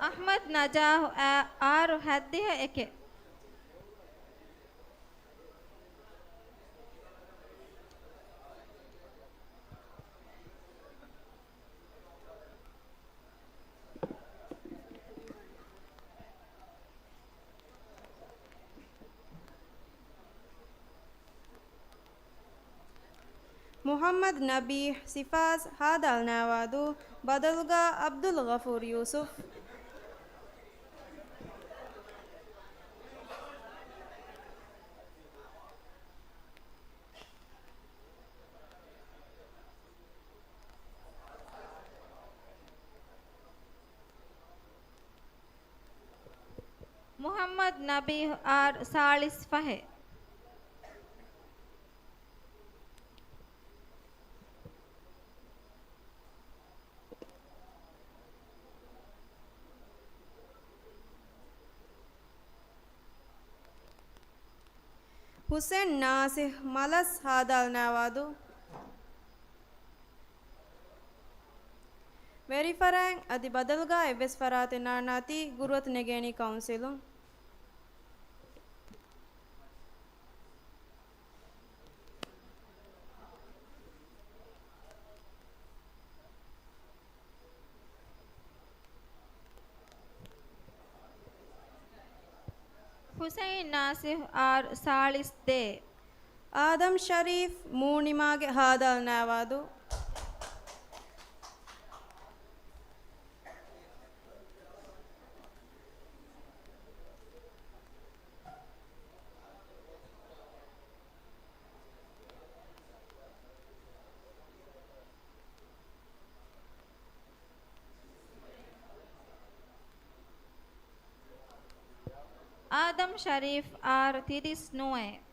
އަޙްމަދު ނަޖާހު، އާ-، އާރު ހައްދިހަ އެކެއް. މުޙައްމަދު ނަބީޙް، ސިފާޒް، ހާދަ އަލްނާވާދޫ. ބަދަލުގާ ޢަބްދުލް ޣަފޫރު ޔޫސުފް. މުޙައްމަދު ނަބީޙް، އާރް ސާޅީސް ފަހެއް. ޙުސެން ނާސިޙް، މަލަސް، ހާދަ އަލްނާވާދޫ. ވެރިފަރާތް އަދި ބަދަލުގާ އެއްވެސް ފަރާތެއް ނާންނާތީ ގުރުއަތު ނެގޭނީ ކައުންސިލުން. ޙުސައިން ނާސިޙް، އާރް ސާޅީސް ދޭއް. އާދަމް ޝަރީފް، މޫނިމާގެ، ހާދަ އަލްނާވާދޫ. އާދަމް ޝަރީފް، އާރް ތިރީސް ނުވައެއް.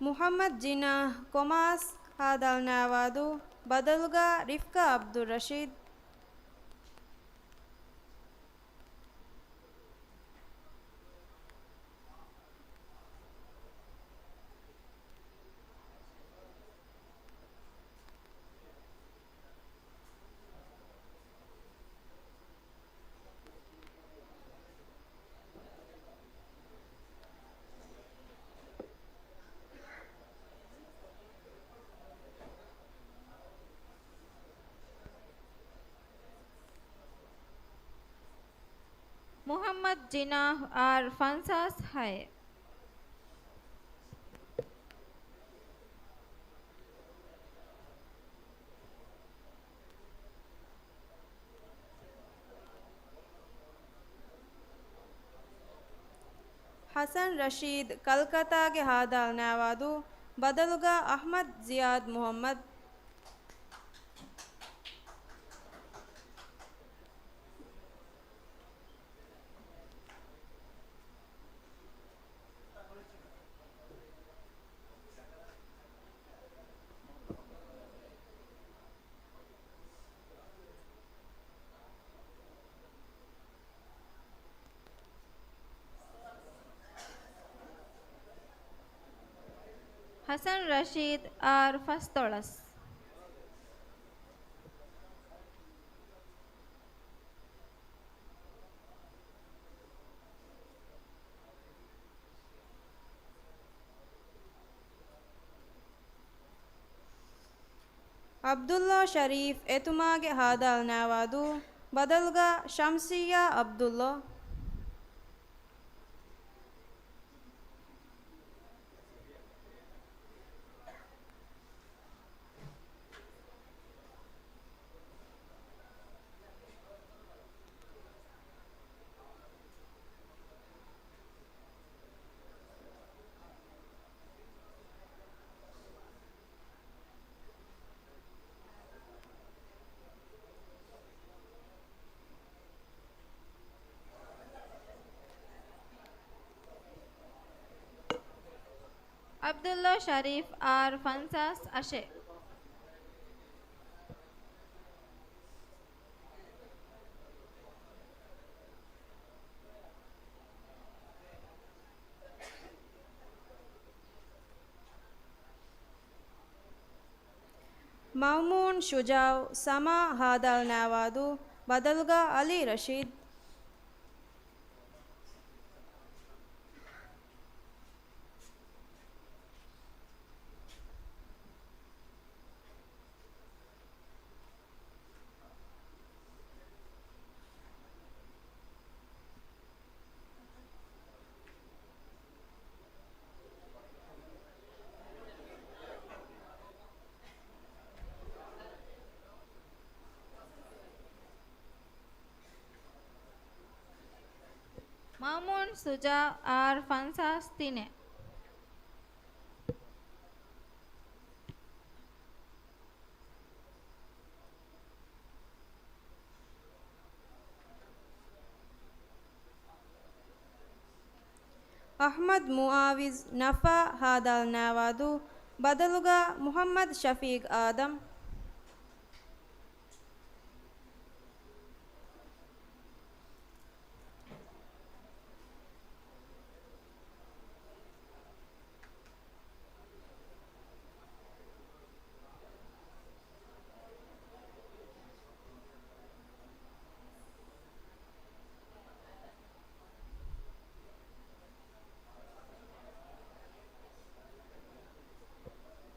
މުޙައްމަދު ޖިނާޙް، ކޮމާސް، ހާދަ އަލްނާވާދޫ. ބަދަލުގާ ރިފްކާ ޢަބްދުއްރަޝީދު. ޖިނާހް އާރް ފަންސާސް ހައެއް. ޙަސަން ރަޝީދު ކަލްކަތާގެ ހާދާލް ނާވާދޫ، ބަދަލުގަ އަޙްމަދު ޒިޔާދު މުޙައްމަދު. ޙަސަން ރަޝީދު އާރް ފަންސާސް. ޢަބްދުﷲ ޝަރީފް އެތުމާގެ ހާދާލް ނާވާދޫ، ބަދަލުގަ ޝަމްސިއްޔާ ޢަބްދުﷲ. ޢަބްދުﷲ ޝަރީފް އާރް ފަންސާސް އަށެއް. މައުމޫން ޝުޖާޢު ސަމާ ހާދާލް ނާވާދޫ، ބަދަލުގަ ޢަލީ ރަޝީދު. މައުމޫން ޝުޖާޢު އާރް ފަންސާސް ތިނެއް. އަޙްމަދު މުޢާވިޒް ނަފާ ހާދާލް ނާވާދޫ، ބަދަލުގަ މުޙައްމަދު ޝަފީޤް އާދަމް.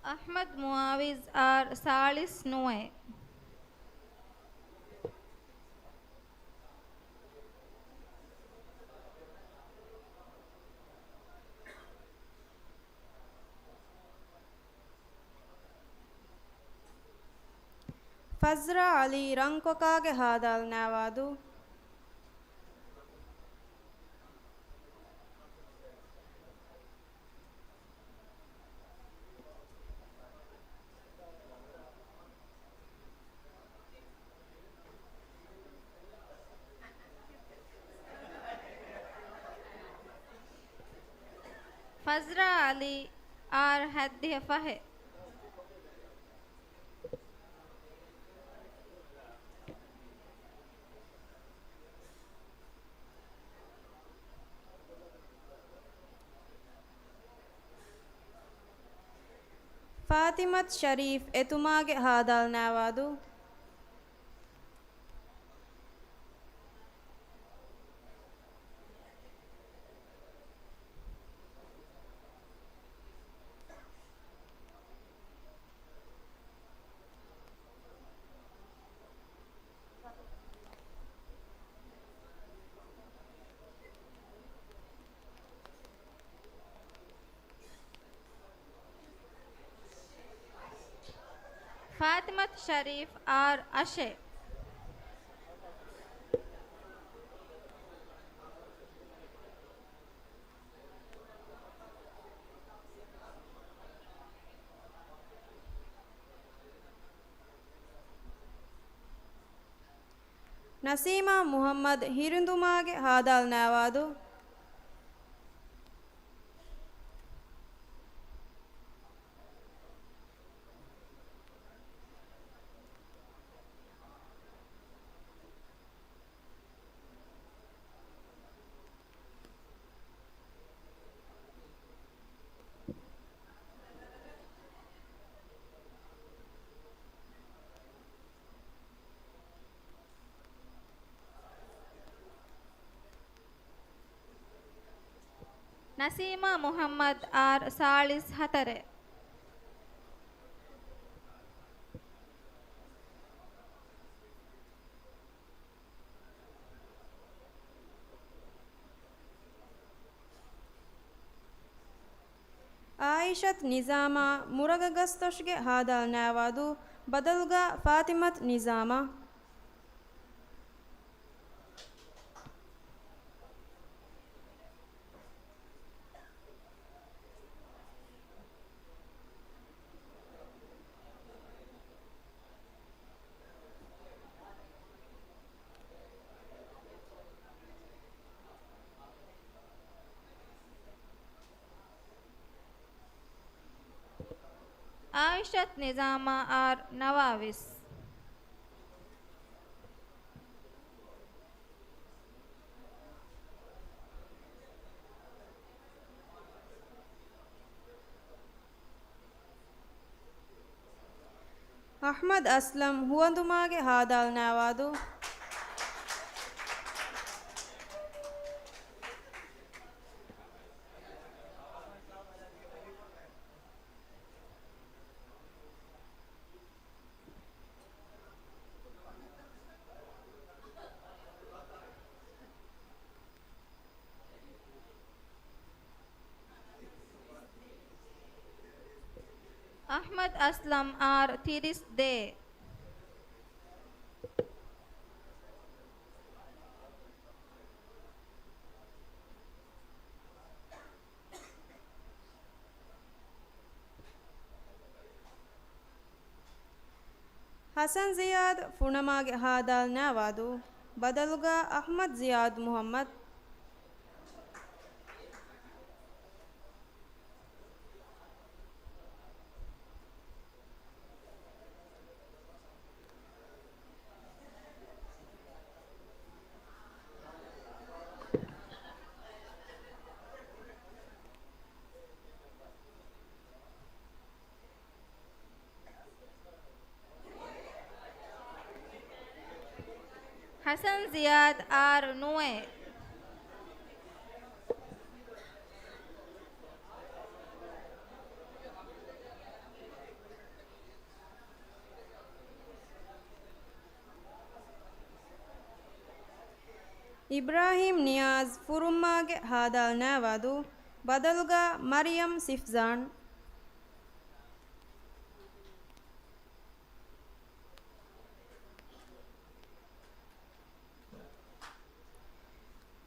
އަޙްމަދު މުޢާވިޒް އާރް ސާޅީސް ނުވައެއް. ފަޒްރާ ޢަލީ ރަންކޮކާގެ ހާދާލް ނާވާދޫ. ފަޒްރާ ޢަލީ އާރް ހައްދިހަ ފަހެއް. ފާތިމަތު ޝަރީފް އެތުމާގެ ހާދާލް ނާވާދޫ. ފާތިމަތު ޝަރީފް އާރް އަށެއް. ނަސީމާ މުހައްމަދު ހިރިނދުމާގެ ހާދާލް ނާވާދު. ނަސީމާ މުހައްމަދު އާރް ސާޅީސް ހަތަރެއް. އާއިޝަތު ނިޒާމާ މުރަގަ ގަސްތޮށިގެ ހާދާލް ނާވާދު، ބަދަލުގަ ފާތިމަތު ނިޒާމާ. އާއިޝަތު ނިޒާމާ އާރް ނަވާވީސް. އަޙްމަދު އަސްލަމް ހުވަނދުމާގެ ހާދާލް ނާވާދު. އަޙްމަދު އަސްލަމް އާރް ތިރީސް ދޭއް. ޙަސަން ޒިޔާދު ފުނަމާގެ ހާދާލް ނާވާދު، ބަދަލުގަ އަޙްމަދު ޒިޔާދު މުޙައްމަދު. ޙަސަން ޒިޔާދު އާރް ނުވައެއް. އިބްރާހީމް ނިޔާޒް ފުރުއްމާގެ ހާދާލް ނާވާދު، ބަދަލުގަ މަރިޔަމް ސިފްޒާން.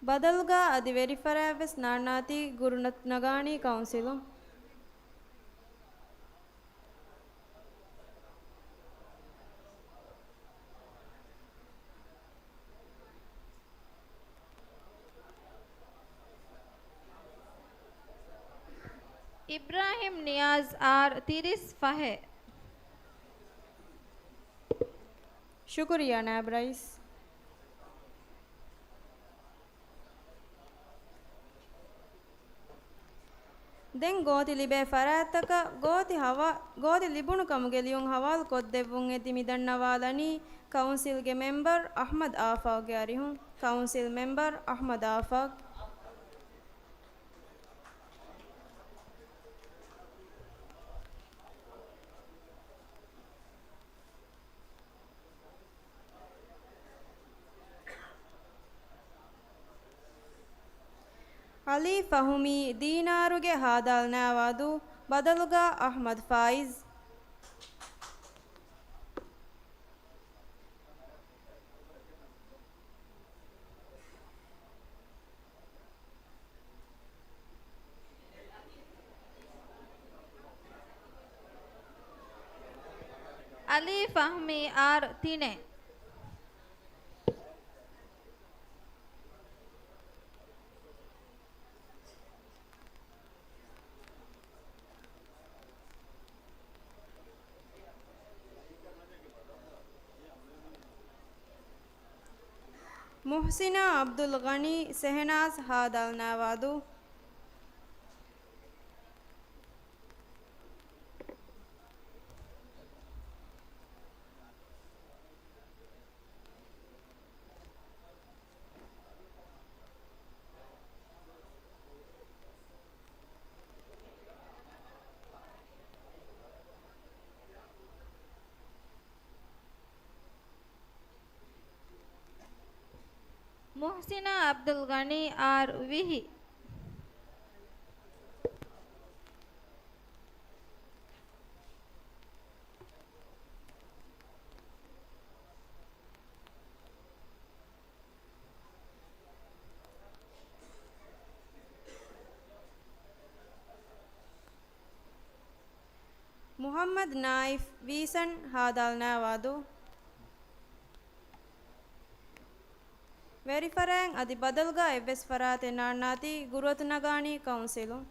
ބަދަލުގަ އަދި ވެރިފަރާތްވެސް ނާންނާތީ ގުރުނަތު ނަގާނީ ކައުންސިލުން. އިބްރާހިމް ނިޔާޒް އާރް ތިރީސް ފަހެއް. ޝުކުރިއްޔާ ނާއިބް ރައީސް. ދެން ގޯތި ލިބޭ ފަރާތްތަކަށް ގޯތި ހަވާ-، ގޯތި ލިބުނު ކަމުގެ ލިޔުން ހަވާލު ކޮށްދެއްވުން އެދި މިދަންނަވާލަނީ ކައުންސިލްގެ މެމްބަރު އަޙްމަދު އާފާގްގެ އަރިހުން. ކައުންސިލް މެމްބަރު އަޙްމަދު އާފާގް. އަލީ ފަހުމީ ދީނާރުގެ ހާދާލް ނާވާދު، ބަދަލުގަ އަޙްމަދު ފާއިޒް. އަލީ ފަހްމީ އާރް ތިނެއް. މުޙްސިނާ ޢަބްދުލްޣަނީ ޝެހެނާޒް ހާދައަޅަން ނާވާދޫ. މުޙްސިނާ ޢަބްދުލްޣަނީ އާރް ވިހި. މުޙައްމަދު ނާއިފް ވީސަން ހާދައަޅަން ނާވާދޫ. ވެރިފަރާތް އަދި ބަދަލުގަ އެއްވެސް ފަރާތެއް ނާންނާތީ ގުރުއަތު ނަގާނީ ކައުންސިލުން.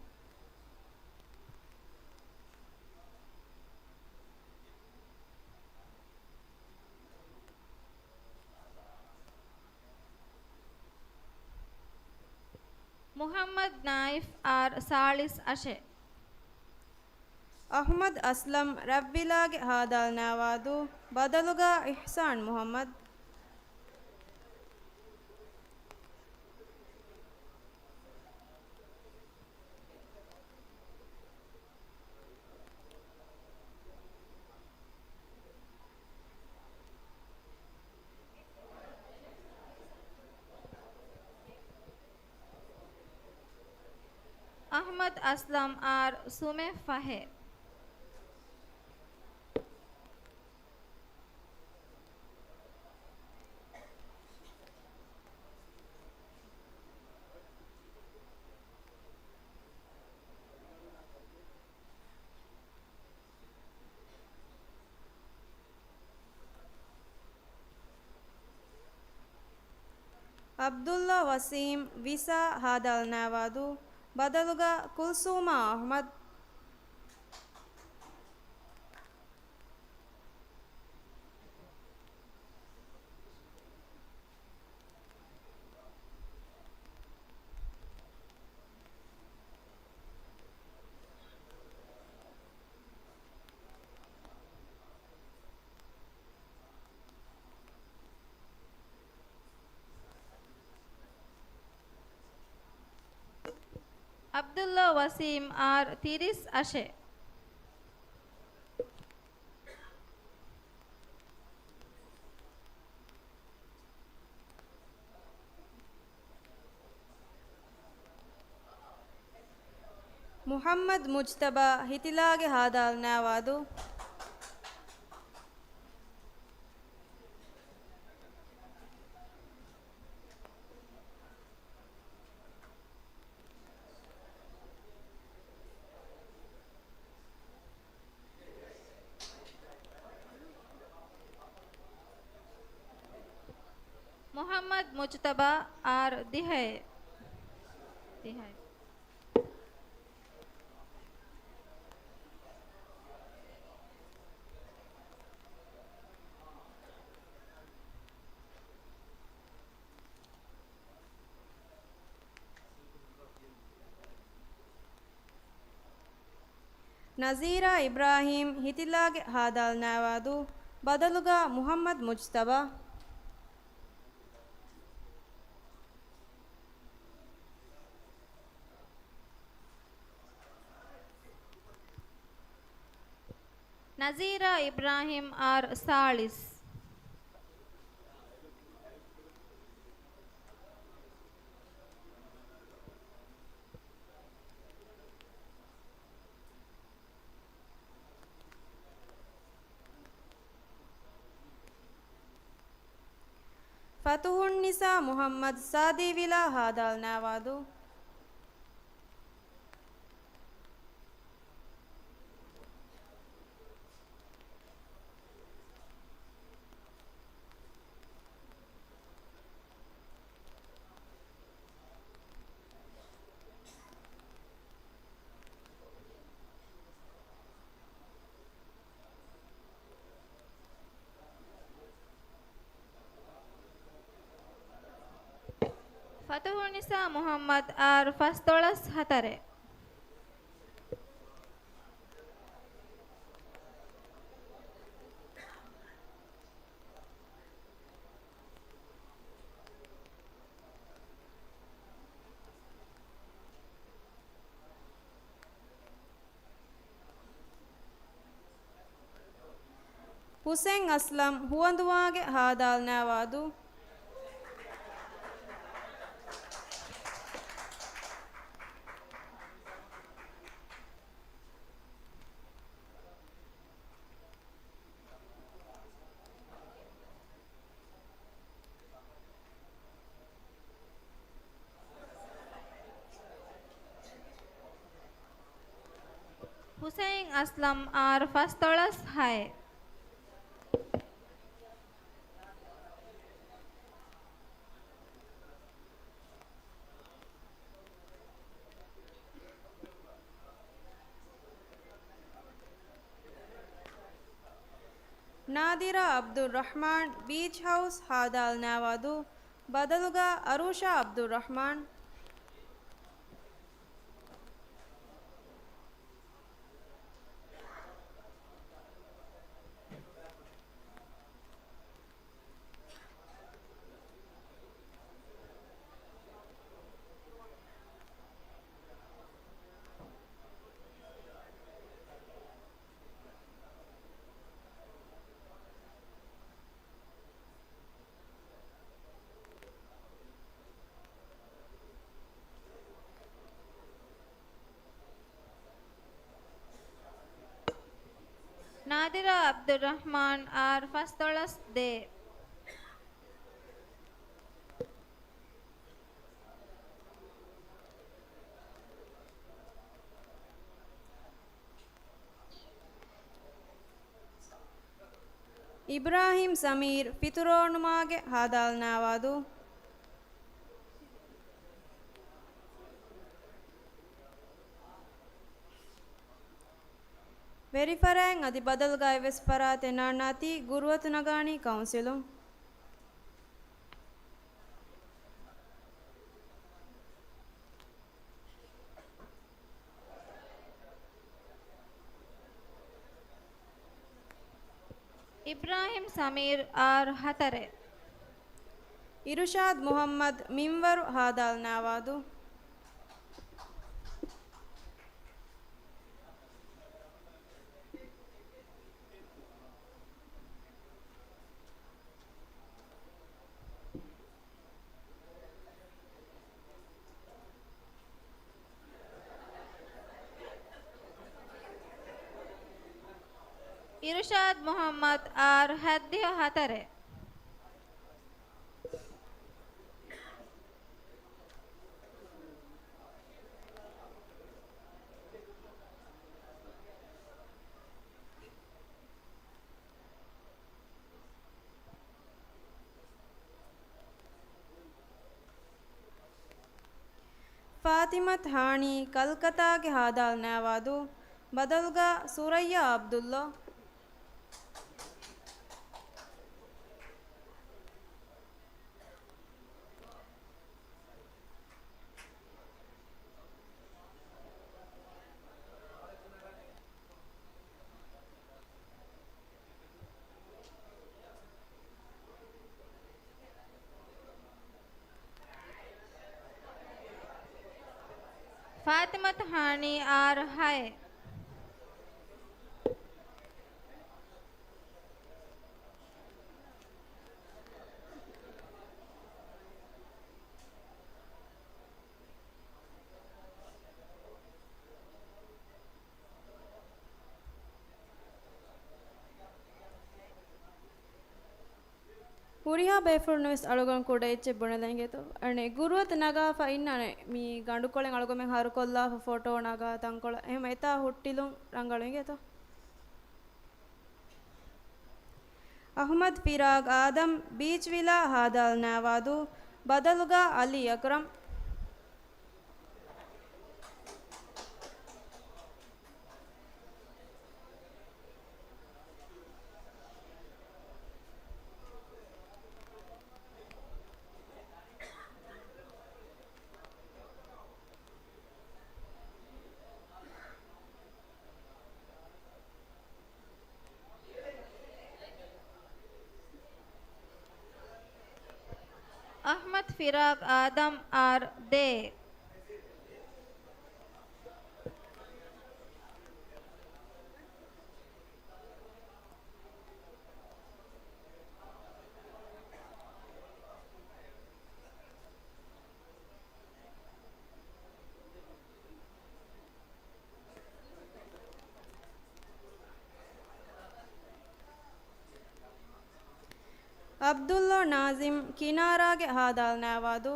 މުޙައްމަދު ނާއިފް އާރް ސާޅީސް އަށެއް. އަޙްމަދު އަސްލަމް ރަތްވިލާގެ ހާދައަޅަން ނާވާދޫ، ބަދަލުގަ އިޙްސާން މުޙައްމަދު. އަޙްމަދު އަސްލަމް އާރް ސުމެއް ފަހެއް. ޢަބްދުﷲ ވަސީމް ވިސާ ހާދައަޅަން ނާވާދޫ، ބަދަލުގަ ކުލްސޫމާ އަޙްމަދު. ޢަބްދުﷲ ވަސީމް އާރް ތިރީސް އަށެއް. މުޙައްމަދު މުޖްތަބާ ހިތިލާގެ ހާދައަޅަން ނާވާދޫ. މުޙައްމަދު މުޖްތަބާ އާރް ދިހައެއް. ދިހައެއް. ނަޒީރާ އިބްރާހީމް ހިތިލާގެ ހާދައަޅަން ނާވާދޫ، ބަދަލުގަ މުޙައްމަދު މުޖްތަބާ. ނަޒީރާ އިބްރާހީމް އާރް ސާޅީސް. ފަތުޙުންނިސާ މުޙައްމަދު ސާދީވިލާ ހާދައަޅަން ނާވާދޫ. އީސާ މުޙައްމަދު، އާރު ފަސްދޮޅަސް ހަތަރެއް. ހުސެން އަސްލަމް، ހުވަނދުވާގެ، ހާދާލް ނާވާދޫ. ހުސެން އަސްލަމް، އާރު ފަސްދޮޅަސް ހައެއް. ނާދިރާ އަބްދުއްރަޙްމާން، ބީޗް ހައުސް، ހާދާލް ނާވާދޫ. ބަދަލުގަ އަރޫޝާ އަބްދުއްރަޙްމާން. ނާދިރާ އަބްދުއްރަޙްމާން، އާރު ފަސްދޮޅަސް ދޭއް. އިބްރާހިމް ސަމީރް، ފިތުރޯނުމާގެ، ހާދާލް ނާވާދޫ. ވެރިފަރާތް އަދި ބަދަލުގައިވެސް ފަރާތެއް ނާންނާތީ ގުރުއަތު ނަގާނީ ކައުންސިލުން. އިބްރާހިމް ސަމީރް، އާރު ހަތަރެއް. އިރުޝާދް މުޙައްމަދު، މިންވަރު، ހާދާލް ނާވާދޫ. އިރުޝާދް މުޙައްމަދު، އާރު ހައްދިހަ ހަތަރެއް. ފާތިމަތު ހާނީ، ކަލްކަތާގެ، ހާދާލް ނާވާދޫ. ބަދަލުގަ ސުރައްޔާ އަބްދުﷲ. ފާތިމަތު ހާނީ، އާރު ހައެއް. ހުރިހާ ބޭފުޅުން ވެސް އަޅުގަނޑު ކުޑަ އެއްޗެއް ބުނެލަ އިނގޭތޯ. އަނެއް ގުރުއަތު ނަގާފަ އިންނާނެ މި ގަނޑުކޮޅެއް އަޅުގަމެން ހަރުކޮށްލާފަ ފޮޓޯ ނަގާ ތަންކޮޅަށް. އެހެމަ އެތާ ހުއްޓިލުން ރަނގަޅު އިނގޭތޯ. އަޙްމަދު ފިރާގް އާދަމް، ބީޗް ވިލާ، ހާދާލް ނާވާދޫ. ބަދަލުގަ އަލީ އަކްރަމް. ފިރާގް އާދަމް އާރް ދޭ. ޢަބްދުﷲ ނާޒިމް ކިނާރާގެ ހާދާލް ނާވާދޫ.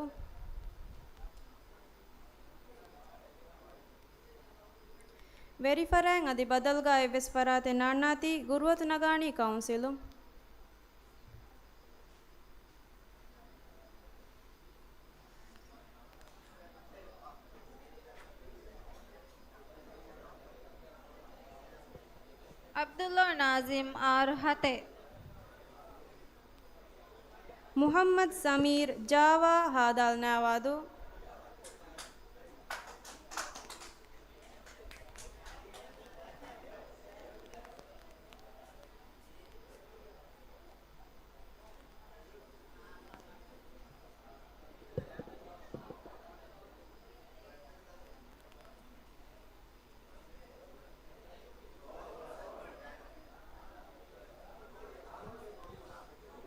ވެރިފަރާތް އަދި ބަދަލުގަ އެއްވެސް ފަރާތެއް ނާންނާތީ ގުރުއަތު ނަގާނީ ކައުންސިލުން. ޢަބްދުﷲ ނާޒިމް އާރް ހަތެއް. މުޙައްމަދު ސަމީރު ޖާވާ ހާދާލް ނާވާދޫ.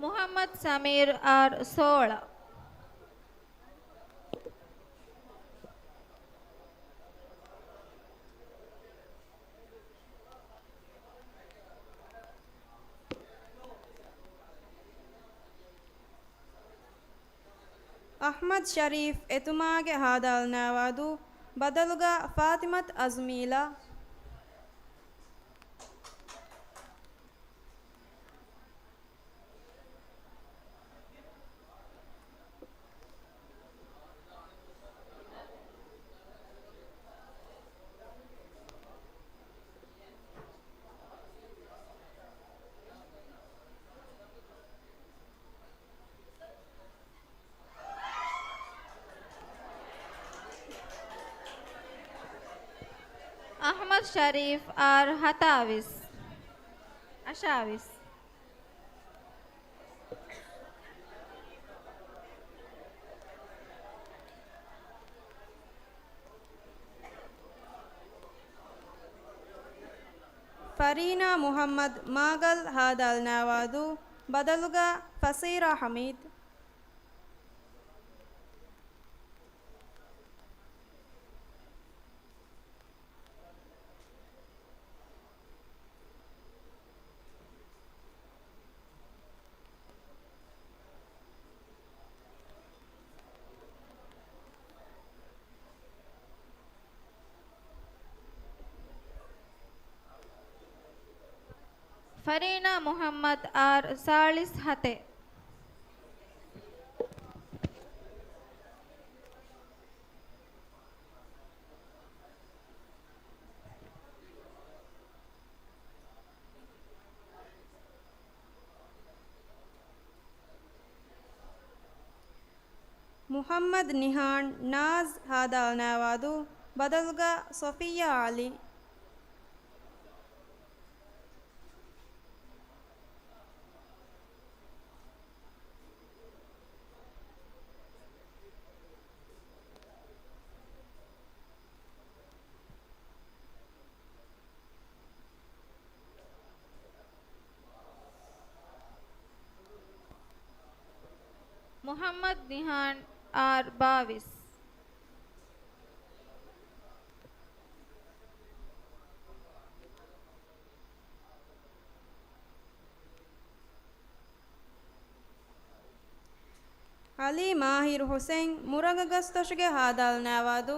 މުޙައްމަދު ސަމީރު އާރް ސޯޅަ. އަޙްމަދު ޝަރީފް އެތުމާގެ ހާދާލް ނާވާދޫ، ބަދަލުގަ ފާތިމަތު އަޒުމީލާ. އަޙްމަދު ޝަރީފް އާރް ހަތާވީސް. އަށާވީސް. ފަރީނާ މުޙައްމަދު މާގަލް ހާދާލް ނާވާދޫ، ބަދަލުގަ ފަސީރާ ޙަމީދު. ފަރީނާ މުޙައްމަދު އާރް ސާޅީސް ހަތެއް. މުޙައްމަދު ނިހާން ނާޒް ހާދާލް ނާވާދޫ، ބަދަލުގަ ޞަފިއްޔާ ޢަލީ. މުޙައްމަދު ނިހާން އާރް ބާވީސް. ޢަލީ މާހިރު ޙުސައިން މުރަގަ ގަސްތޮށުގެ ހާދާލް ނާވާދޫ.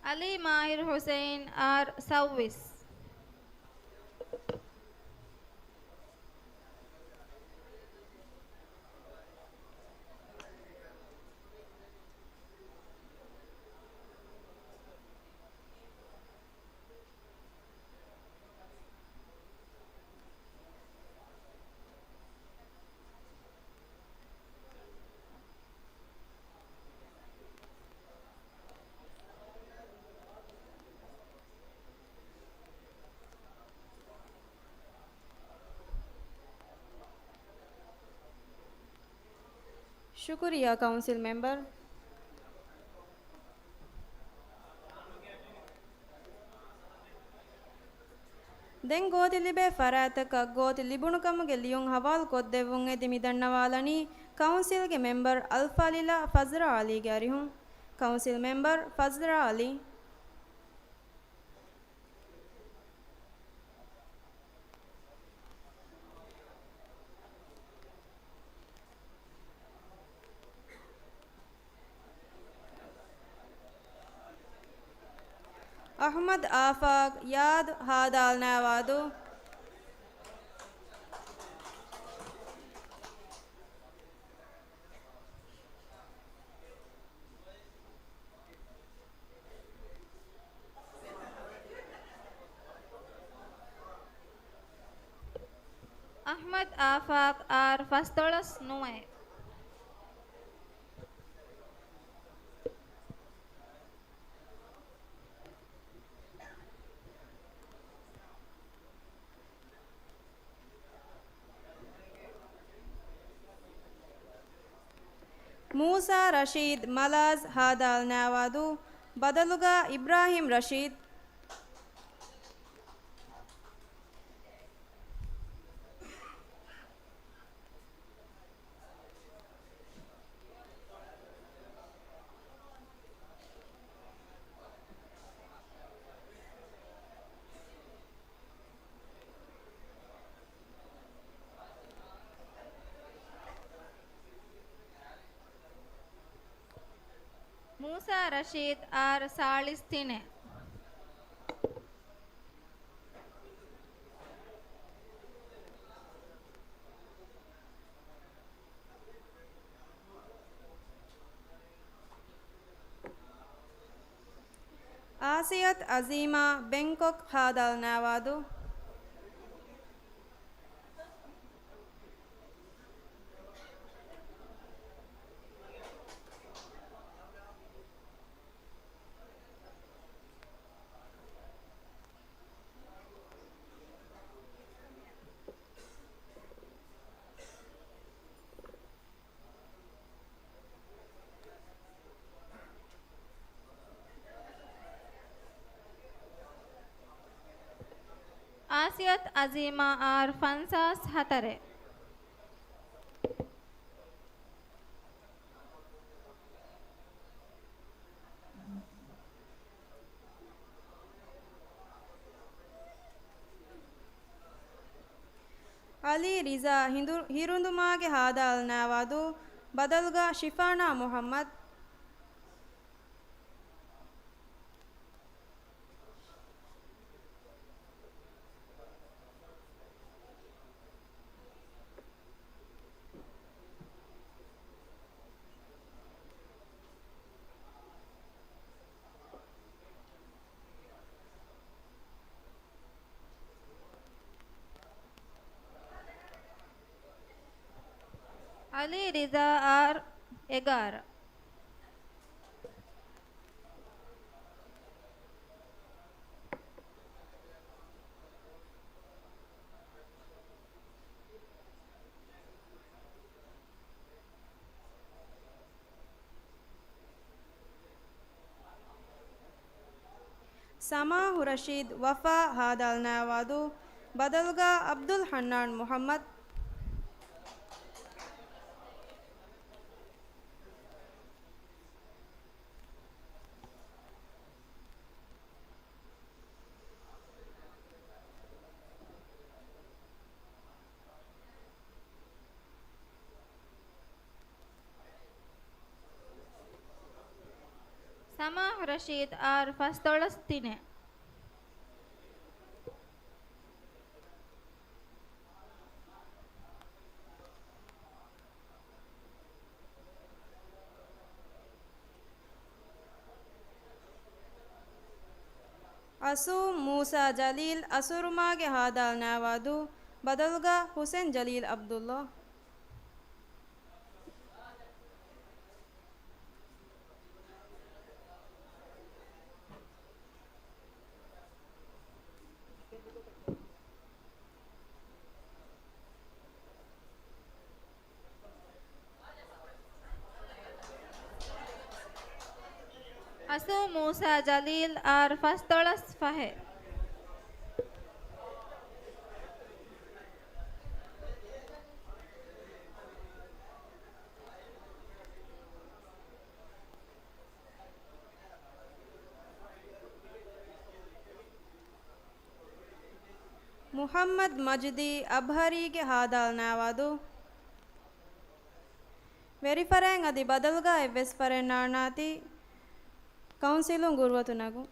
ޢަލީ މާހިރު ޙުސައިން އާރް ސައުވީސް. ޝުކުރިއްޔާ ކައުންސިލް މެމްބަރު. ދެން ގޯތި ލިބޭ ފަރާތްތަކަށް ގޯތި ލިބުނުކަމުގެ ލިޔުން ހަވާލު ކޮށްދެއްވުން އެދި މިދަންނަވާލަނީ ކައުންސިލްގެ މެމްބަރު އަލްފާޟިލާ ފަޒްރާ ޢަލީގެ އަރިހުން. ކައުންސިލް މެމްބަރު ފަޒްރާ ޢަލީ. އަޙްމަދު އާފާޤް ޔާދު ހާދައަޅާން އައިވާދޫ. އަޙްމަދު އާފާޤް އާރް ފަސްދޮޅަސް ނުވައެއް. މޫސާ ރަޝީދު މަލާޒް ހާދައަޅާން އައިވާދޫ، ބަދަލުގަ އިބްރާހިމް ރަޝީދު. މޫސާ ރަޝީދު އާރް ސާޅީސް ތިނެއް. އާސިޔަތު އަޒީމާ ބެންކޮކް ހާދައަޅާން އައިވާދޫ. އާސިޔަތު އަޒީމާ އާރް ފަންސާސް ހަތަރެއް. އަލީ ރިޒާ ހިނދު-، ހިރުނދުމާގެ ހާދައަޅާން އައިވާދޫ، ބަދަލުގަ ޝިފާނާ މުޙައްމަދު. އަލީ ރިޒާ އާރް އެގާރަ. ސަމާހު ރަޝީދު ވަފާ ހާދައަޅާން އައިވާދޫ، ބަދަލުގަ އަބްދުލް ޙަންނާން މުޙައްމަދު. ސަމާހު ރަޝީދު އާރް ފަސްދޮޅަސް ތިނެއް. އަސޫ މޫސާ ޖަލީލް އަސުރުމާގެ ހާދައަޅާން އައިވާދޫ، ބަދަލުގަ ހުސެން ޖަލީލް އަބްދުﷲ. ރަސޫލް މޫސާ ޖަލީލް އާރް ފަންސާސް ފަހެއް. މުޙައްމަދު މަޖިދީ އަޒްހަރީގެ ހާދާލް ނާވާދޫ. ވެރިފަރާތް އަދި ބަދަލުގަ އެއްވެސް ފަރެއް ނާންނާތީ ކައުންސިލުން ގުރުއަތު ނަގުން.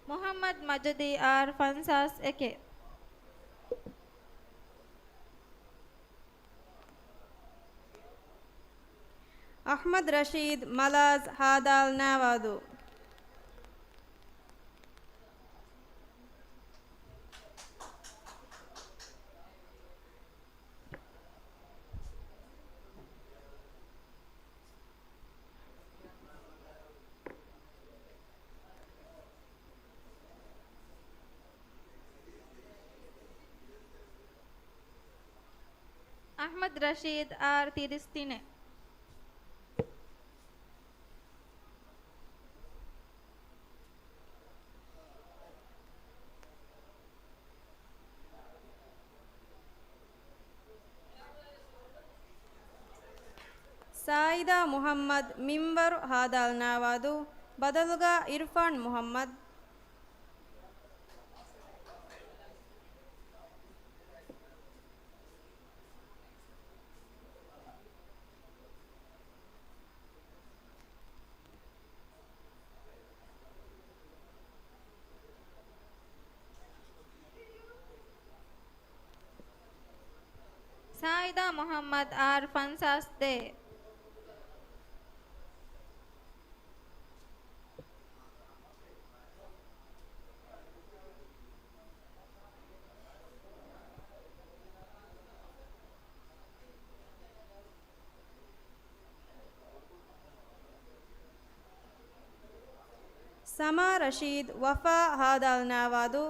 މުޙައްމަދު މަޖިދީ އާރް ފަންސާސް އެކެއް. އަޙްމަދު ރަޝީދު މަލާޒް ހާދާލް ނާވާދޫ. އަޙްމަދު ރަޝީދު އާރް ތިރީސް ތިނެއް. ސާއިދާ މުޙައްމަދު މިންވަރު ހާދާލް ނާވާދޫ، ބަދަލުގަ އިރްފާން މުޙައްމަދު. ސާއިދާ މުޙައްމަދު އާރް ފަންސާސް ދޭއް. ސަމާ ރަޝީދު ވަފާ ހާދާލް ނާވާދޫ.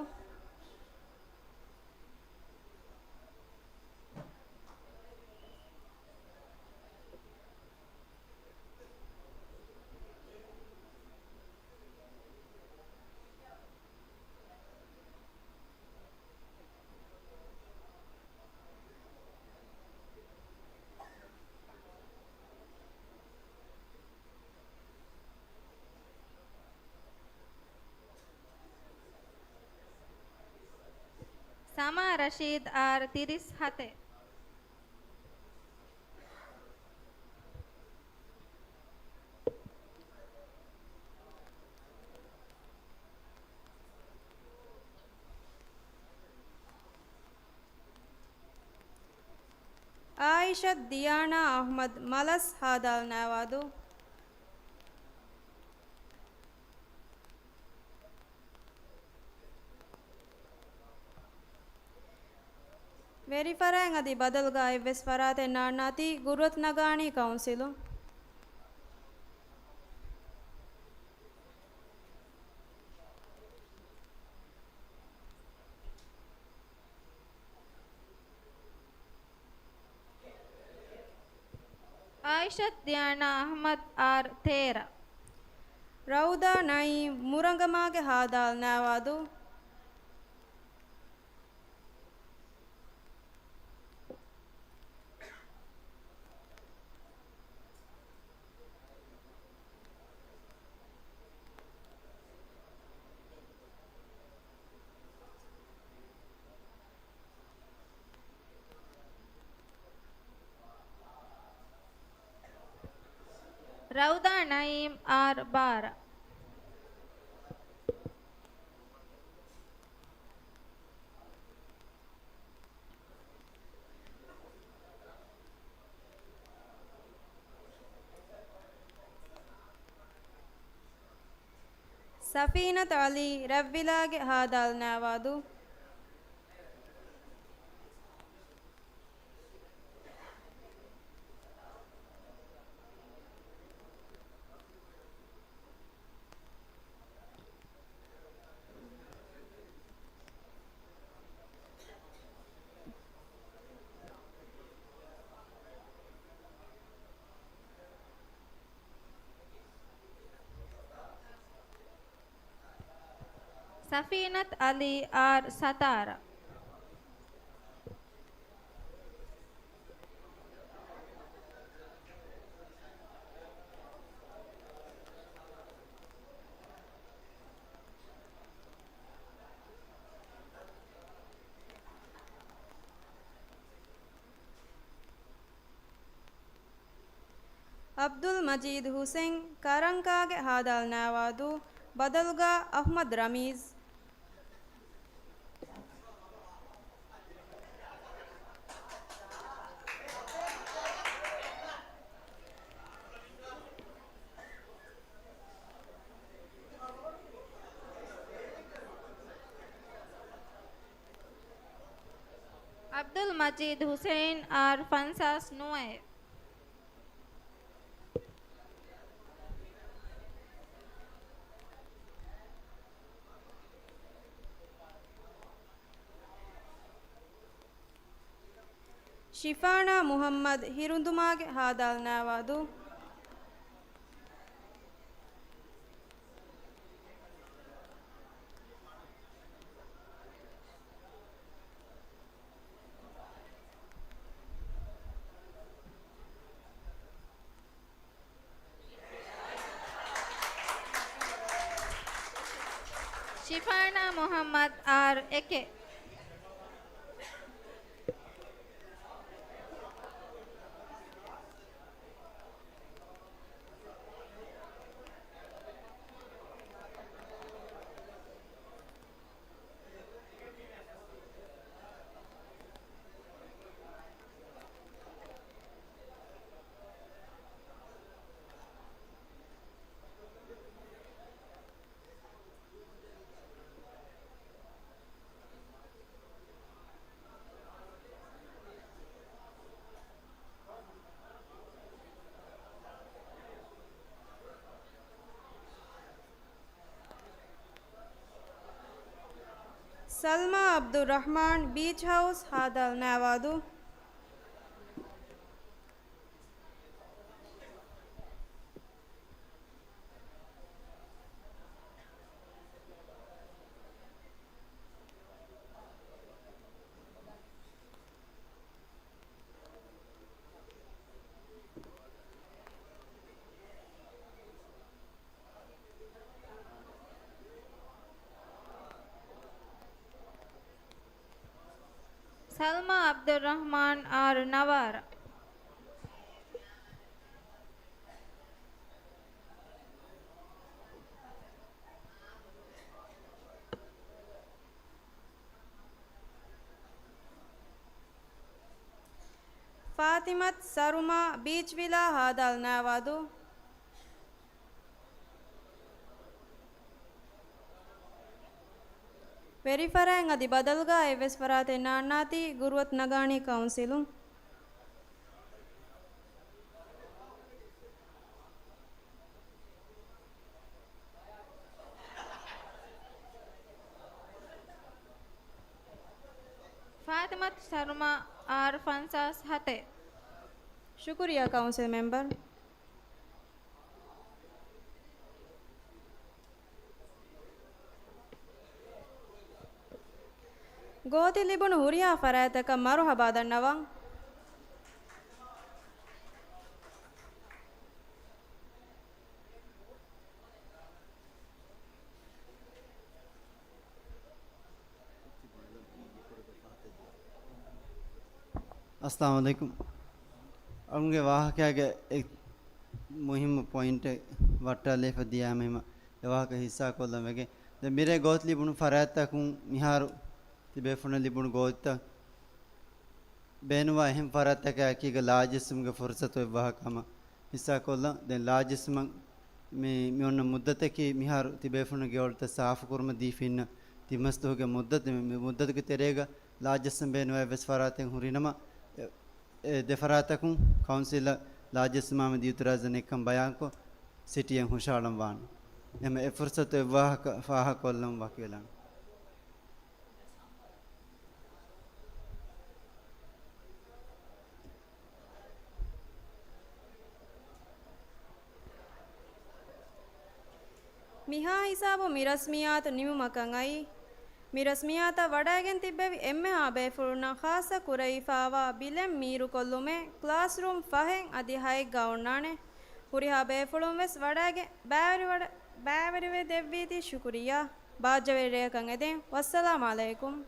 ސަމާ ރަޝީދު އާރް ތިރީސް ހަތެއް. އާއިޝަތު ދިޔާނާ އަޙްމަދު މަލަސް ހާދާލް ނާވާދޫ. ވެރިފަރާތް އަދި ބަދަލުގަ އެއްވެސް ފަރާތެއް ނާންނާތީ ގުރުއަތު ނަގާނީ ކައުންސިލުން. އާއިޝަތު ދިޔާނާ އަޙްމަދު އާރް ތޭރަ. ރައުދާ ނައީމް މުރަނގަމާގެ ހާދާލް ނާވާދޫ. ރައުދާ ނައީމް އާރް ބާރަ. ސަފީނަތު އަލީ ރަތްވިލާގެ ހާދާލް ނާވާދޫ. ސަފީނަތު އަލީ އާރް ސަތާރަ. އަބްދުލް މަޖީދު ހުސެން، ކަރަންކާގެ ހާދާލް ނާވާދޫ، ބަދަލުގަ އަޙްމަދު ރަމީޒް. އަބްދުލް މަޖީދު ހުސެން އާރް ފަންސާސް ނުވައެއް. ޝިފާނާ މުޙައްމަދު ހިރުނދުމާގެ ހާދާލް ނާވާދޫ. ޝިފާނާ މުޙައްމަދު އާރް އެކެއް. ސަލްމާ އަބްދުއްރަޙްމާން، ބީޗް ހައުސް، ހާދާލް ނާވާދޫ. ސަލްމާ އަބްދުއްރަޙްމާން އާރު ނަވާރަ. ފާތިމަތު ސަރުމާ، ބީޗް ވިލާ، ހާދާލް ނާވާދޫ. ވެރިފަރާތް އަދި ބަދަލުގަ އެއްވެސް ފަރާތެއް ނާންނާތީ ގުރުއަތު ނަގާނީ ކައުންސިލުން. ފާތިމަތު ސަރުމާ، އާރް ފަންސާސް ހަތެއް. ޝުކުރިއްޔާ ކައުންސިލް މެމްބަރު. ގޯތި ލިބުނު ހުރިހާ ފަރާތްތަކަށް މަރުޙަބާ ދަންނަވަން. އައްސަލާމު ޢަލައިކުމް. އަޅުގެ ވާހަކައިގެ އެއް މުހިއްމު ޕޮއިންޓެއް ވައްޓާލައިފަ ދިޔައިމަ ދެ ވާހަކަ ހިއްސާކޮށްލަން ވެގެން. ދެ މިރޭ ގޯތި ލިބުނު ފަރާތްތަކުން މިހާރު ތިބޭފުޅުން ލިބުނު ގޯތިތައް ބޭނުންވާ އެހެން ފަރާތްތަކާ އެކީގަ ލާ ޖިސްމުގެ ފުރުސަތު އޮތް ވާހަކަ ހަމަ ހިއްސާކޮށްލަން. ދެން ލާ ޖިސްމަށް މި، މި އޮންނަ މުއްދަތަކީ މިހާރު ތިބޭފުޅުންގެ އޮޅުތައް ސާފުކުރުމަށް ދީފަ އިންނަ ތިން މަސް ދުވަހުގެ މުއްދަތު. މި، މި މުއްދަތުގެ ތެރޭގަ ލާ ޖިސްމު ބޭނުންވާ އެއްވެސް ފަރާތެއް ހުރިނަމަ، އެ، އެ ދެ ފަރާތަކުން ކައުންސިލަށް ލާ ޖިސްމާ މެދު އިއުތިރާޒެއް ނެތްކަން ބަޔާންކޮށް، ސިޓީއެއް ހުށަހަޅަން ވާނެ. އެހެން އެ ފުރުސަތު އެއްވާހަކަ ފާހަގަކޮށްލަން ވަކިވެލާނެ. މިހާ ހިސާބު މި ރަސްމިއްޔާތު ނިމުމަކަށް އައީ. މި ރަސްމިއްޔާތަށް ވަޑައިގެން ތިއްބެވި އެންމެހާ ބޭފުޅުންނަށް ޚާއްޞަ ކުރެވިފާވާ ބިލެއް މީރުކޮށްލުމެއް ކްލާސްރޫމް ފަހެއް އަދި ހައެއްގަ އޮންނާނެ. ހުރިހާ ބޭފުޅުން ވެސް ވަޑައިގެން ބައިވެރިވެ ދެއްވީތީ ޝުކުރިއްޔާ. ބާއްޖަވެރި ރެއަކަށް އެދެން. ވައްސަލާމް އަލައިކުމް.